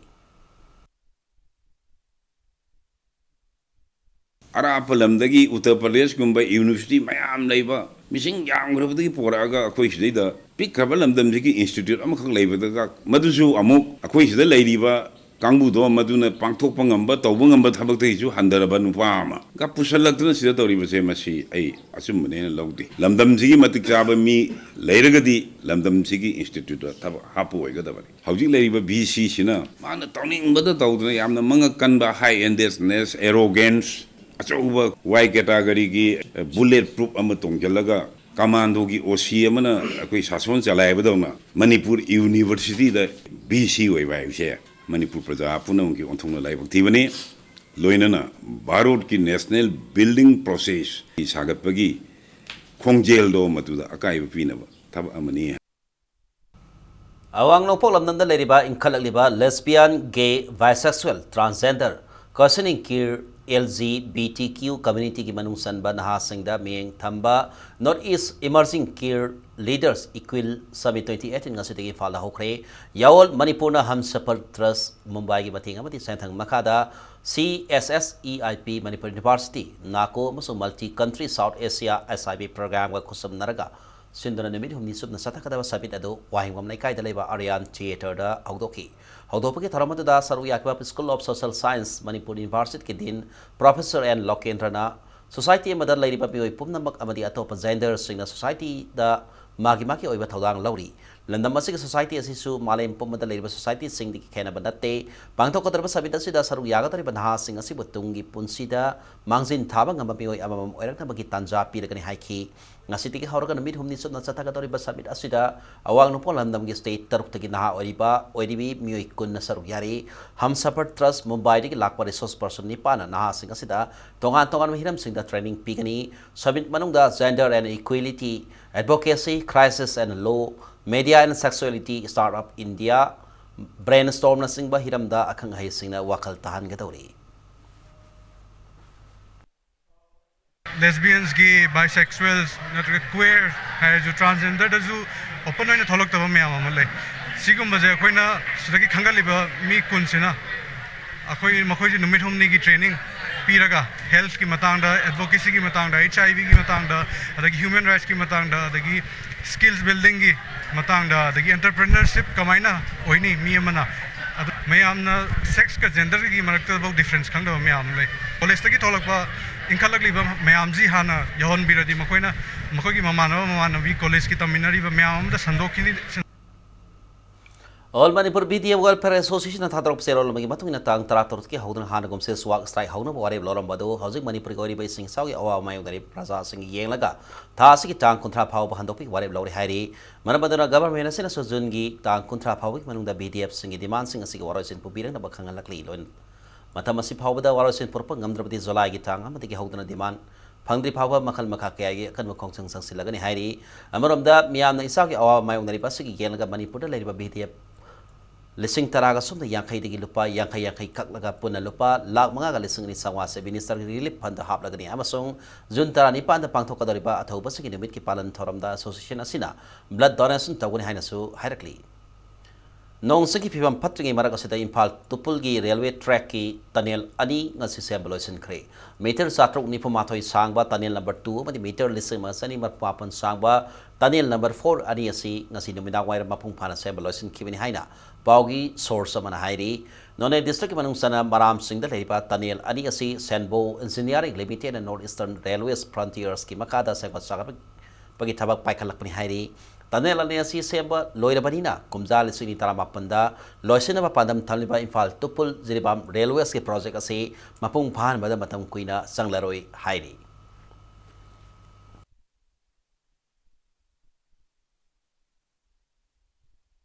ꯑꯔꯥꯞꯄ ꯂꯝꯗꯒꯤ ꯎꯠꯇꯔ ꯄ꯭ꯔꯗꯦꯁꯀꯨꯝꯕ ꯌꯨꯅꯤꯚꯔꯁꯤꯇꯤ ꯃꯌꯥꯝ ꯂꯩꯕ, ꯃꯤꯁꯤꯡ ꯌꯥꯝꯈ꯭ꯔꯕꯗꯒꯤ ꯄꯣꯔꯛꯑꯒ ꯑꯩꯈꯣꯏ ꯁꯤꯗꯩꯗ ꯄꯤꯛꯈ꯭ꯔꯕ ꯂꯝꯗꯝꯁꯤꯒꯤ ꯏꯟꯁꯇꯤꯇ꯭ꯌꯨꯠ ꯑꯃꯈꯛ ꯂꯩꯕꯗꯒ, ꯃꯗꯨꯁꯨ ꯑꯃꯨꯛ ꯑꯩꯈꯣꯏ ꯁꯤꯗ ꯂꯩꯔꯤꯕ ꯀꯥꯡꯕꯨꯗꯣ ꯃꯗꯨꯅ ꯄꯥꯡꯊꯣꯛꯄ ꯉꯝꯕ, ꯇꯧꯕ ꯉꯝꯕ ꯊꯕꯛꯇꯒꯤꯁꯨ ꯍꯟꯊꯔꯕ ꯅꯨꯄꯥ ꯑꯃꯒ ꯄꯨꯁꯜꯂꯛꯇꯅ ꯁꯤꯗ ꯇꯧꯔꯤꯕꯁꯦ, ꯃꯁꯤ ꯑꯩ ꯑꯆꯨꯝꯕꯅꯦꯅ ꯂꯧꯗꯦ꯫ ꯂꯝꯗꯝꯁꯤꯒꯤ ꯃꯇꯤꯛ ꯆꯥꯕ ꯃꯤ ꯂꯩꯔꯒꯗꯤ ꯂꯝꯗꯝꯁꯤꯒꯤ ꯏꯟꯁꯇꯤꯇ꯭ꯌꯨꯠꯇ ꯊꯕꯛ ꯍꯥꯞꯄ ꯑꯣꯏꯒꯗꯕꯅꯤ꯫ ꯍꯧꯖꯤꯛ ꯂꯩꯔꯤꯕ ꯚꯤ ꯁꯤꯁꯤꯅ ꯃꯥꯅ ꯇꯧꯅꯤꯡꯕꯗ ꯇꯧꯗꯅ ꯌꯥꯝꯅ ꯃꯉꯛ ꯀꯟꯕ, ꯍꯥꯏ ꯑꯦꯟꯗꯦꯁꯅꯦꯁ, ꯑꯦꯔꯣꯒꯦꯟꯁ, ꯑꯆꯧꯕ ꯋꯥꯏ ꯀꯦꯇꯥꯒꯔꯤꯒꯤ ꯕꯨꯂꯦꯠ ꯄ꯭ꯔꯨꯐ ꯑꯃ ꯇꯣꯡꯁꯤꯜꯂꯒ ꯀꯃꯥꯟꯗꯣꯒꯤ ꯑꯣ ꯁꯤ ꯑꯃꯅ ꯑꯩꯈꯣꯏ ꯁꯥꯁꯣꯟ ꯆꯂꯥꯏꯕꯗꯧꯅ ꯃꯅꯤꯄꯨꯔ ꯌꯨꯅꯤꯚꯔꯁꯤꯇꯤꯗ ꯚꯤ ꯁꯤ ꯑꯣꯏꯕ ꯍꯥꯏꯕꯁꯦ ꯃꯅꯤꯄꯨꯔ ꯄ꯭ꯔꯖꯥ ꯄꯨꯝꯅꯃꯛꯀꯤ ꯑꯣꯟꯊꯣꯛꯅ ꯂꯥꯏꯕꯛ ꯊꯤꯕꯅꯤ꯫ ꯂꯣꯏꯅꯅ ꯚꯥꯔꯠꯀꯤ ꯅꯦꯁꯅꯦꯜ ꯕꯤꯜꯗꯤꯡ ꯄ꯭ꯔꯣꯁꯦꯁ ꯁꯥꯒꯠꯄꯒꯤ ꯈꯣꯡꯖꯦꯜꯗꯣ ꯃꯗꯨꯗ ꯑꯀꯥꯏꯕ ꯄꯤꯅꯕ ꯊꯕꯛ ꯑꯃꯅꯤ꯫ ꯑꯋꯥꯡ ꯅꯣꯡꯄꯣꯛ ꯂꯝꯗꯝꯗ ꯂꯩꯔꯤꯕ ꯏꯟꯈꯠꯂꯛꯂꯤꯕ lesbian, gay, bisexual, transgender, questioning queer, L G B T Q community ꯒꯤ ꯃꯅꯨꯡ ꯆꯟꯕ ꯅꯍꯥꯁꯤꯡꯗ ꯃꯤꯠꯌꯦꯡ ꯊꯝꯕ North East Emerging Queer Leaders Equil Summit twenty eighteen ꯉꯁꯤꯗꯒꯤ ꯏꯝꯐꯥꯜꯗ ꯍꯧꯈ꯭ꯔꯦ꯫ ꯌꯥꯑꯣꯜ ꯃꯅꯤꯄꯨꯔꯅ ꯍꯝꯁꯐꯔ ꯇ꯭ꯔꯁ ꯃꯨꯝꯕꯥꯏꯒꯤ ꯃꯇꯦꯡ ꯑꯃꯗꯤ ꯁꯦꯟꯊꯪ ꯃꯈꯥꯗ C S S E I P, Manipur University, NACO ꯑꯃꯁꯨꯡ Multi Country South Asia S I B program ꯒ ꯈꯨꯠꯁꯝꯅꯔꯒ ꯁꯤꯟꯗꯨꯅ ꯅꯨꯃꯤꯠ ꯍꯨꯝꯅꯤ ꯆꯨꯞꯅ ꯆꯠꯊꯒꯗꯕ summit ꯑꯗꯨ ꯋꯥꯍꯦꯡꯕꯝ ꯂꯩꯀꯥꯏꯗ ꯂꯩꯕ ꯑꯔꯌꯥꯟ theatre ꯗ ꯍꯧꯗꯣꯛꯈꯤ꯫ ꯍꯧꯗꯣꯛꯄꯒꯤ ꯊꯧꯔꯝ ꯑꯗꯨꯗ ꯁꯔꯨꯛ ꯌꯥꯈꯤꯕ School of Social Science, Manipur University ꯒꯤ Dean Professor N ꯂꯣꯀꯦꯟꯗ꯭ꯔꯅ society ꯑꯃꯗ ꯂꯩꯔꯤꯕ ꯃꯤꯑꯣꯏ ꯄꯨꯝꯅꯃꯛ ꯑꯃꯗꯤ ꯑꯇꯣꯞꯄ gender ꯁꯤꯡꯅ society ꯗ ꯃꯥꯒꯤ ꯃꯥꯒꯤ ꯑꯣꯏꯕ ꯊꯧꯗꯥꯡ ꯂꯧꯔꯤ꯫ ꯂꯝꯗꯝ ꯑꯁꯤꯒꯤ society ꯑꯁꯤꯁꯨ ꯃꯥꯂꯦꯝ ꯄꯨꯝꯕꯗ ꯂꯩꯔꯤꯕ society ꯁꯤꯡꯗꯒꯤ ꯈꯦꯠꯅꯕ ꯅꯠꯇꯦ꯫ ꯄꯥꯡꯊꯣꯛꯀꯗꯧꯔꯤꯕ summit ꯑꯁꯤꯗ ꯁꯔꯨꯛ ꯌꯥꯒꯗꯧꯔꯤꯕ ꯅꯍꯥꯁꯤꯡ ꯑꯁꯤꯕꯨ ꯇꯨꯡꯒꯤ ꯄꯨꯟꯁꯤꯗ ꯃꯥꯡꯖꯤꯟ ꯊꯥꯕ ꯉꯝꯕ ꯃꯤꯑꯣꯏ ꯑꯃꯃꯝ ꯑꯣꯏꯔꯛꯅꯕꯒꯤ ꯇꯥꯟꯖꯥ ꯄꯤꯔꯒꯅꯤ ꯍꯥꯏꯈꯤ꯫ ꯉꯁꯤꯗꯒꯤ ꯍꯧꯔꯒ ꯅꯨꯃꯤꯠ ꯍꯨꯝꯅꯤ ꯆꯨꯞꯅ ꯆꯠꯊꯒꯗꯧꯔꯤꯕ summit ꯑꯁꯤꯗ ꯑꯋꯥꯡ ꯅꯣꯡꯄꯣꯛ ꯂꯝꯗꯝꯒꯤ state ꯇꯔꯨꯛꯇꯒꯤ ꯅꯍꯥ ꯑꯣꯏꯔꯤꯕ, ꯑꯣꯏꯔꯤꯕꯤ ꯃꯤꯑꯣꯏ ꯀꯨꯟꯅ ꯁꯔꯨꯛ ꯌꯥꯔꯤ꯫ ꯍꯝꯁꯐꯔ ꯇ꯭ꯔꯁ ꯃꯨꯝꯕꯥꯏꯗꯒꯤ ꯂꯥꯛꯄ resource person ꯅꯤꯄꯥꯟꯅ ꯅꯍꯥꯁꯤꯡ ꯑꯁꯤꯗ ꯇꯣꯉꯥꯟ ꯇꯣꯉꯥꯟꯕ ꯍꯤꯔꯝꯁꯤꯡꯗ training ꯄꯤꯒꯅꯤ꯫ Summit ꯃꯅꯨꯡꯗ gender and equality, advocacy, crisis and law, media and sexuality, startup India, brainstorm ꯅꯆꯤꯡꯕ ꯍꯤꯔꯝꯗ ꯑꯈꯪ ꯑꯍꯩꯁꯤꯡꯅ ꯋꯥꯈꯜ ꯇꯥꯍꯟꯒꯗꯧꯔꯤ꯫ Lesbians, gay, bisexuals ꯅꯠꯇ꯭ꯔꯒ queer ꯍꯥꯏꯔꯁꯨ, transgender ꯗꯁꯨ open ꯑꯣꯏꯅ ꯊꯣꯛꯂꯛꯇꯕ ꯃꯌꯥꯝ ꯑꯃ ꯂꯩ꯫ ꯁꯤꯒꯨꯝꯕꯁꯦ ꯑꯩꯈꯣꯏꯅ ꯁꯤꯗꯒꯤ ꯈꯟꯒꯠꯂꯤꯕ ꯃꯤ ꯀꯨꯟꯁꯤꯅ ꯑꯩꯈꯣꯏ, ꯃꯈꯣꯏꯁꯦ ꯅꯨꯃꯤꯠ ꯍꯨꯝꯅꯤꯒꯤ training ꯄꯤꯔꯒ health ꯀꯤ ꯃꯇꯥꯡꯗ, advocacy ꯒꯤ ꯃꯇꯥꯡꯗ, H I V ꯒꯤ ꯃꯇꯥꯡꯗ, ꯑꯗꯒꯤ human rights ꯀꯤ ꯃꯇꯥꯡꯗ, ꯑꯗꯒꯤ skills building ꯒꯤ ꯃꯇꯥꯡꯗ, ꯑꯗꯒꯤ entrepreneurship ꯀꯃꯥꯏꯅ ꯑꯣꯏꯅꯤ ꯃꯤ ꯑꯃꯅ, ꯑꯗꯨ ꯃꯌꯥꯝꯅ sex ꯀ gender ꯒꯤ ꯃꯔꯛꯇꯐꯥꯎ difference ꯈꯪꯗꯕ ꯃꯌꯥꯝ ꯑꯃ ꯂꯩ꯫ College ꯇꯒꯤ ꯊꯣꯛꯂꯛꯄ ꯏꯟꯈꯠꯂꯛꯂꯤꯕ ꯃꯌꯥꯝꯁꯤ ꯍꯥꯟꯅ ꯌꯧꯍꯟꯕꯤꯔꯗꯤ, ꯃꯈꯣꯏꯅ ꯃꯈꯣꯏꯒꯤ ꯃꯃꯥꯟꯅꯕ ꯃꯃꯥꯟꯅꯕꯤ college ꯀꯤ ꯇꯝꯃꯤꯟꯅꯔꯤꯕ ꯃꯌꯥꯝ ꯑꯃꯗ ꯁꯟꯗꯣꯛꯈꯤꯅꯤ꯫ All Manipur B D F Welfare Association ꯅ ꯊꯥꯗꯣꯔꯛꯄ ꯆꯦꯔꯣꯜ ꯑꯃꯒꯤ ꯃꯇꯨꯡ ꯏꯟꯅ, ꯇꯥꯡ ꯇꯔꯥꯇꯔꯨꯛꯀꯤ ꯍꯧꯗꯨꯅ ꯍꯥꯟꯅꯒꯨꯝ cessfire strike ꯍꯧꯅꯕ ꯋꯥꯔꯦꯞ ꯂꯧꯔꯝꯕ ꯑꯗꯨ ꯍꯧꯖꯤꯛ ꯃꯅꯤꯄꯨꯔꯒꯤ ꯑꯣꯏꯔꯤꯕ ꯏꯁꯤꯡ ꯏꯆꯥꯎꯒꯤ ꯑꯋꯥꯕ ꯃꯥꯌꯣꯛꯅꯔꯤꯕ ꯄ꯭ꯔꯖꯥꯁꯤꯡ ꯌꯦꯡꯂꯒ ꯊꯥ ꯑꯁꯤꯒꯤ ꯇꯥꯡ ꯀꯨꯟꯊ꯭ꯔꯥ ꯐꯥꯎꯕ ꯍꯟꯗꯣꯛꯄꯒꯤ ꯋꯥꯔꯦꯞ ꯂꯧꯔꯦ ꯍꯥꯏꯔꯤ꯫ ꯃꯔꯝ ꯑꯗꯨꯅ government ꯑꯁꯤꯅꯁꯨ June ꯒꯤ ꯇꯥꯡ ꯀꯨꯟꯊ꯭ꯔꯥ ꯐꯥꯎꯕꯒꯤ ꯃꯅꯨꯡꯗ B D F ꯁꯤꯡꯒꯤ demand ꯁꯤꯡ ꯑꯁꯤꯒꯤ ꯋꯥꯔꯣꯏꯁꯤꯟ ꯄꯨꯕꯤꯔꯛꯅꯕ ꯈꯪꯍꯜꯂꯛꯂꯤ꯫ ꯂꯣꯏꯅ ꯃꯇꯝ ꯑꯁꯤ ꯐꯥꯎꯕꯗ ꯋꯥꯔꯣꯏꯁꯤꯟ ꯄꯨꯔꯛꯄ ꯉꯝꯗ꯭ꯔꯕꯗꯤ July ꯒꯤ ꯇꯥꯡ ꯑꯃꯗꯒꯤ ꯍꯧꯗꯨꯅ demand ꯐꯪꯗ꯭ꯔꯤ ꯐꯥꯎꯕ ꯃꯈꯜ ꯃꯈꯥ ꯀꯌꯥꯒꯤ ꯑꯀꯟꯕ ꯈꯣꯡꯖꯪ ꯆꯪꯁꯤꯜꯂꯒꯅꯤ ꯍꯥꯏꯔꯤ꯫ ꯑꯃꯔꯣꯝꯗ ꯃꯤꯌꯥꯝꯅ ꯏꯆꯥꯒꯤ ꯑꯋꯥꯕ ꯃꯥꯌꯣꯛꯅꯔꯤꯕ ꯑꯁꯤꯒꯤ ꯌꯦꯡꯂꯒ ꯃꯅꯤꯄꯨꯔꯗ ꯂꯩꯔꯤꯕ ꯚꯤ ꯗꯤ ꯑꯦꯐ ꯂꯤꯁꯤꯡ ꯇꯔꯥꯒ ꯁꯣꯝꯗ ꯌꯥꯡꯈꯩꯗꯒꯤ ꯂꯨꯄꯥ ꯌꯥꯡꯈꯩ ꯌꯥꯡꯈꯩ ꯀꯛꯂꯒ ꯄꯨꯟꯅ ꯂꯨꯄꯥ ꯂꯥꯈ ꯃꯉꯥꯒ ꯂꯤꯁꯤꯡ ꯑꯅꯤ ꯆꯥꯝꯃꯉꯥꯁꯦ ꯃꯤꯅꯤꯁꯇꯔꯒꯤ ꯔꯤꯂꯤꯐ ꯐꯟꯗ ꯍꯥꯞꯂꯒꯅꯤ ꯑꯃꯁꯨꯡ ꯖꯨꯟ ꯇꯔꯥꯅꯤꯄꯥꯟꯗ ꯄꯥꯡꯊꯣꯛꯀꯗꯧꯔꯤꯕ ꯑꯊꯧꯕꯁꯤꯒꯤ ꯅꯨꯃꯤꯠꯀꯤ ꯄꯥꯂꯟ ꯊꯧꯔꯝꯗ ꯑꯦꯁꯣꯁꯤꯌꯦꯁꯟ ꯑꯁꯤꯅ ꯕ꯭ꯂꯗ ꯗꯣꯅꯦꯁꯟ ꯇꯧꯒꯅꯤ ꯍꯥꯏꯅꯁꯨ ꯍꯥꯏꯔꯛꯂꯤ꯫ ꯅꯣꯡ ꯆꯤꯡꯒꯤ ꯐꯤꯕꯝ ꯐꯠꯇ꯭ꯔꯤꯉꯩ ꯃꯔꯛ ꯑꯁꯤꯗ ꯏꯝꯐꯥꯜ ꯇꯨꯄꯨꯜꯒꯤ ꯔꯦꯜꯋꯦ ꯇ꯭ꯔꯦꯛꯀꯤ ꯇꯅꯦꯜ ꯑꯅꯤ ꯉꯁꯤ ꯁꯦꯝꯕ ꯂꯣꯏꯁꯤꯟꯈ꯭ꯔꯦ꯫ ꯃꯤꯇꯔ ꯆꯥꯇ꯭ꯔꯨꯛ ꯅꯤꯐꯨ ꯃꯥꯊꯣꯏ ꯁꯥꯡꯕ ꯇꯅꯦꯜ ꯅꯝꯕꯔ ꯇꯨ ꯑꯃꯗꯤ ꯃꯤꯇꯔ ꯂꯤꯁꯤꯡ ꯑꯃ ꯆꯅꯤ ꯃꯔꯤꯐꯨ ꯃꯥꯄꯟ ꯁꯥꯡꯕ ꯇꯅꯦꯜ ꯅꯝꯕꯔ ꯐꯣꯔ ꯑꯅꯤ ꯑꯁꯤ ꯉꯁꯤ ꯅꯨꯃꯤꯗꯥꯡ ꯋꯥꯏꯔꯝ ꯃꯄꯨꯡ ꯐꯥꯅ ꯁꯦꯝꯕ ꯂꯣꯏꯁꯤꯟꯈꯤꯕꯅꯤ ꯍꯥꯏꯅ ꯄꯥꯎꯒꯤ ꯁꯣꯔꯁ ꯑꯃꯅ ꯍꯥꯏꯔꯤ꯫ ꯅꯣꯅꯦ ꯗꯤꯁꯇ꯭ꯔꯤꯛꯀꯤ ꯃꯅꯨꯡ ꯆꯟꯅ ꯃꯔꯥꯝꯁꯤꯡꯗ ꯂꯩꯔꯤꯕ ꯇꯅꯦꯜ ꯑꯅꯤ ꯑꯁꯤ ꯁꯦꯟꯕꯣ ꯏꯟꯖꯤꯅꯤꯌꯥꯔꯤꯡ ꯂꯤꯃꯤꯇꯦꯠꯅ ꯅꯣꯔꯠ ꯏꯁꯇꯔꯟ ꯔꯦꯜꯋꯦꯁ ꯐ꯭ꯔꯟꯇꯤꯌꯔꯁꯀꯤ ꯃꯈꯥꯗ ꯁꯦꯝꯒꯠ ꯁꯥꯒꯠꯄꯒꯤ ꯊꯕꯛ ꯄꯥꯏꯈꯠꯂꯛꯄꯅꯤ ꯍꯥꯏꯔꯤ꯫ ꯇꯅꯦꯜ ꯑꯅꯤ ꯑꯁꯤ ꯁꯦꯝꯕ ꯂꯣꯏꯔꯕꯅꯤꯅ ꯀꯨꯝꯖꯥ ꯂꯤꯁꯤꯡ ꯑꯅꯤ ꯇꯔꯥꯃꯥꯄꯟꯗ ꯂꯣꯏꯁꯤꯟꯅꯕ ꯄꯥꯟꯗꯝ ꯊꯝꯂꯤꯕ ꯏꯝꯐꯥꯜ ꯇꯨꯄꯨꯜ ꯖꯤꯔꯤꯕꯥꯝ ꯔꯦꯜꯋꯦꯁꯀꯤ ꯄ꯭ꯔꯣꯖꯦꯛ ꯑꯁꯤ ꯃꯄꯨꯡ ꯐꯥꯍꯟꯕꯗ ꯃꯇꯝ ꯀꯨꯏꯅ ꯆꯪꯂꯔꯣꯏ ꯍꯥꯏꯔꯤ꯫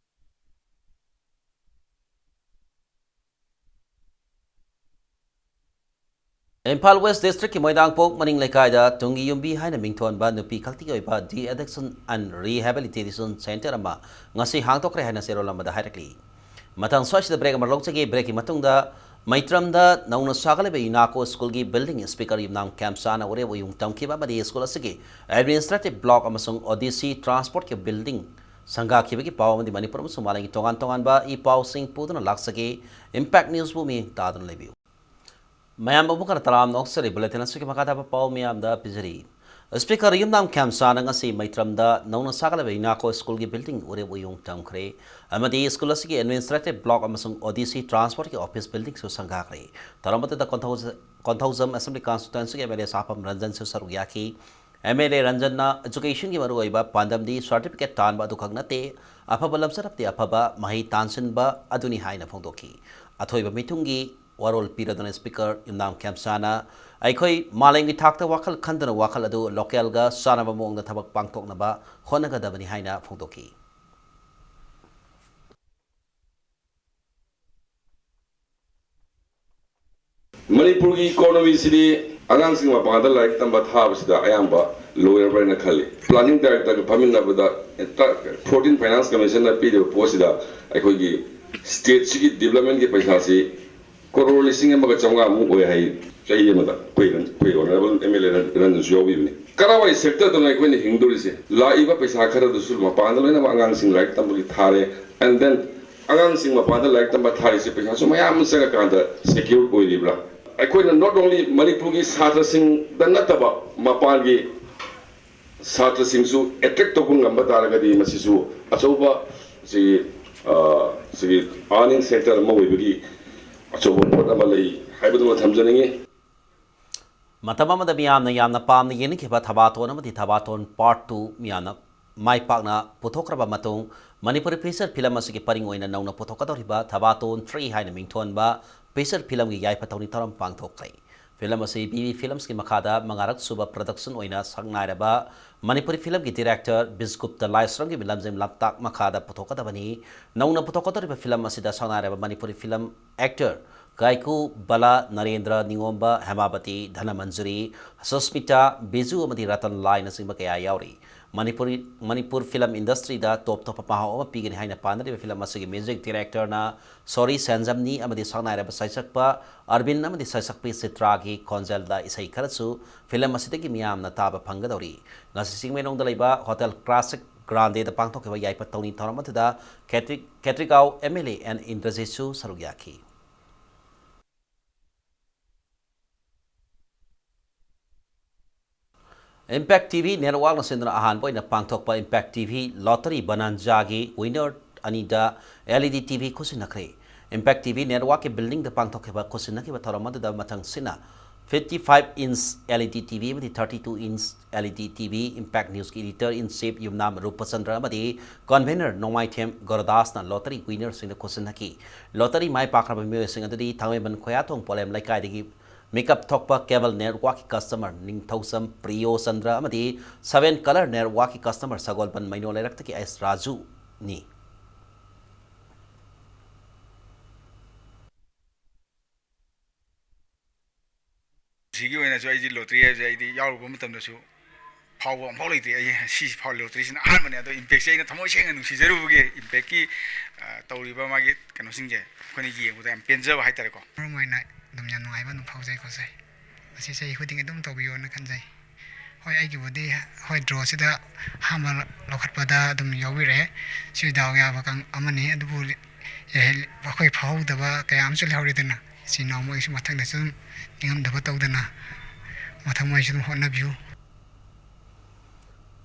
ꯏꯝꯐꯥꯜ ꯋꯦꯁ ꯗꯤꯁꯇ꯭ꯔꯤꯛꯀꯤ ꯃꯣꯏꯗꯥꯡꯄꯣꯛ ꯃꯅꯤꯡ ꯂꯩꯀꯥꯏꯗ ꯇꯨꯡꯒꯤ ꯌꯨꯝꯕꯤ ꯍꯥꯏꯅ ꯃꯤꯡꯊꯣꯟꯕ ꯅꯨꯄꯤ ꯈꯛꯇꯒꯤ ꯑꯣꯏꯕ De-Addiction and Rehabilitation Center ꯑꯃ ꯉꯁꯤ ꯍꯥꯡꯗꯣꯛꯈ꯭ꯔꯦ ꯍꯥꯏꯅ ꯆꯦꯔꯣꯜ ꯑꯃꯗ ꯍꯥꯏꯔꯛꯂꯤ꯫ ꯃꯊꯪ ꯁ꯭ꯋꯥꯏꯁꯤꯗ ꯕ꯭ꯔꯦꯛ ꯑꯃ ꯂꯧꯖꯒꯦ꯫ ꯕ꯭ꯔꯦꯛꯀꯤ ꯃꯇꯨꯡꯗ ꯃꯩꯇ꯭ꯔꯝꯗ ꯅꯧꯅ ꯁꯥꯒꯠꯂꯤꯕ ꯌꯨꯅꯥꯀꯣ ꯁ꯭ꯀꯨꯜꯒꯤ ꯕꯤꯜꯗꯤꯡ ꯁ꯭ꯄꯤꯀꯔ ꯌꯨꯝꯅꯥꯝ ꯈꯦꯝꯆꯥꯅ ꯋꯥꯔꯦꯞ ꯋꯥꯌꯨꯡ ꯇꯝꯈꯤꯕ ꯑꯃꯗꯤ ꯁ꯭ꯀꯨꯜ ꯑꯁꯤꯒꯤ ꯑꯦꯗꯃꯤꯅꯤꯁꯇ꯭ꯔꯦꯇꯤꯚ ꯕ꯭ꯂꯣꯛ ꯑꯃꯁꯨꯡ ꯑꯣ ꯗꯤ ꯁꯤ ꯇ꯭ꯔꯥꯟꯁꯄꯣꯔꯠꯀꯤ ꯕꯤꯜꯗꯤꯡ ꯁꯪꯒꯥꯈꯤꯕꯒꯤ ꯄꯥꯎ ꯑꯃꯗꯤ ꯃꯅꯤꯄꯨꯔ ꯑꯃꯁꯨꯡ ꯃꯥꯂꯦꯝꯒꯤ ꯇꯣꯉꯥꯟ ꯇꯣꯉꯥꯟꯕ ꯏ ꯄꯥꯎꯁꯤꯡ ꯄꯨꯗꯨꯅ ꯂꯥꯛꯆꯒꯦ꯫ ꯏꯝꯄꯦꯛ ꯅ꯭ꯌꯨꯁꯄꯨ ꯃꯤꯠꯌꯦꯡ ꯇꯥꯗꯨꯅ ꯂꯩꯕꯤꯌꯨ꯫ ꯃꯌꯥꯝ ꯑꯃꯨꯛ ꯍꯟꯅ ꯇꯔꯥꯝꯅ ꯑꯣꯛꯆꯔꯤ꯫ ꯕꯨꯂꯦꯇꯤꯟ ꯑꯁꯤꯒꯤ ꯃꯈꯥ ꯇꯥꯕ ꯄꯥꯎ ꯃꯌꯥꯝꯗ ꯄꯤꯖꯔꯤ꯫ ꯁ꯭ꯄꯤꯀꯔ ꯌꯨꯝꯅꯥꯝ ꯈꯦꯝꯆꯥꯅ ꯉꯁꯤ ꯃꯩꯇ꯭ꯔꯝꯗ ꯅꯧꯅ ꯁꯥꯒꯠꯂꯕ ꯌꯨꯅꯥꯀꯣ ꯁ꯭ꯀꯨꯜꯒꯤ ꯕꯤꯜꯗꯤꯡ ꯎꯔꯦꯞ ꯎꯌꯨꯡ ꯇꯝꯈ꯭ꯔꯦ ꯑꯃꯗꯤ ꯁ꯭ꯀꯨꯜ ꯑꯁꯤꯒꯤ ꯑꯦꯗꯃꯤꯅꯤꯁꯇ꯭ꯔꯦꯇꯤꯚ ꯕ꯭ꯂꯣꯛ ꯑꯃꯁꯨꯡ ꯑꯣ ꯗꯤ ꯁꯤ ꯇ꯭ꯔꯥꯟꯁꯄꯣꯔꯠꯀꯤ ꯑꯣꯐꯤꯁ ꯕꯤꯜꯗꯤꯡꯁꯨ ꯁꯪꯒꯥꯈ꯭ꯔꯦ꯫ ꯊꯧꯔꯝ ꯑꯗꯨꯗ ꯀꯣꯟꯊꯧ-, ꯀꯣꯟꯊꯧꯖꯝ ꯑꯦꯁꯦꯝꯕ꯭ꯂꯤ ꯀꯟꯁꯇꯤꯇ꯭ꯋꯦꯟꯁꯤꯒꯤ ꯑꯦꯝ ꯑꯦꯜ ꯑꯦ ꯁꯥꯐꯝ ꯔꯟꯖꯟꯁꯨ ꯁꯔꯨꯛ ꯌꯥꯈꯤ꯫ ꯑꯦꯝ ꯑꯦꯜ ꯑꯦ ꯔꯟꯖꯟꯅ ꯑꯦꯖꯨꯀꯦꯁꯟꯒꯤ ꯃꯔꯨꯑꯣꯏꯕ ꯄꯥꯟꯗꯝꯗꯤ ꯁꯥꯔꯇꯤꯐꯤꯀꯦꯠ ꯇꯥꯟꯕ ꯑꯗꯨꯈꯛ ꯅꯠꯇꯦ, ꯑꯐꯕ ꯂꯝꯆꯠ ꯑꯃꯗꯤ ꯑꯐꯕ ꯃꯍꯩ ꯇꯥꯟꯁꯤꯟꯕ ꯑꯗꯨꯅꯤ ꯍꯥꯏꯅ ꯐꯣꯡꯗꯣꯛꯈꯤ꯫ ꯑꯊꯣꯏꯕ ꯃꯤꯊꯨꯡꯒꯤ ꯋꯥꯔꯣꯜ ꯄꯤꯔꯗꯨꯅ ꯁ꯭ꯄꯤꯀꯔ ꯌꯨꯝꯅꯥꯝ ꯈꯦꯝꯆꯥꯅ ꯑꯩꯈꯣꯏ ꯃꯥꯂꯦꯝꯒꯤ ꯊꯥꯛꯇ ꯋꯥꯈꯜ ꯈꯟꯗꯨꯅ ꯋꯥꯈꯜ ꯑꯗꯨ ꯂꯣꯀꯦꯜꯒ ꯆꯥꯟꯅꯕ ꯃꯑꯣꯡꯗ ꯊꯕꯛ ꯄꯥꯡꯊꯣꯛꯅꯕ ꯍꯣꯠꯅꯒꯗꯕꯅꯤ ꯍꯥꯏꯅ ꯐꯣꯡꯗꯣꯛꯈꯤ꯫ ꯃꯅꯤꯄꯨꯔꯒꯤ ꯏꯀꯣꯅꯣꯃꯤꯁꯤꯗꯤ ꯑꯉꯥꯡꯁꯤꯡ ꯃꯄꯥꯟꯗ ꯂꯥꯏꯔꯤꯛ ꯇꯝꯕ ꯊꯥꯕꯁꯤꯗ ꯑꯌꯥꯝꯕ ꯂꯣꯏꯔꯕ꯭ꯔꯥ ꯍꯥꯏꯅ ꯈꯜꯂꯤ꯫ ꯄ꯭ꯂꯥꯅꯤꯡ ꯗꯥꯏꯔꯦꯛꯇꯔꯒ ꯐꯝꯃꯤꯟꯅꯕꯗ ꯐꯣꯔꯇꯤꯟ ꯐꯥꯏꯅꯥꯟꯁ ꯀꯃꯤꯁꯟꯅ ꯄꯤꯔꯤꯕ ꯄꯣꯠꯁꯤꯗ ꯑꯩꯈꯣꯏꯒꯤ ꯁ꯭ꯇꯦꯠꯁꯤꯒꯤ ꯗꯤꯕ꯭ꯂꯞꯃꯦꯟꯒꯤ ꯄꯩꯁꯥꯁꯤ ꯀꯔꯣꯔ ꯂꯤꯁꯤꯡ ꯑꯃꯒ ꯆꯥꯝꯃꯉꯥꯃꯨꯛ ꯑꯣꯏ ꯍꯥꯏ ꯆꯍꯤ ꯑꯃꯗ꯫ ꯑꯩꯈꯣꯏ ꯑꯩꯈꯣꯏ ꯑꯣꯅꯔꯦꯕꯜ ꯑꯦꯝ ꯑꯦꯜ ꯑꯦ ꯔꯟꯖꯟꯁꯨ ꯌꯥꯎꯕꯤꯕꯅꯤ꯫ ꯀꯔꯥꯏꯋꯥꯏ ꯁꯦꯛꯇꯔꯗꯅꯣ ꯑꯩꯈꯣꯏꯅ ꯍꯤꯡꯗꯣꯔꯤꯁꯦ? ꯂꯥꯛꯏꯕ ꯄꯩꯁꯥ ꯈꯔꯗꯨꯁꯨ ꯃꯄꯥꯟꯗ ꯂꯣꯏꯅꯃꯛ ꯑꯉꯥꯡꯁꯤꯡ ꯂꯥꯏꯔꯤꯛ ꯇꯝꯕꯒꯤ ꯊꯥꯔꯦ꯫ And then ꯑꯉꯥꯡꯁꯤꯡ ꯃꯄꯥꯟꯗ ꯂꯥꯏꯔꯤꯛ ꯇꯝꯕ ꯊꯥꯔꯤꯁꯦ ꯄꯩꯁꯥꯁꯨ ꯃꯌꯥꯝ ꯑꯃ ꯆꯪꯉꯀꯥꯟꯗ ꯁꯦꯀ꯭ꯌꯨꯔ ꯑꯣꯏꯔꯤꯕ꯭ꯔꯥ? ꯑꯩꯈꯣꯏꯅ not only ꯃꯅꯤꯄꯨꯔꯒꯤ ꯁꯥꯇ꯭ꯔꯁꯤꯡꯗ ꯅꯠꯇꯕ ꯃꯄꯥꯟꯒꯤ ꯁꯥꯇ꯭ꯔꯁꯤꯡꯁꯨ ꯑꯦꯇ꯭ꯔꯦꯛ ꯇꯧꯕ ꯉꯝꯕ ꯇꯥꯔꯒꯗꯤ ꯃꯁꯤꯁꯨ ꯑꯆꯧꯕ ꯁꯤ, ꯑ, ꯁꯤꯒꯤ ꯑꯥꯔꯅꯤꯡ ꯁꯦꯛꯇꯔ ꯑꯃ ꯑꯣꯏꯕꯒꯤ ꯑꯆꯧꯕ ꯄꯣꯠ ꯑꯃ ꯂꯩ ꯍꯥꯏꯕꯗꯨꯃ ꯊꯝꯖꯅꯤꯡꯉꯤ꯫ ꯃꯇꯝ ꯑꯃꯗ ꯃꯤꯌꯥꯝꯅ ꯌꯥꯝꯅ ꯄꯥꯝꯅ ꯌꯦꯡꯅꯈꯤꯕ ꯊꯕꯥꯇꯣꯟ ꯑꯃꯗꯤ ꯊꯕꯥꯇꯣꯟ ꯄꯥꯔꯠ ꯇꯨ ꯃꯤꯌꯥꯝꯅ ꯃꯥꯏ ꯄꯥꯛꯅ ꯄꯨꯊꯣꯛꯈ꯭ꯔꯕ ꯃꯇꯨꯡ, ꯃꯅꯤꯄꯨꯔꯤ ꯐꯤꯆꯔ ꯐꯤꯂꯝ ꯑꯁꯤꯒꯤ ꯄꯔꯤꯡ ꯑꯣꯏꯅ ꯅꯧꯅ ꯄꯨꯊꯣꯛꯀꯗꯧꯔꯤꯕ ꯊꯕꯥꯇꯣꯟ ꯊ꯭ꯔꯤ ꯍꯥꯏꯅ ꯃꯤꯡꯊꯣꯟꯕ ꯐꯤꯆꯔ ꯐꯤꯂꯝꯒꯤ ꯌꯥꯏꯐ ꯊꯧꯅꯤ ꯊꯧꯔꯝ ꯄꯥꯡꯊꯣꯛꯈ꯭ꯔꯦ꯫ ꯐꯤꯂꯝ ꯑꯁꯤ ꯕꯤ ꯕꯤ ꯐꯤꯂꯝꯁꯀꯤ ꯃꯈꯥꯗ ꯃꯉꯥꯔꯛ ꯁꯨꯕ ꯄ꯭ꯔꯗꯛꯁꯟ ꯑꯣꯏꯅ ꯁꯛꯅꯥꯏꯔꯕ ꯃꯅꯤꯄꯨꯔꯤ ꯐꯤꯂꯝꯒꯤ ꯗꯤꯔꯦꯛꯇꯔ ꯕꯤꯁꯒꯨꯞꯇ ꯂꯥꯏꯁ꯭ꯔꯝꯒꯤ ꯂꯝꯖꯤꯡ ꯂꯝꯇꯥꯛ ꯃꯈꯥꯗ ꯄꯨꯊꯣꯛꯀꯗꯕꯅꯤ꯫ ꯅꯧꯅ ꯄꯨꯊꯣꯛꯀꯗꯧꯔꯤꯕ ꯐꯤꯂꯝ ꯑꯁꯤꯗ ꯁꯛꯅꯥꯏꯔꯕ ꯃꯅꯤꯄꯨꯔꯤ ꯐꯤꯂꯝ ꯑꯦꯛꯇꯔ ꯒꯥꯏꯀꯨ, ꯕꯂꯥ, ꯅꯔꯦꯟꯗ꯭ꯔ, ꯅꯤꯉꯣꯝꯕ, ꯍꯦꯃꯥꯕꯇꯤ, ꯙꯅꯃꯟꯖꯨꯔꯤ, ꯁꯨꯁꯃꯤꯇꯥ, ꯕꯤꯖꯨ ꯑꯃꯗꯤ ꯔꯇꯟ ꯂꯥꯜꯅꯆꯤꯡꯕ ꯀꯌꯥ ꯌꯥꯎꯔꯤ꯫ ꯃꯅꯤꯄꯨꯔꯤ, ꯃꯅꯤꯄꯨꯔ ꯐꯤꯂꯝ ꯏꯟꯗꯁꯇ꯭ꯔꯤꯗ ꯇꯣꯞ ꯇꯣꯞꯄ ꯃꯍꯥꯎ ꯑꯃ ꯄꯤꯒꯅꯤ ꯍꯥꯏꯅ ꯄꯥꯅꯔꯤꯕ ꯐꯤꯂꯝ ꯑꯁꯤꯒꯤ ꯃ꯭ꯌꯨꯖꯤꯛ ꯗꯤꯔꯦꯛꯇꯔꯅ ꯁꯣꯔꯤ ꯁꯦꯟꯖꯝꯅꯤ ꯑꯃꯗꯤ ꯁꯛꯅꯥꯏꯔꯕ ꯁꯩꯁꯛꯄ ꯑꯔꯕꯤꯟ ꯑꯃꯗꯤ ꯁꯩꯁꯛꯄꯤ ꯆꯤꯇ꯭ꯔꯥꯒꯤ ꯈꯣꯟꯖꯦꯜꯗ ꯏꯁꯩ ꯈꯔꯁꯨ ꯐꯤꯂꯝ ꯑꯁꯤꯗꯒꯤ ꯃꯤꯌꯥꯝꯅ ꯇꯥꯕ ꯐꯪꯒꯗꯧꯔꯤ꯫ ꯉꯁꯤ ꯆꯤꯡꯃꯩꯔꯣꯡꯗ ꯂꯩꯕ ꯍꯣꯇꯦꯜ ꯀ꯭ꯂꯥꯁꯤꯛ ꯒ꯭ꯔꯥꯟꯗꯦꯗ ꯄꯥꯡꯊꯣꯛꯈꯤꯕ ꯌꯥꯏꯐ ꯊꯧꯅꯤ ꯊꯧꯔꯝ ꯑꯗꯨꯗ ꯈꯦꯇ꯭ꯔꯤ-, ꯈꯦꯇ꯭ꯔꯤꯒꯥꯎ ꯑꯦꯝ ꯑꯦꯜ ꯑꯦ ꯑꯦꯟ ꯏꯟꯗ꯭ꯔꯖꯤꯠꯁꯨ ꯁꯔꯨꯛ ꯌꯥꯈꯤ꯫ ꯏꯝꯄꯦꯛ ꯇꯤ ꯚꯤ ꯅꯦꯠꯋꯥꯛꯅ ꯁꯤꯟꯗꯨꯅ ꯑꯍꯥꯟꯕ ꯑꯣꯏꯅ ꯄꯥꯡꯊꯣꯛꯄ ꯏꯝꯄꯦꯛ ꯇꯤ ꯚꯤ ꯂꯣꯇꯔꯤ ꯕꯅꯥꯟꯖꯥꯒꯤ ꯋꯤꯅꯔ ꯑꯅꯤꯗ L E D T V ꯈꯨꯠꯁꯤꯟꯅꯈ꯭ꯔꯦ꯫ ꯏꯝꯄꯦꯛ ꯇꯤ ꯚꯤ ꯅꯦꯠꯋꯥꯛꯀꯤ ꯕꯤꯜꯗꯤꯡꯗ ꯄꯥꯡꯊꯣꯛꯈꯤꯕ ꯈꯨꯠꯁꯤꯟꯅꯈꯤꯕ ꯊꯧꯔꯝ ꯑꯗꯨꯗ ꯃꯊꯪꯁꯤꯠꯅ fifty five inch L E D T V ꯑꯃꯗꯤ thirty two inch L E D T V, Impact ꯅ꯭ꯌꯨꯁꯀꯤ editor in chief Yumnam Rupachandra ꯑꯃꯗꯤ convener ꯅꯣꯡꯃꯥꯏꯊꯦꯝ ꯒꯣꯔꯗꯥꯁꯅ ꯂꯣꯇꯔꯤ ꯋꯤꯅꯔꯁꯤꯡꯗ ꯈꯨꯠꯁꯤꯟꯅꯈꯤ꯫ ꯂꯣꯇꯔꯤ ꯃꯥꯏ ꯄꯥꯛꯈ꯭ꯔꯕ ꯃꯤꯑꯣꯏꯁꯤꯡ ꯑꯗꯨꯗꯤ ꯊꯥꯡꯃꯩꯕꯟ ꯈꯣꯌꯥꯊꯣꯡ ꯄꯣꯂꯦꯝ ꯂꯩꯀꯥꯏꯗꯒꯤ ꯃꯤꯀꯞ ꯊꯣꯛꯄ ꯀꯦꯕꯜ ꯅꯦꯠꯋꯥꯛꯀꯤ ꯀꯁꯇꯃꯔ ꯅꯤꯡꯊꯧꯖꯝ ꯄ꯭ꯔꯤꯌꯣꯆꯟꯗ꯭ꯔ ꯑꯃꯗꯤ ꯁꯚꯦꯟ ꯀꯂꯔ ꯅꯦꯠꯋꯥꯛꯀꯤ ꯀꯁꯇꯃꯔ ꯁꯒꯣꯜꯕꯟ ꯃꯩꯅꯣ ꯂꯩꯔꯛꯇꯒꯤ ꯑꯩꯁ ꯔꯥꯖꯨꯅꯤ꯫ ꯁꯤꯒꯤ ꯑꯣꯏꯅꯁꯨ ꯑꯩꯗꯤ ꯂꯣꯇ꯭ꯔꯤ ꯍꯥꯏꯕꯁꯦ ꯑꯩꯗꯤ ꯌꯥꯎꯔꯨꯕ ꯃꯇꯝꯗꯁꯨ ꯐꯥꯎꯕ ꯑꯃꯐꯥꯎ ꯂꯩꯇ꯭ꯔꯤ꯫ ꯑꯩ ꯁꯤ ꯐꯥꯎ ꯂꯣꯇ꯭ꯔꯤꯁꯤꯅ ꯑꯍꯥꯟꯕꯅꯦ꯫ ꯑꯗꯣ ꯏꯝꯄꯦꯛꯁꯦ ꯑꯩꯅ ꯊꯃꯣꯏ ꯁꯦꯡꯅ ꯅꯨꯡꯁꯤꯖꯔꯨꯕꯒꯤ ꯏꯝꯄꯦꯛꯀꯤ, ꯑ, ꯇꯧꯔꯤꯕ ꯃꯥꯒꯤ ꯀꯩꯅꯣꯁꯤꯡꯁꯦ ꯑꯩꯈꯣꯏꯅ ꯌꯦꯡꯕꯗ ꯌꯥꯝ ꯄꯦꯟꯖꯕ ꯍꯥꯏꯇꯥꯔꯦꯀꯣ꯫ ꯃꯔꯝ ꯑꯣꯏꯅ ꯑꯗꯨꯝ ꯌꯥꯝ ꯅꯨꯡꯉꯥꯏꯕ ꯑꯗꯨꯝ ꯐꯥꯎꯖꯩꯀꯣ ꯁꯦ꯫ ꯃꯁꯤ ꯆꯍꯤ ꯈꯨꯗꯤꯡꯒꯤ ꯑꯗꯨꯝ ꯇꯧꯕꯤꯌꯣꯅ ꯈꯟꯖꯩ꯫ ꯍꯣꯏ, ꯑꯩꯒꯤꯕꯨꯗꯤ ꯍꯣꯏ, ꯗ꯭ꯔꯣꯁꯤꯗ ꯑꯍꯥꯟꯕ ꯂꯧꯈꯠꯄꯗ ꯑꯗꯨꯝ ꯌꯥꯎꯕꯤꯔꯛꯑꯦ꯫ ꯁꯤ ꯗꯥꯎ ꯌꯥꯕ ꯀꯥꯡ-, ꯑꯃꯅꯤ꯫ ꯑꯗꯨꯕꯨ ꯑꯩꯈꯣꯏ ꯐꯥꯍꯧꯗꯕ ꯀꯌꯥ ꯑꯃꯁꯨ ꯂꯩꯍꯧꯔꯤꯗꯅ, ꯏꯆꯤꯟ ꯏꯅꯥꯎ ꯃꯣꯏꯁꯨ ꯃꯊꯪꯗꯁꯨ ꯑꯗꯨꯝ ꯅꯤꯡꯉꯝꯗꯕ ꯇꯧꯗꯅ ꯃꯊꯪ ꯃꯣꯏꯁꯨ ꯑꯗꯨꯝ ꯍꯣꯠꯅꯕꯤꯌꯨ꯫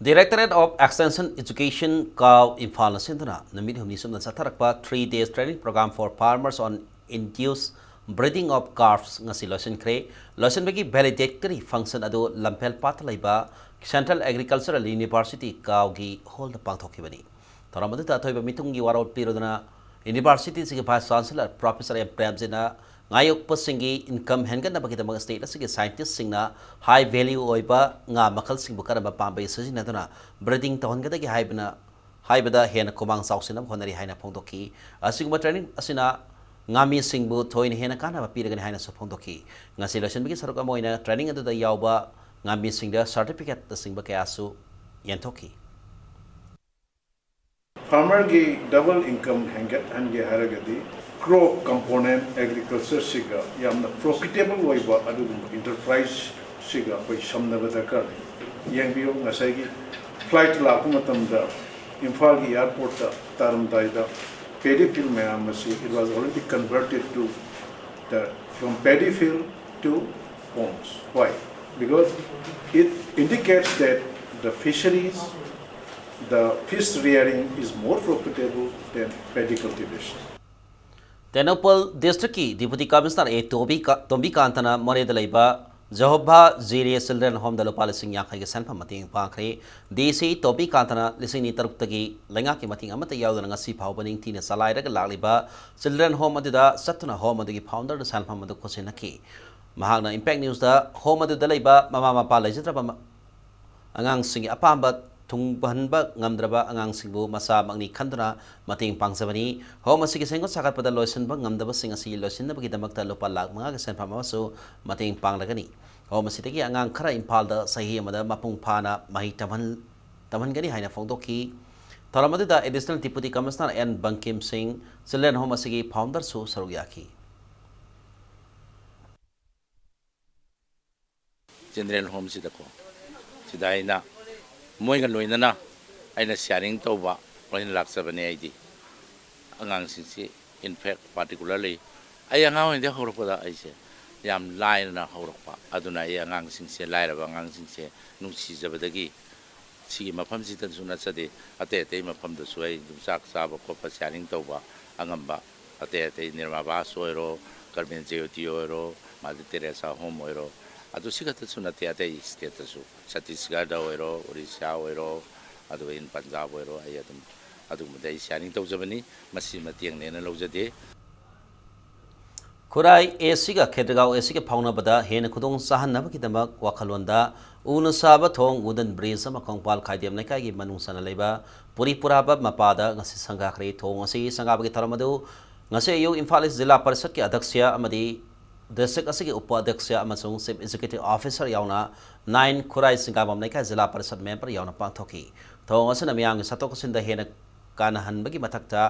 Directorate of Extension Education, ꯀꯥꯎ, ꯏꯝꯐꯥꯜꯅ ꯁꯤꯟꯗꯨꯅ ꯅꯨꯃꯤꯠ ꯍꯨꯝꯅꯤ ꯆꯨꯞꯅ ꯆꯠꯊꯔꯛꯄ three days training program for farmers on induced breeding of calves ꯉꯁꯤ ꯂꯣꯏꯁꯤꯟꯈ꯭ꯔꯦ꯫ ꯂꯣꯏꯁꯤꯟꯕꯒꯤ valedictory function ꯑꯗꯨ ꯂꯝꯐꯦꯜ ꯄꯥꯠꯇ ꯂꯩꯕ Central Agricultural University, ꯀꯥꯎꯒꯤ ꯍꯣꯜꯗ ꯄꯥꯡꯊꯣꯛꯈꯤꯕꯅꯤ꯫ ꯊꯧꯔꯝ ꯑꯗꯨꯗ ꯑꯊꯣꯏꯕ ꯃꯤꯊꯨꯡꯒꯤ ꯋꯥꯔꯣꯜ ꯄꯤꯔꯗꯨꯅ University ꯑꯁꯤꯒꯤ Vice Chancellor Professor ꯑꯦꯝ ꯄ꯭ꯔꯦꯝꯖꯤꯠꯅ ꯉꯥꯌꯣꯛꯄꯁꯤꯡꯒꯤ income ꯍꯦꯟꯒꯠꯅꯕꯒꯤꯗꯃꯛ state ꯑꯁꯤꯒꯤ scientistꯁꯤꯡꯅ high value ꯑꯣꯏꯕ ꯉꯥ ꯃꯈꯜꯁꯤꯡꯕꯨ ꯀꯔꯝꯕ ꯄꯥꯝꯕꯩ ꯁꯤꯖꯤꯟꯅꯗꯨꯅ breeding ꯇꯧꯍꯟꯒꯗꯒꯦ ꯍꯥꯏꯕꯅ, ꯍꯥꯏꯕꯗ ꯍꯦꯟꯅ ꯈꯨꯃꯥꯡ ꯆꯥꯎꯁꯤꯟꯅꯕ ꯍꯣꯠꯅꯔꯤ ꯍꯥꯏꯅ ꯐꯣꯡꯗꯣꯛꯈꯤ꯫ ꯑꯁꯤꯒꯨꯝꯕ training ꯑꯁꯤꯅ ꯉꯥꯃꯤꯁꯤꯡꯕꯨ ꯊꯣꯏꯅ ꯍꯦꯟꯅ ꯀꯥꯟꯅꯕ ꯄꯤꯔꯒꯅꯤ ꯍꯥꯏꯅꯁꯨ ꯐꯣꯡꯗꯣꯛꯈꯤ꯫ ꯉꯁꯤ ꯂꯣꯏꯁꯤꯟꯕꯒꯤ ꯁꯔꯨꯛ ꯑꯃ ꯑꯣꯏꯅ training ꯑꯗꯨꯗ ꯌꯥꯎꯕ ꯉꯥꯃꯤꯁꯤꯡꯗ certificateꯅꯆꯤꯡꯕ ꯀꯌꯥꯁꯨ ꯌꯦꯟꯊꯣꯛꯈꯤ꯫ Farmerꯒꯤ double income ꯍꯦꯟꯒꯠꯍꯟꯒꯦ ꯍꯥꯏꯔꯒꯗꯤ crop component agricultureꯁꯤꯒ ꯌꯥꯝꯅ profitable ꯑꯣꯏꯕ ꯑꯗꯨꯒꯨꯝꯕ enterpriseꯁꯤꯒ ꯑꯩꯈꯣꯏ ꯁꯝꯅꯕ ꯗꯔꯀꯥꯔ ꯂꯩ꯫ ꯌꯦꯡꯕꯤꯌꯨ, ꯉꯁꯥꯏꯒꯤ flight ꯂꯥꯛꯄ ꯃꯇꯝꯗ ꯏꯝꯐꯥꯜꯒꯤ airportꯇ ꯇꯥꯔꯝꯗꯥꯏꯗ paddy field ꯃꯌꯥꯝ ꯑꯁꯤ, it was already converted to the, from paddy field to ponds. Why? Because it indicates that the fisheries, the fish rearing is more profitable than paddy cultivation. Tengnoupal districtꯀꯤ Deputy Commissioner ꯑꯦ ꯇꯣꯕꯤ ꯀꯥ-, ꯇꯣꯝꯕꯤꯀꯥꯟꯇꯅ ꯃꯣꯔꯦꯗ ꯂꯩꯕ ꯖꯍꯣꯚꯥ ꯖꯤꯔꯦ Children Homeꯗ ꯂꯨꯄꯥ ꯂꯤꯁꯤꯡ ꯌꯥꯡꯈꯩꯒꯤ ꯁꯦꯟꯐꯝ ꯃꯇꯦꯡ ꯄꯥꯡꯈ꯭ꯔꯦ꯫ ꯗꯤ ꯁꯤ ꯇꯣꯝꯕꯤꯀꯥꯟꯇꯅ ꯂꯤꯁꯤꯡ ꯑꯅꯤ ꯇꯔꯨꯛꯇꯒꯤ ꯂꯩꯉꯥꯛꯀꯤ ꯃꯇꯦꯡ ꯑꯃꯠꯇ ꯌꯥꯎꯗꯅ ꯉꯁꯤ ꯐꯥꯎꯕ ꯅꯤꯡꯊꯤꯅ ꯆꯂꯥꯏꯔꯒ ꯂꯥꯛꯂꯤꯕ Children Home ꯑꯗꯨꯗ ꯆꯠꯇꯨꯅ home ꯑꯗꯨꯒꯤ founderꯗ ꯁꯦꯟꯐꯝ ꯑꯗꯨ ꯈꯨꯠꯁꯤꯟꯅꯈꯤ꯫ ꯃꯍꯥꯛꯅ Impact Newsꯇ home ꯑꯗꯨꯗ ꯂꯩꯕ ꯃꯃꯥ ꯃꯄꯥ ꯂꯩꯖꯗ꯭ꯔꯕ ꯃ-, ꯑꯉꯥꯡꯁꯤꯡꯒꯤ ꯑꯄꯥꯝꯕ ꯊꯨꯡꯕꯍꯟꯕ ꯉꯝꯗ꯭ꯔꯕ ꯑꯉꯥꯡꯁꯤꯡꯕꯨ ꯃꯆꯥꯃꯛꯅꯤ ꯈꯟꯗꯨꯅ ꯃꯇꯦꯡ ꯄꯥꯡꯖꯕꯅꯤ꯫ ꯍꯣꯝ ꯑꯁꯤꯒꯤ ꯁꯦꯝꯒꯠ ꯁꯥꯒꯠꯄꯗ ꯂꯣꯏꯁꯤꯟꯕ ꯉꯝꯗꯕꯁꯤꯡ ꯑꯁꯤ ꯂꯣꯏꯁꯤꯟꯅꯕꯒꯤꯗꯃꯛꯇ ꯂꯨꯄꯥ ꯂꯥꯈ ꯃꯉꯥꯒꯤ ꯁꯦꯟꯐꯝ ꯑꯃꯁꯨ ꯃꯇꯦꯡ ꯄꯥꯡꯂꯒꯅꯤ꯫ ꯍꯣꯝ ꯑꯁꯤꯗꯒꯤ ꯑꯉꯥꯡ ꯈꯔ ꯏꯝꯐꯥꯜꯗ ꯆꯍꯤ ꯑꯃꯗ ꯃꯄꯨꯡ ꯐꯥꯅ ꯃꯍꯩ ꯇꯝꯍꯟ-, ꯇꯝꯍꯟꯒꯅꯤ ꯍꯥꯏꯅ ꯐꯣꯡꯗꯣꯛꯈꯤ꯫ ꯊꯧꯔꯝ ꯑꯗꯨꯗ Additional Deputy Commissioner N Bangkim ꯁꯤꯡ, Children Home ꯑꯁꯤꯒꯤ founderꯁꯨ ꯁꯔꯨꯛ ꯌꯥꯈꯤ꯫ Children Homeꯁꯤꯗꯀꯣ, ꯁꯤꯗ ꯑꯩꯅ ꯃꯣꯏꯒ ꯂꯣꯏꯅꯅ ꯑꯩꯅ sharing ꯇꯧꯕ ꯑꯣꯏꯅ ꯂꯥꯛꯆꯕꯅꯦ꯫ ꯑꯩꯗꯤ ꯑꯉꯥꯡꯁꯤꯡꯁꯤ, in fact, particularly ꯑꯩ ꯑꯉꯥꯡ ꯑꯣꯏꯔꯤꯉꯩꯗꯒꯤ ꯍꯧꯔꯛꯄꯗ ꯑꯩꯁꯦ ꯌꯥꯝ ꯂꯥꯏꯅ ꯍꯧꯔꯛꯄ꯫ ꯑꯗꯨꯅ ꯑꯩ ꯑꯉꯥꯡꯁꯤꯡꯁꯦ, ꯂꯥꯏꯔꯕ ꯑꯉꯥꯡꯁꯤꯡꯁꯦ ꯅꯨꯡꯁꯤꯖꯕꯗꯒꯤ ꯁꯤꯒꯤ ꯃꯐꯝꯁꯤꯗꯁꯨ ꯅꯠꯆꯗꯦ, ꯑꯇꯩ ꯑꯇꯩ ꯃꯐꯝꯗꯁꯨ ꯑꯩ ꯑꯗꯨꯝ ꯆꯥꯛ ꯆꯥꯕ ꯈꯣꯠꯄ, sharing ꯇꯧꯕ ꯑꯉꯝꯕ, ꯑꯇꯩ ꯑꯇꯩ ꯅꯤꯔꯃꯥꯕꯥꯁ ꯑꯣꯏꯔꯣ, ꯀꯔꯃꯦꯜ ꯖꯌꯣꯇꯤ ꯑꯣꯏꯔꯣ, ꯃꯥꯗꯔ ꯇꯦꯔꯦꯁꯥ ꯍꯣꯝ ꯑꯣꯏꯔꯣ, ꯑꯗꯨ ꯁꯤ ꯈꯛꯇꯁꯨ ꯅꯠꯇꯦ, ꯑꯇꯩ stateꯇꯁꯨ, ꯁꯠꯇꯤꯁꯒꯔꯗ ꯑꯣꯏꯔꯣ, ꯎꯔꯤꯁꯥ ꯑꯣꯏꯔꯣ, ꯑꯗꯨꯒ in ꯄꯟꯖꯥꯕ ꯑꯣꯏꯔꯣ, ꯑꯩ ꯑꯗꯨꯝ ꯑꯗꯨꯒꯨꯝꯕꯗ ꯑꯩ sharing ꯇꯧꯖꯕꯅꯤ꯫ ꯃꯁꯤ ꯃꯇꯦꯡꯅꯦꯅ ꯂꯧꯖꯗꯦ꯫ ꯈꯨꯔꯥꯏ ACꯒ ꯈꯦꯇ꯭ꯔꯤꯒꯥꯎ ACꯒ ꯐꯥꯎꯅꯕꯗ ꯍꯦꯟꯅ ꯈꯨꯗꯣꯡ ꯆꯥꯍꯟꯅꯕꯒꯤꯗꯃꯛ ꯋꯥꯈꯜꯂꯣꯟꯗ ꯎꯅ ꯁꯥꯕ ꯊꯣꯡ, wooden bridge, ꯑꯃ ꯀꯪꯄꯥꯜ ꯈꯥꯏꯗꯦꯝ ꯂꯩꯀꯥꯏꯒꯤ ꯃꯅꯨꯡ ꯆꯟꯅ ꯂꯩꯕ ꯄꯨꯔꯤ ꯄꯨꯔꯥꯕ ꯃꯄꯥꯗ ꯉꯁꯤ ꯁꯪꯒꯥꯈ꯭ꯔꯦ꯫ ꯊꯣꯡ ꯑꯁꯤ ꯁꯪꯒꯥꯕꯒꯤ ꯊꯧꯔꯝ ꯑꯗꯨ ꯉꯁꯤ ꯑꯌꯨꯛ ꯏꯝꯐꯥꯜ ꯏꯁ ꯖꯤꯂꯥ ꯄꯔꯤꯁꯠꯀꯤ ꯑꯗ꯭ꯌꯛꯁ ꯑꯃꯗꯤ district ꯑꯁꯤꯒꯤ ꯎꯄ ꯑꯗ꯭ꯌꯛꯁ ꯑꯃꯁꯨꯡ Chief Executive Officer ꯌꯥꯎꯅ nine ꯈꯨꯔꯥꯏ ꯁꯤꯡꯒꯥꯕꯝ ꯂꯩꯀꯥꯏ ꯖꯤꯂꯥ ꯄꯔꯤꯁꯠ member ꯌꯥꯎꯅ ꯄꯥꯡꯊꯣꯛꯈꯤ꯫ ꯊꯧꯑꯣꯡ ꯑꯁꯤꯅ ꯃꯤꯌꯥꯝꯒꯤ ꯆꯠꯊꯣꯛ ꯆꯠꯁꯤꯟꯗ ꯍꯦꯟꯅ ꯀꯥꯟꯅꯍꯟꯕꯒꯤ ꯃꯊꯛꯇ,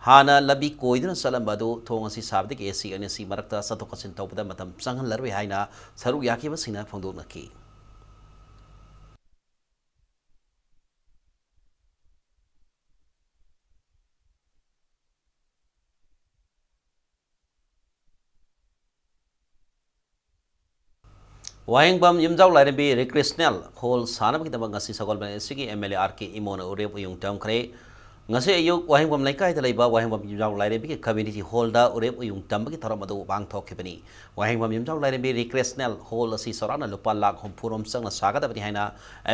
ꯍꯥꯟꯅ ꯂꯝꯕꯤ ꯀꯣꯏꯗꯨꯅ ꯆꯠꯂꯝꯕ ꯑꯗꯨ ꯊꯣꯡ ꯑꯁꯤ ꯁꯥꯕꯗꯒꯤ AC ꯑꯅꯤ ꯑꯁꯤ ꯃꯔꯛꯇ ꯆꯠꯊꯣꯛ ꯆꯠꯁꯤꯟ ꯇꯧꯕꯗ ꯃꯇꯝ ꯆꯪꯍꯜꯂꯔꯣꯏ ꯍꯥꯏꯅ ꯁꯔꯨꯛ ꯌꯥꯈꯤꯕꯁꯤꯡꯅ ꯐꯣꯡꯗꯣꯛꯅꯈꯤ꯫ ꯋꯥꯍꯦꯡꯕꯝ ꯌꯨꯝꯖꯥꯎ ꯂꯥꯏꯔꯦꯝꯕꯤ Recreational Hall ꯁꯥꯅꯕꯒꯤꯗꯃꯛ ꯉꯁꯤ ꯁꯒꯣꯜꯕꯟ ACꯒꯤ MLA R K ꯏꯃꯣꯅ ꯎꯔꯦꯞ ꯎꯌꯨꯡ ꯇꯝꯈ꯭ꯔꯦ꯫ ꯉꯁꯤ ꯑꯌꯨꯛ ꯋꯥꯍꯦꯡꯕꯝ ꯂꯩꯀꯥꯏꯗ ꯂꯩꯕ ꯋꯥꯍꯦꯡꯕꯝ ꯌꯨꯝꯖꯥꯎ ꯂꯥꯏꯔꯦꯝꯕꯤꯒꯤ community hallꯗ ꯎꯔꯦꯞ ꯎꯌꯨꯡ ꯇꯝꯕꯒꯤ ꯊꯧꯔꯝ ꯑꯗꯨ ꯄꯥꯡꯊꯣꯛꯈꯤꯕꯅꯤ꯫ ꯋꯥꯍꯦꯡꯕꯝ ꯌꯨꯝꯖꯥꯎ ꯂꯥꯏꯔꯦꯝꯕꯤ Recreational Hall ꯑꯁꯤ ꯆꯥꯎꯔꯥꯛꯅ ꯂꯨꯄꯥ ꯂꯥꯈ ꯍꯨꯝꯐꯨ ꯔꯣꯝ ꯆꯪꯅ ꯁꯥꯒꯗꯕꯅꯤ ꯍꯥꯏꯅ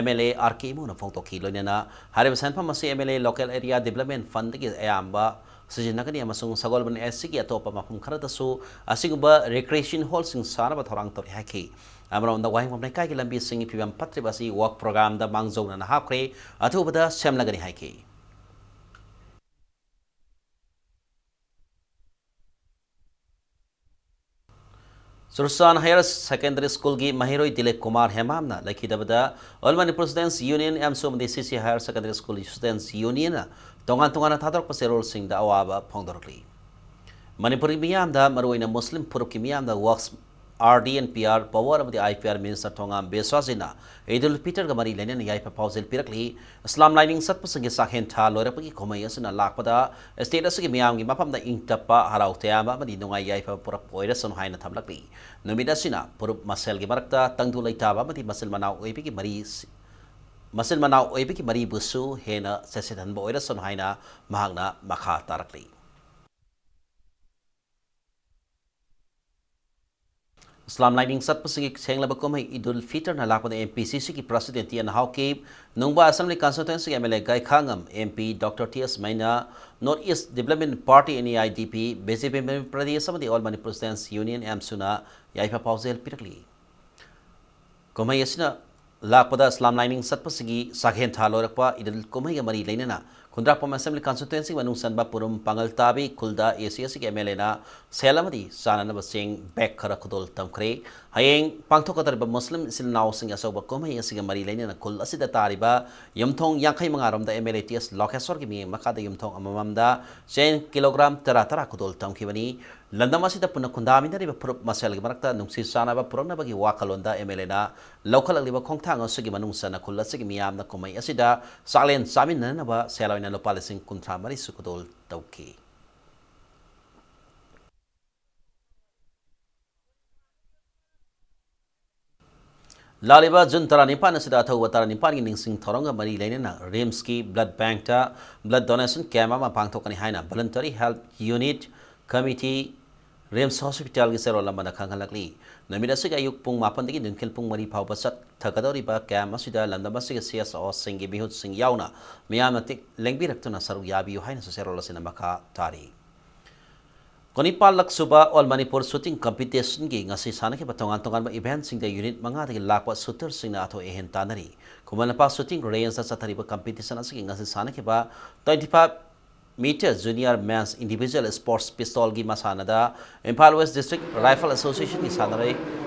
MLA R K ꯏꯃꯣꯅ ꯐꯣꯡꯗꯣꯛꯈꯤ꯫ ꯂꯣꯏꯅꯅ ꯍꯥꯏꯔꯤꯕ ꯁꯦꯟꯐꯝ ꯑꯁꯤ MLA Local Area Development Fundꯗꯒꯤ ꯑꯌꯥꯝꯕ ꯁꯤꯖꯤꯟꯅꯒꯅꯤ ꯑꯃꯁꯨꯡ ꯁꯒꯣꯜꯕꯟ ACꯒꯤ ꯑꯇꯣꯞꯄ ꯃꯐꯝ ꯈꯔꯗꯁꯨ ꯑꯁꯤꯒꯨꯝꯕ recreation hallꯁꯤꯡ ꯁꯥꯅꯕ ꯊꯧꯔꯥꯡ ꯇꯧꯔꯤ ꯍꯥꯏꯈꯤ꯫ ꯑꯃꯔꯣꯝꯗ ꯋꯥꯍꯦꯡꯕꯝ ꯂꯩꯀꯥꯏꯒꯤ ꯂꯝꯕꯤꯁꯤꯡꯒꯤ ꯐꯤꯕꯝ ꯐꯠꯇ꯭ꯔꯤꯕ ꯑꯁꯤ ꯋꯥꯛ ꯄ꯭ꯔꯣꯒ꯭ꯔꯥꯝꯗ ꯃꯥꯡꯖꯧꯅꯅ ꯍꯥꯞꯈ꯭ꯔꯦ, ꯑꯊꯨꯕꯗ ꯁꯦꯝꯂꯒꯅꯤ ꯍꯥꯏꯈꯤ꯫ ꯆꯨꯔꯆꯥꯟ ꯍꯥꯌꯔ ꯁꯦꯀꯦꯟꯗꯔꯤ ꯁ꯭ꯀꯨꯜꯒꯤ ꯃꯍꯩꯔꯣꯏ Dilip Kumar ꯍꯦꯃꯥꯝꯅ ꯂꯩꯈꯤꯗꯕꯗ All Manipur Students Union, ꯑꯦꯝꯁꯨ ꯑꯃꯗꯤ ꯁꯤ ꯁꯤ ꯍꯥꯌꯔ ꯁꯦꯀꯦꯟꯗꯔꯤ ꯁ꯭ꯀꯨꯜ ꯁ꯭ꯇꯨꯗꯦꯟꯠꯁ ꯌꯨꯅꯤꯌꯟꯅ ꯇꯣꯉꯥꯟ ꯇꯣꯉꯥꯟꯅ ꯊꯥꯗꯣꯔꯛꯄ ꯆꯦꯔꯣꯜꯁꯤꯡꯗ ꯑꯋꯥꯕ ꯐꯣꯡꯗꯣꯔꯛꯂꯤ꯫ ꯃꯅꯤꯄꯨꯔꯒꯤ ꯃꯤꯌꯥꯝꯗ, ꯃꯔꯨꯑꯣꯏꯅ ꯃꯨꯁꯂꯤꯝ ꯐꯨꯔꯨꯞꯀꯤ ꯃꯤꯌꯥꯝꯗ wax, R D N P R, power ꯑꯃꯗꯤ ꯑꯥꯏ ꯄꯤ ꯑꯥꯔ ꯃꯤꯅꯤꯁꯇꯔ ꯊꯣꯉꯥꯝ ꯕꯤꯁ꯭ꯋꯥꯁꯖꯤꯅ ꯏꯗꯨꯜ ꯐꯤꯇꯔꯒ ꯃꯔꯤ ꯂꯩꯅꯅ ꯌꯥꯏꯐ ꯄꯥꯎꯖꯦꯜ ꯄꯤꯔꯛꯂꯤ꯫ ꯏꯁꯂꯥꯝ ꯂꯥꯏꯅꯤꯡ ꯆꯠꯄꯁꯤꯡꯒꯤ ꯆꯥꯛꯍꯦꯟ ꯊꯥ ꯂꯣꯏꯔꯛꯄꯒꯤ ꯀꯨꯝꯍꯩ ꯑꯁꯤꯅ ꯂꯥꯛꯄꯗ ꯁ꯭ꯇꯦꯠ ꯑꯁꯤꯒꯤ ꯃꯤꯌꯥꯝꯒꯤ ꯃꯐꯝꯗ ꯏꯪ ꯇꯞꯄ, ꯍꯔꯥꯎ ꯇꯌꯥꯝꯕ ꯑꯃꯗꯤ ꯅꯨꯡꯉꯥꯏ ꯌꯥꯏꯐꯕ ꯄꯨꯔꯛꯄ ꯑꯣꯏꯔꯁꯅꯨ ꯍꯥꯏꯅ ꯊꯝꯂꯛꯂꯤ꯫ ꯅꯨꯃꯤꯠ ꯑꯁꯤꯅ ꯐꯨꯔꯨꯞ ꯃꯁꯦꯜꯒꯤ ꯃꯔꯛꯇ ꯇꯪꯗꯨ ꯂꯩꯇꯥꯕ ꯑꯃꯗꯤ ꯃꯆꯤꯟ ꯃꯅꯥꯎ ꯑꯣꯏꯕꯒꯤ ꯃꯔꯤ, ꯃꯆꯤꯟ ꯃꯅꯥꯎ ꯑꯣꯏꯕꯒꯤ ꯃꯔꯤꯕꯨꯁꯨ ꯍꯦꯟꯅ ꯆꯦꯠꯁꯤꯟꯍꯟꯕ ꯑꯣꯏꯔꯁꯅꯨ ꯍꯥꯏꯅ ꯃꯍꯥꯛꯅ ꯃꯈꯥ ꯇꯥꯔꯛꯂꯤ꯫ ꯏꯁꯂꯥꯝ ꯂꯥꯏꯅꯤꯡ ꯆꯠꯄꯁꯤꯡꯒꯤ ꯁꯦꯡꯂꯕ ꯀꯨꯝꯍꯩ ꯏꯗꯨꯜ ꯐꯤꯇꯔꯅ ꯂꯥꯛꯄꯗ ꯑꯦꯝ ꯄꯤ ꯁꯤ ꯁꯤꯒꯤ president T N Haokip, Nungba assembly ꯀꯟꯁꯇꯤꯇ꯭ꯋꯦꯟꯁꯤꯒꯤ M L A Gaikhangam, M P doctor T S Meinya, north east development party, N E I D P, B J P Manipur Pradesh ꯑꯃꯗꯤ All Manipur Students Union, ꯑꯦꯝꯁꯨꯅ ꯌꯥꯏꯐ ꯄꯥꯎꯖꯦꯜ ꯄꯤꯔꯛꯂꯤ꯫ ꯀꯨꯝꯍꯩ ꯑꯁꯤꯅ ꯂꯥꯛꯄꯗ ꯏꯁꯂꯥꯝ ꯂꯥꯏꯅꯤꯡ ꯆꯠꯄꯁꯤꯡꯒꯤ ꯆꯥꯛꯍꯦꯟ ꯊꯥ ꯂꯣꯏꯔꯛꯄ ꯏꯗꯨꯜ ꯀꯨꯝꯍꯩꯒ ꯃꯔꯤ ꯂꯩꯅꯅ ꯈꯨꯟꯗ꯭ꯔꯥꯛꯄꯝ ꯑꯦꯁꯦꯝꯕ꯭ꯂꯤ ꯀꯟꯁꯇꯤꯇ꯭ꯋꯦꯟꯁꯤꯒꯤ ꯃꯅꯨꯡ ꯆꯟꯕ ꯄꯨꯔꯨꯝ ꯄꯥꯡꯒꯜ ꯇꯥꯕꯤ ꯈꯨꯜꯗ ꯑꯦ ꯁꯤ ꯑꯦꯁ ꯁꯤꯒꯤ ꯑꯦꯝ ꯑꯦꯜ ꯑꯦꯅ ꯁꯦꯜ ꯑꯃꯗꯤ ꯆꯥꯅꯅꯕ ꯆꯦꯡ ꯕꯦꯒ ꯈꯔ ꯈꯨꯗꯣꯜ ꯇꯝꯈ꯭ꯔꯦ꯫ ꯍꯌꯦꯡ ꯄꯥꯡꯊꯣꯛꯀꯗꯧꯔꯤꯕ ꯃꯨꯁꯂꯤꯝ ꯏꯆꯤꯜ ꯏꯅꯥꯎꯁꯤꯡꯒꯤ ꯑꯆꯧꯕ ꯀꯨꯝꯍꯩ ꯑꯁꯤꯒ ꯃꯔꯤ ꯂꯩꯅꯅ ꯈꯨꯜ ꯑꯁꯤꯗ ꯇꯥꯔꯤꯕ ꯌꯨꯝꯊꯣꯡ ꯌꯥꯡꯈꯩ ꯃꯉꯥ ꯔꯣꯝꯗ ꯑꯦꯝ ꯑꯦꯜ ꯑꯦ ꯇꯤ ꯑꯦꯁ ꯂꯣꯀꯦꯁ꯭ꯋꯔꯒꯤ ꯃꯤꯠꯌꯦꯡ ꯃꯈꯥꯗ ꯌꯨꯝꯊꯣꯡ ꯑꯃꯃꯝꯗ ꯆꯦꯡ ꯀꯤꯂꯣꯒ꯭ꯔꯥꯝ ꯇꯔꯥ ꯇꯔꯥ ꯈꯨꯗꯣꯜ ꯇꯝꯈꯤꯕꯅꯤ꯫ ꯂꯝꯗꯝ ꯑꯁꯤꯗ ꯄꯨꯟꯅ ꯈꯨꯟꯗꯥꯃꯤꯟꯅꯔꯤꯕ ꯐꯨꯔꯨꯞ ꯃꯁꯦꯜꯒꯤ ꯃꯔꯛꯇ ꯅꯨꯡꯁꯤ ꯆꯥꯟꯅꯕ ꯄꯨꯔꯛꯅꯕꯒꯤ ꯋꯥꯈꯜꯂꯣꯟꯗ ꯑꯦꯝ ꯑꯦꯜ ꯑꯦꯅ ꯂꯧꯈꯠꯂꯛꯂꯤꯕ ꯈꯣꯡꯊꯥꯡ ꯑꯁꯤꯒꯤ ꯃꯅꯨꯡ ꯆꯟꯅ ꯈꯨꯜ ꯑꯁꯤꯒꯤ ꯃꯤꯌꯥꯝꯅ ꯀꯨꯝꯍꯩ ꯑꯁꯤꯗ ꯆꯥꯛꯂꯦꯟ ꯆꯥꯃꯤꯟꯅꯅꯕ ꯁꯦꯜ ꯑꯣꯏꯅ ꯂꯨꯄꯥ ꯂꯤꯁꯤꯡ ꯀꯨꯟꯊ꯭ꯔꯥ ꯃꯔꯤꯁꯨ ꯈꯨꯗꯣꯜ ꯇꯧꯈꯤ꯫ ꯂꯥꯛꯂꯤꯕ ꯖꯨꯟ ꯇꯔꯥꯅꯤꯄꯥꯟ ꯑꯁꯤꯗ ꯑꯊꯧꯕ ꯇꯔꯥꯅꯤꯄꯥꯟꯒꯤ ꯅꯤꯡꯁꯤꯡ ꯊꯧꯔꯝꯒ ꯃꯔꯤ ꯂꯩꯅꯅ ꯔꯤꯝꯁꯀꯤ ꯕ꯭ꯂꯗ ꯕꯦꯡꯛꯇ ꯕ꯭ꯂꯗ ꯗꯣꯅꯦꯁꯟ ꯀꯦꯝꯞ ꯑꯃ ꯄꯥꯡꯊꯣꯛꯀꯅꯤ ꯍꯥꯏꯅ voluntary health unit committee, RIMS ꯍꯣꯁꯄꯤꯇꯥꯜꯒꯤ ꯆꯦꯔꯣꯜ ꯑꯃꯅ ꯈꯪꯍꯜꯂꯛꯂꯤ꯫ ꯅꯨꯃꯤꯠ ꯑꯁꯤꯒꯤ ꯑꯌꯨꯛ ꯄꯨꯡ ꯃꯥꯄꯟꯗꯒꯤ ꯅꯨꯡꯊꯤꯜ ꯄꯨꯡ ꯃꯔꯤ ꯐꯥꯎꯕ ꯆꯠꯊꯒꯗꯧꯔꯤꯕ ꯀꯦꯝꯞ ꯑꯁꯤꯗ ꯂꯝꯗꯝ ꯑꯁꯤꯒꯤ ꯁꯤ ꯑꯦꯁ ꯑꯣꯁꯤꯡꯒꯤ ꯃꯤꯍꯨꯠꯁꯤꯡ ꯌꯥꯎꯅ ꯃꯤꯌꯥꯝꯅ ꯇꯤꯛ ꯂꯦꯡꯕꯤꯔꯛꯇꯨꯅ ꯁꯔꯨꯛ ꯌꯥꯕꯤꯌꯨ ꯍꯥꯏꯅꯁꯨ ꯆꯦꯔꯣꯜ ꯑꯁꯤꯅ ꯃꯈꯥ ꯇꯥꯔꯤ꯫ ꯀꯨꯟꯅꯤꯄꯥꯜꯂꯛ ꯁꯨꯕ All Manipur Shooting Competition-ꯒꯤ ꯉꯁꯤ ꯁꯥꯟꯅꯈꯤꯕ ꯇꯣꯉꯥꯟ ꯇꯣꯉꯥꯟꯕ event-ꯁꯤꯡꯗ unit ꯃꯉꯥꯗꯒꯤ ꯂꯥꯛꯄ shooter-ꯁꯤꯡꯅ ꯑꯊꯣꯏ ꯑꯍꯦꯟ ꯇꯥꯟꯅꯔꯤ꯫ ꯈꯨꯃꯟ ꯂꯝꯄꯥꯛ shooting range-ꯇ ꯆꯠꯊꯔꯤꯕ competition ꯑꯁꯤꯒꯤ ꯉꯁꯤ ꯁꯥꯟꯅꯈꯤꯕ twenty five meter junior men's individual sports pistol-ꯒꯤ ꯃꯁꯥꯟꯅꯗ Imphal West District Rifle Association-ꯒꯤ ꯁꯥꯟꯅꯔꯣꯏ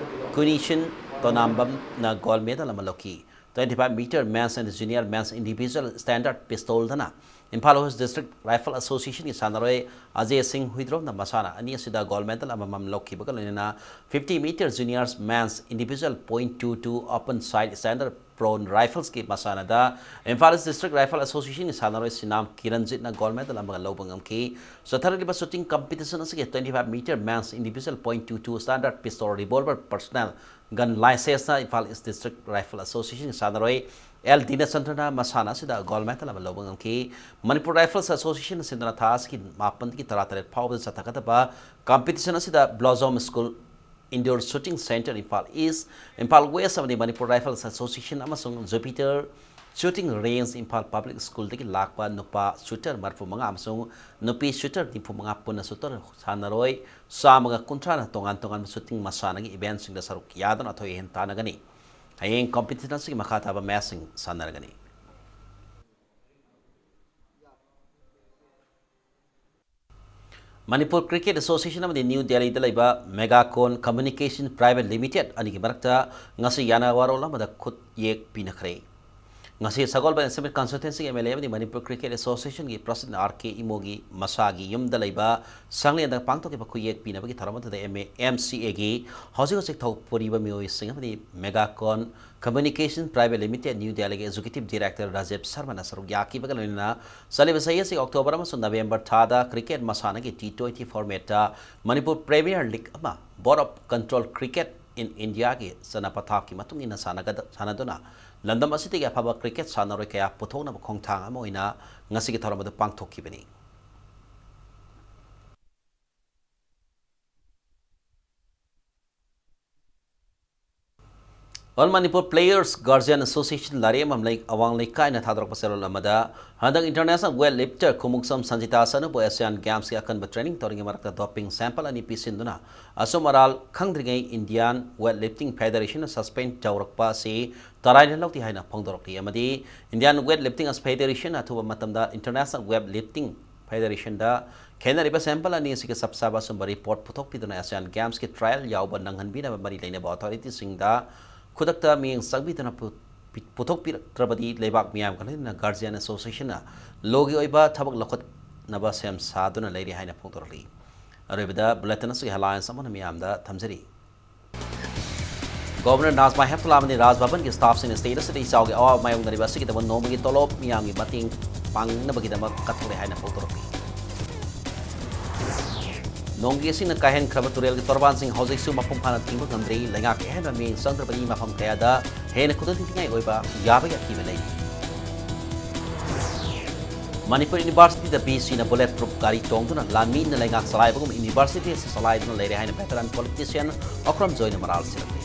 ꯀꯨꯅꯤꯁꯤꯟ ꯇꯣꯅꯥꯝꯕꯝꯅ gold medal ꯑꯃ ꯂꯧꯈꯤ꯫ Twenty five meter men's and junior men's individual standard pistol-ꯗꯅ Imphal West District Rifle Association-ꯒꯤ ꯁꯥꯟꯅꯔꯣꯏ ꯑꯖꯦ ꯁꯤꯡ ꯍꯨꯏꯗ꯭ꯔꯣꯝꯅ ꯃꯁꯥꯟꯅ ꯑꯅꯤ ꯑꯁꯤꯗ gold medal ꯑꯃꯃꯝ ꯂꯧꯈꯤꯕꯒ ꯂꯣꯏꯅꯅ fifty meter juniors men's individual point two two open sight standard prone rifles-ꯀꯤ ꯃꯁꯥꯟꯅꯗ Imphal East District Rifle Association-ꯒꯤ ꯁꯥꯟꯅꯔꯣꯏ ꯁꯤꯅꯥꯝ ꯀꯤꯔꯟꯖꯤꯠꯅ gold medal ꯑꯃꯒ ꯂꯧꯕ ꯉꯝꯈꯤ꯫ ꯆꯠꯊꯔꯛꯂꯤꯕ shooting competition ꯑꯁꯤꯒꯤ twenty five meter men's individual point two two standard pistol revolver personal gun license-ꯅ Imphal East District Rifle Association ꯁꯥꯟꯅꯔꯣꯏ L ꯗꯤꯅꯆꯟꯗ꯭ꯔꯅ ꯃꯁꯥꯟꯅ ꯑꯁꯤꯗ gold medal ꯑꯃ ꯂꯧꯕ ꯉꯝꯈꯤ꯫ ꯃꯅꯤꯄꯨꯔ Rifles Association ꯑꯁꯤꯅ ꯊꯥ ꯑꯁꯤꯒꯤ ꯃꯥꯄꯟꯗꯒꯤ ꯇꯔꯥꯇꯔꯦꯠ ꯐꯥꯎꯕꯗ ꯆꯠꯊꯒꯗꯕ competition ꯑꯁꯤꯗ Blossom School Indoor Shooting Centre, Imphal East, Imphal West ꯑꯃꯗꯤ Manipur Rifles Association ꯑꯃꯁꯨꯡ Jupiter Shooting Range, Imphal Public School-ꯗꯒꯤ ꯂꯥꯛꯄ ꯅꯨꯄꯥ shooter ꯃꯔꯤꯐꯨ ꯃꯉꯥ ꯑꯃꯁꯨꯡ ꯅꯨꯄꯤ shooter ꯅꯤꯐꯨ ꯃꯉꯥ ꯄꯨꯟꯅ shooter ꯁꯥꯟꯅꯔꯣꯏ ꯆꯥꯝꯃꯒ ꯀꯨꯟꯊ꯭ꯔꯥꯅ ꯇꯣꯉꯥꯟ ꯇꯣꯉꯥꯟꯕ shooting ꯃꯁꯥꯟꯅꯒꯤ event-ꯁꯤꯡꯗ ꯁꯔꯨꯛ ꯌꯥꯗꯨꯅ ꯑꯊꯣꯏ ꯑꯍꯦꯟ ꯇꯥꯟꯅꯒꯅꯤ꯫ ꯍꯌꯦꯡ competition ꯑꯁꯤꯒꯤ ꯃꯈꯥ ꯇꯥꯕ match-ꯁꯤꯡ ꯁꯥꯟꯅꯔꯒꯅꯤ꯫ ꯃꯅꯤꯄꯨꯔ Cricket Association ꯑꯃꯗꯤ ꯅ꯭ꯌꯨ ꯗꯦꯜꯂꯤꯗ ꯂꯩꯕ Megacon Communication Private Limited ꯑꯅꯤꯒꯤ ꯃꯔꯛꯇ ꯉꯁꯤ ꯌꯥꯅꯋꯥꯔꯣꯜ ꯑꯃꯗ ꯈꯨꯠꯌꯦꯛ ꯄꯤꯅꯈ꯭ꯔꯦ꯫ ꯉꯁꯤ ꯁꯒꯣꯜꯕꯟ Assembly Constituency-ꯒꯤ M L A ꯑꯃꯗꯤ Manipur Cricket Association-ꯒꯤ President R K ꯏꯃꯣꯒꯤ ꯃꯁꯥꯒꯤ ꯌꯨꯝꯗ ꯂꯩꯕ ꯁꯪꯂꯦꯟꯗ ꯄꯥꯡꯊꯣꯛꯈꯤꯕ ꯈꯨꯠꯌꯦꯛ ꯄꯤꯅꯕꯒꯤ ꯊꯧꯔꯝ ꯑꯗꯨꯗ M A, M C A-ꯒꯤ ꯍꯧꯖꯤꯛ ꯍꯧꯖꯤꯛ ꯊꯧ ꯄꯨꯔꯤꯕ ꯃꯤꯑꯣꯏꯁꯤꯡ ꯑꯃꯗꯤ Megacon Communication Private Limited, new ꯗꯦꯜꯂꯤꯒꯤ Executive Director ꯔꯥꯖꯦꯕ ꯁꯔꯃꯅ ꯁꯔꯨꯛ ꯌꯥꯈꯤꯕꯒ ꯂꯣꯏꯅꯅ ꯆꯠꯂꯤꯕ ꯆꯍꯤ ꯑꯁꯤꯒꯤ October ꯑꯃꯁꯨꯡ November ꯊꯥꯗ cricket ꯃꯁꯥꯟꯅꯒꯤ T twenty format-ꯇ Manipur Premier League ꯑꯃ Board of Control Cricket in India-ꯒꯤ ꯆꯠꯅ ꯄꯊꯥꯞꯀꯤ ꯃꯇꯨꯡ ꯏꯟꯅ ꯁꯥꯟꯅꯒꯗ-, ꯁꯥꯟꯅꯗꯨꯅ ꯂꯝꯗꯝ ꯑꯁꯤꯗꯒꯤ ꯑꯐꯕ cricket ꯁꯥꯟꯅꯔꯣꯏ ꯀꯌꯥ ꯄꯨꯊꯣꯛꯅꯕ ꯈꯣꯡꯊꯥꯡ ꯑꯃ ꯑꯣꯏꯅ ꯉꯁꯤꯒꯤ ꯊꯧꯔꯝ ꯑꯗꯨ ꯄꯥꯡꯊꯣꯛꯈꯤꯕꯅꯤ꯫ All Manipur Players Guardian Association ꯂꯥꯏꯔꯤꯛ ꯑꯃ ꯂꯩ-, ꯑꯋꯥꯡ ꯂꯩꯀꯥꯏꯅ ꯊꯥꯗꯣꯔꯛꯄ ꯆꯦꯔꯣꯜ ꯑꯃꯗ, ꯍꯟꯗꯛ international weight lifter ꯈꯨꯃꯨꯛꯁꯝ ꯁꯟꯖꯤꯇꯥ ꯁꯅꯨꯕꯨ Asian Gamesꯀꯤ ꯑꯀꯟꯕ training ꯇꯧꯔꯤꯉꯩ ꯃꯔꯛꯇ doping sample ꯑꯅꯤ ꯄꯤꯁꯤꯟꯗꯨꯅ ꯑꯆꯨꯝ ꯑꯔꯥꯜ ꯈꯪꯗ꯭ꯔꯤꯉꯩ Indian Weightlifting Federationꯅ suspend ꯇꯧꯔꯛꯄ ꯑꯁꯤ ꯇꯔꯥꯏꯅ ꯂꯧꯗꯦ ꯍꯥꯏꯅ ꯐꯣꯡꯗꯣꯔꯛꯂꯤ ꯑꯃꯗꯤ Indian Weightlifting Federation ꯑꯊꯨꯕ ꯃꯇꯝꯗ International Weightlifting Federationꯗ ꯈꯦꯠꯅꯔꯤꯕ sample ꯑꯅꯤ ꯑꯁꯤꯒꯤ ꯆꯞ ꯆꯥꯕ ꯑꯆꯨꯝꯕ report ꯄꯨꯊꯣꯛꯄꯤꯗꯨꯅ Asian Gamesꯀꯤ trial ꯌꯥꯎꯕ ꯅꯪꯍꯟꯕꯤꯅꯕ ꯃꯔꯤ ꯂꯩꯅꯕ authorityꯁꯤꯡꯗ ꯈꯨꯗꯛꯇ ꯃꯤꯠꯌꯦꯡ ꯆꯪꯕꯤꯗꯨꯅ ꯄꯨ-, ꯄꯨꯊꯣꯛꯄꯤꯔꯛꯇ꯭ꯔꯕꯗꯤ ꯂꯩꯕꯥꯛ ꯃꯤꯌꯥꯝꯒ ꯂꯣꯏꯅꯅ Guardian Associationꯅ ꯂꯣꯒꯤ ꯑꯣꯏꯕ ꯊꯕꯛ ꯂꯧꯈꯠꯅꯕ ꯁꯦꯝ ꯁꯥꯗꯨꯅ ꯂꯩꯔꯤ ꯍꯥꯏꯅ ꯐꯣꯡꯗꯣꯔꯛꯂꯤ꯫ ꯑꯔꯣꯏꯕꯗ bulletin ꯑꯁꯤꯒꯤ headlines ꯑꯃꯅ ꯃꯤꯌꯥꯝꯗ ꯊꯝꯖꯔꯤ꯫ Governor ꯅꯥꯖꯃꯥ ꯍꯦꯞꯇꯨꯂꯥ ꯑꯃꯗꯤ ꯔꯥꯖ ꯚꯕꯟꯒꯤ staffꯁꯤꯡꯅ state ꯑꯁꯤꯗ ꯏꯆꯥꯎꯒꯤ ꯑꯋꯥꯕ ꯃꯥꯌꯣꯛꯅꯔꯤꯕ ꯑꯁꯤꯒꯤꯗꯃꯛ ꯅꯣꯡꯃꯒꯤ ꯇꯣꯂꯣꯞ ꯃꯤꯌꯥꯝꯒꯤ ꯃꯇꯦꯡ ꯄꯥꯡꯅꯕꯒꯤꯗꯃꯛ ꯀꯠꯊꯣꯛꯂꯦ ꯍꯥꯏꯅ ꯐꯣꯡꯗꯣꯔꯛꯂꯤ꯫ ꯅꯣꯡꯒꯤ ꯏꯁꯤꯡꯅ ꯀꯥꯏꯍꯟꯈ꯭ꯔꯕ ꯇꯨꯔꯦꯜꯒꯤ ꯇꯣꯔꯕꯥꯟꯁꯤꯡ ꯍꯧꯖꯤꯛꯁꯨ ꯃꯄꯨꯡ ꯐꯥꯅ ꯊꯤꯡꯕ ꯉꯝꯗ꯭ꯔꯤ꯫ ꯂꯩꯉꯥꯛꯀꯤ ꯑꯍꯦꯟꯕ ꯃꯤꯠꯌꯦꯡ ꯆꯪꯗ꯭ꯔꯕꯗꯤ ꯃꯐꯝ ꯀꯌꯥꯗ ꯍꯦꯟꯅ ꯈꯨꯗꯣꯡꯊꯤꯅꯤꯡꯉꯥꯏ ꯑꯣꯏꯕ ꯌꯥꯕꯒꯤ ꯑꯀꯤꯕ ꯂꯩꯔꯤ꯫ ꯃꯅꯤꯄꯨꯔ Universityꯗ VCꯅ bullet proof ꯒꯥꯔꯤ ꯇꯣꯡꯗꯨꯅ ꯂꯥꯟꯃꯤꯅ ꯂꯩꯉꯥꯛ ꯆꯂꯥꯏꯕꯒꯨꯝ university ꯑꯁꯤ ꯆꯂꯥꯏꯗꯨꯅ ꯂꯩꯔꯦ ꯍꯥꯏꯅ veteran politician ꯑꯣꯀ꯭ꯔꯝ ꯖꯣꯏꯅ ꯃꯔꯥꯜ ꯁꯤꯔꯛꯂꯤ꯫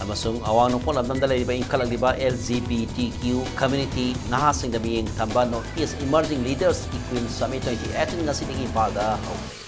ꯑꯃꯁꯨꯡ ꯑꯋꯥꯡ ꯅꯣꯡꯄꯣꯛ ꯂꯝꯗꯝꯗ ꯂꯩꯔꯤꯕ ꯏꯟꯈꯠꯂꯛꯂꯤꯕ LGBTQ community ꯅꯍꯥꯁꯤꯡꯗ ꯃꯤꯠꯌꯦꯡ ꯊꯝꯕ North East Emerging Leaders Equine Summit twenty eighteen ꯉꯁꯤꯗꯒꯤ ꯏꯝꯐꯥꯜꯗ ꯍꯧꯈ꯭ꯔꯦ꯫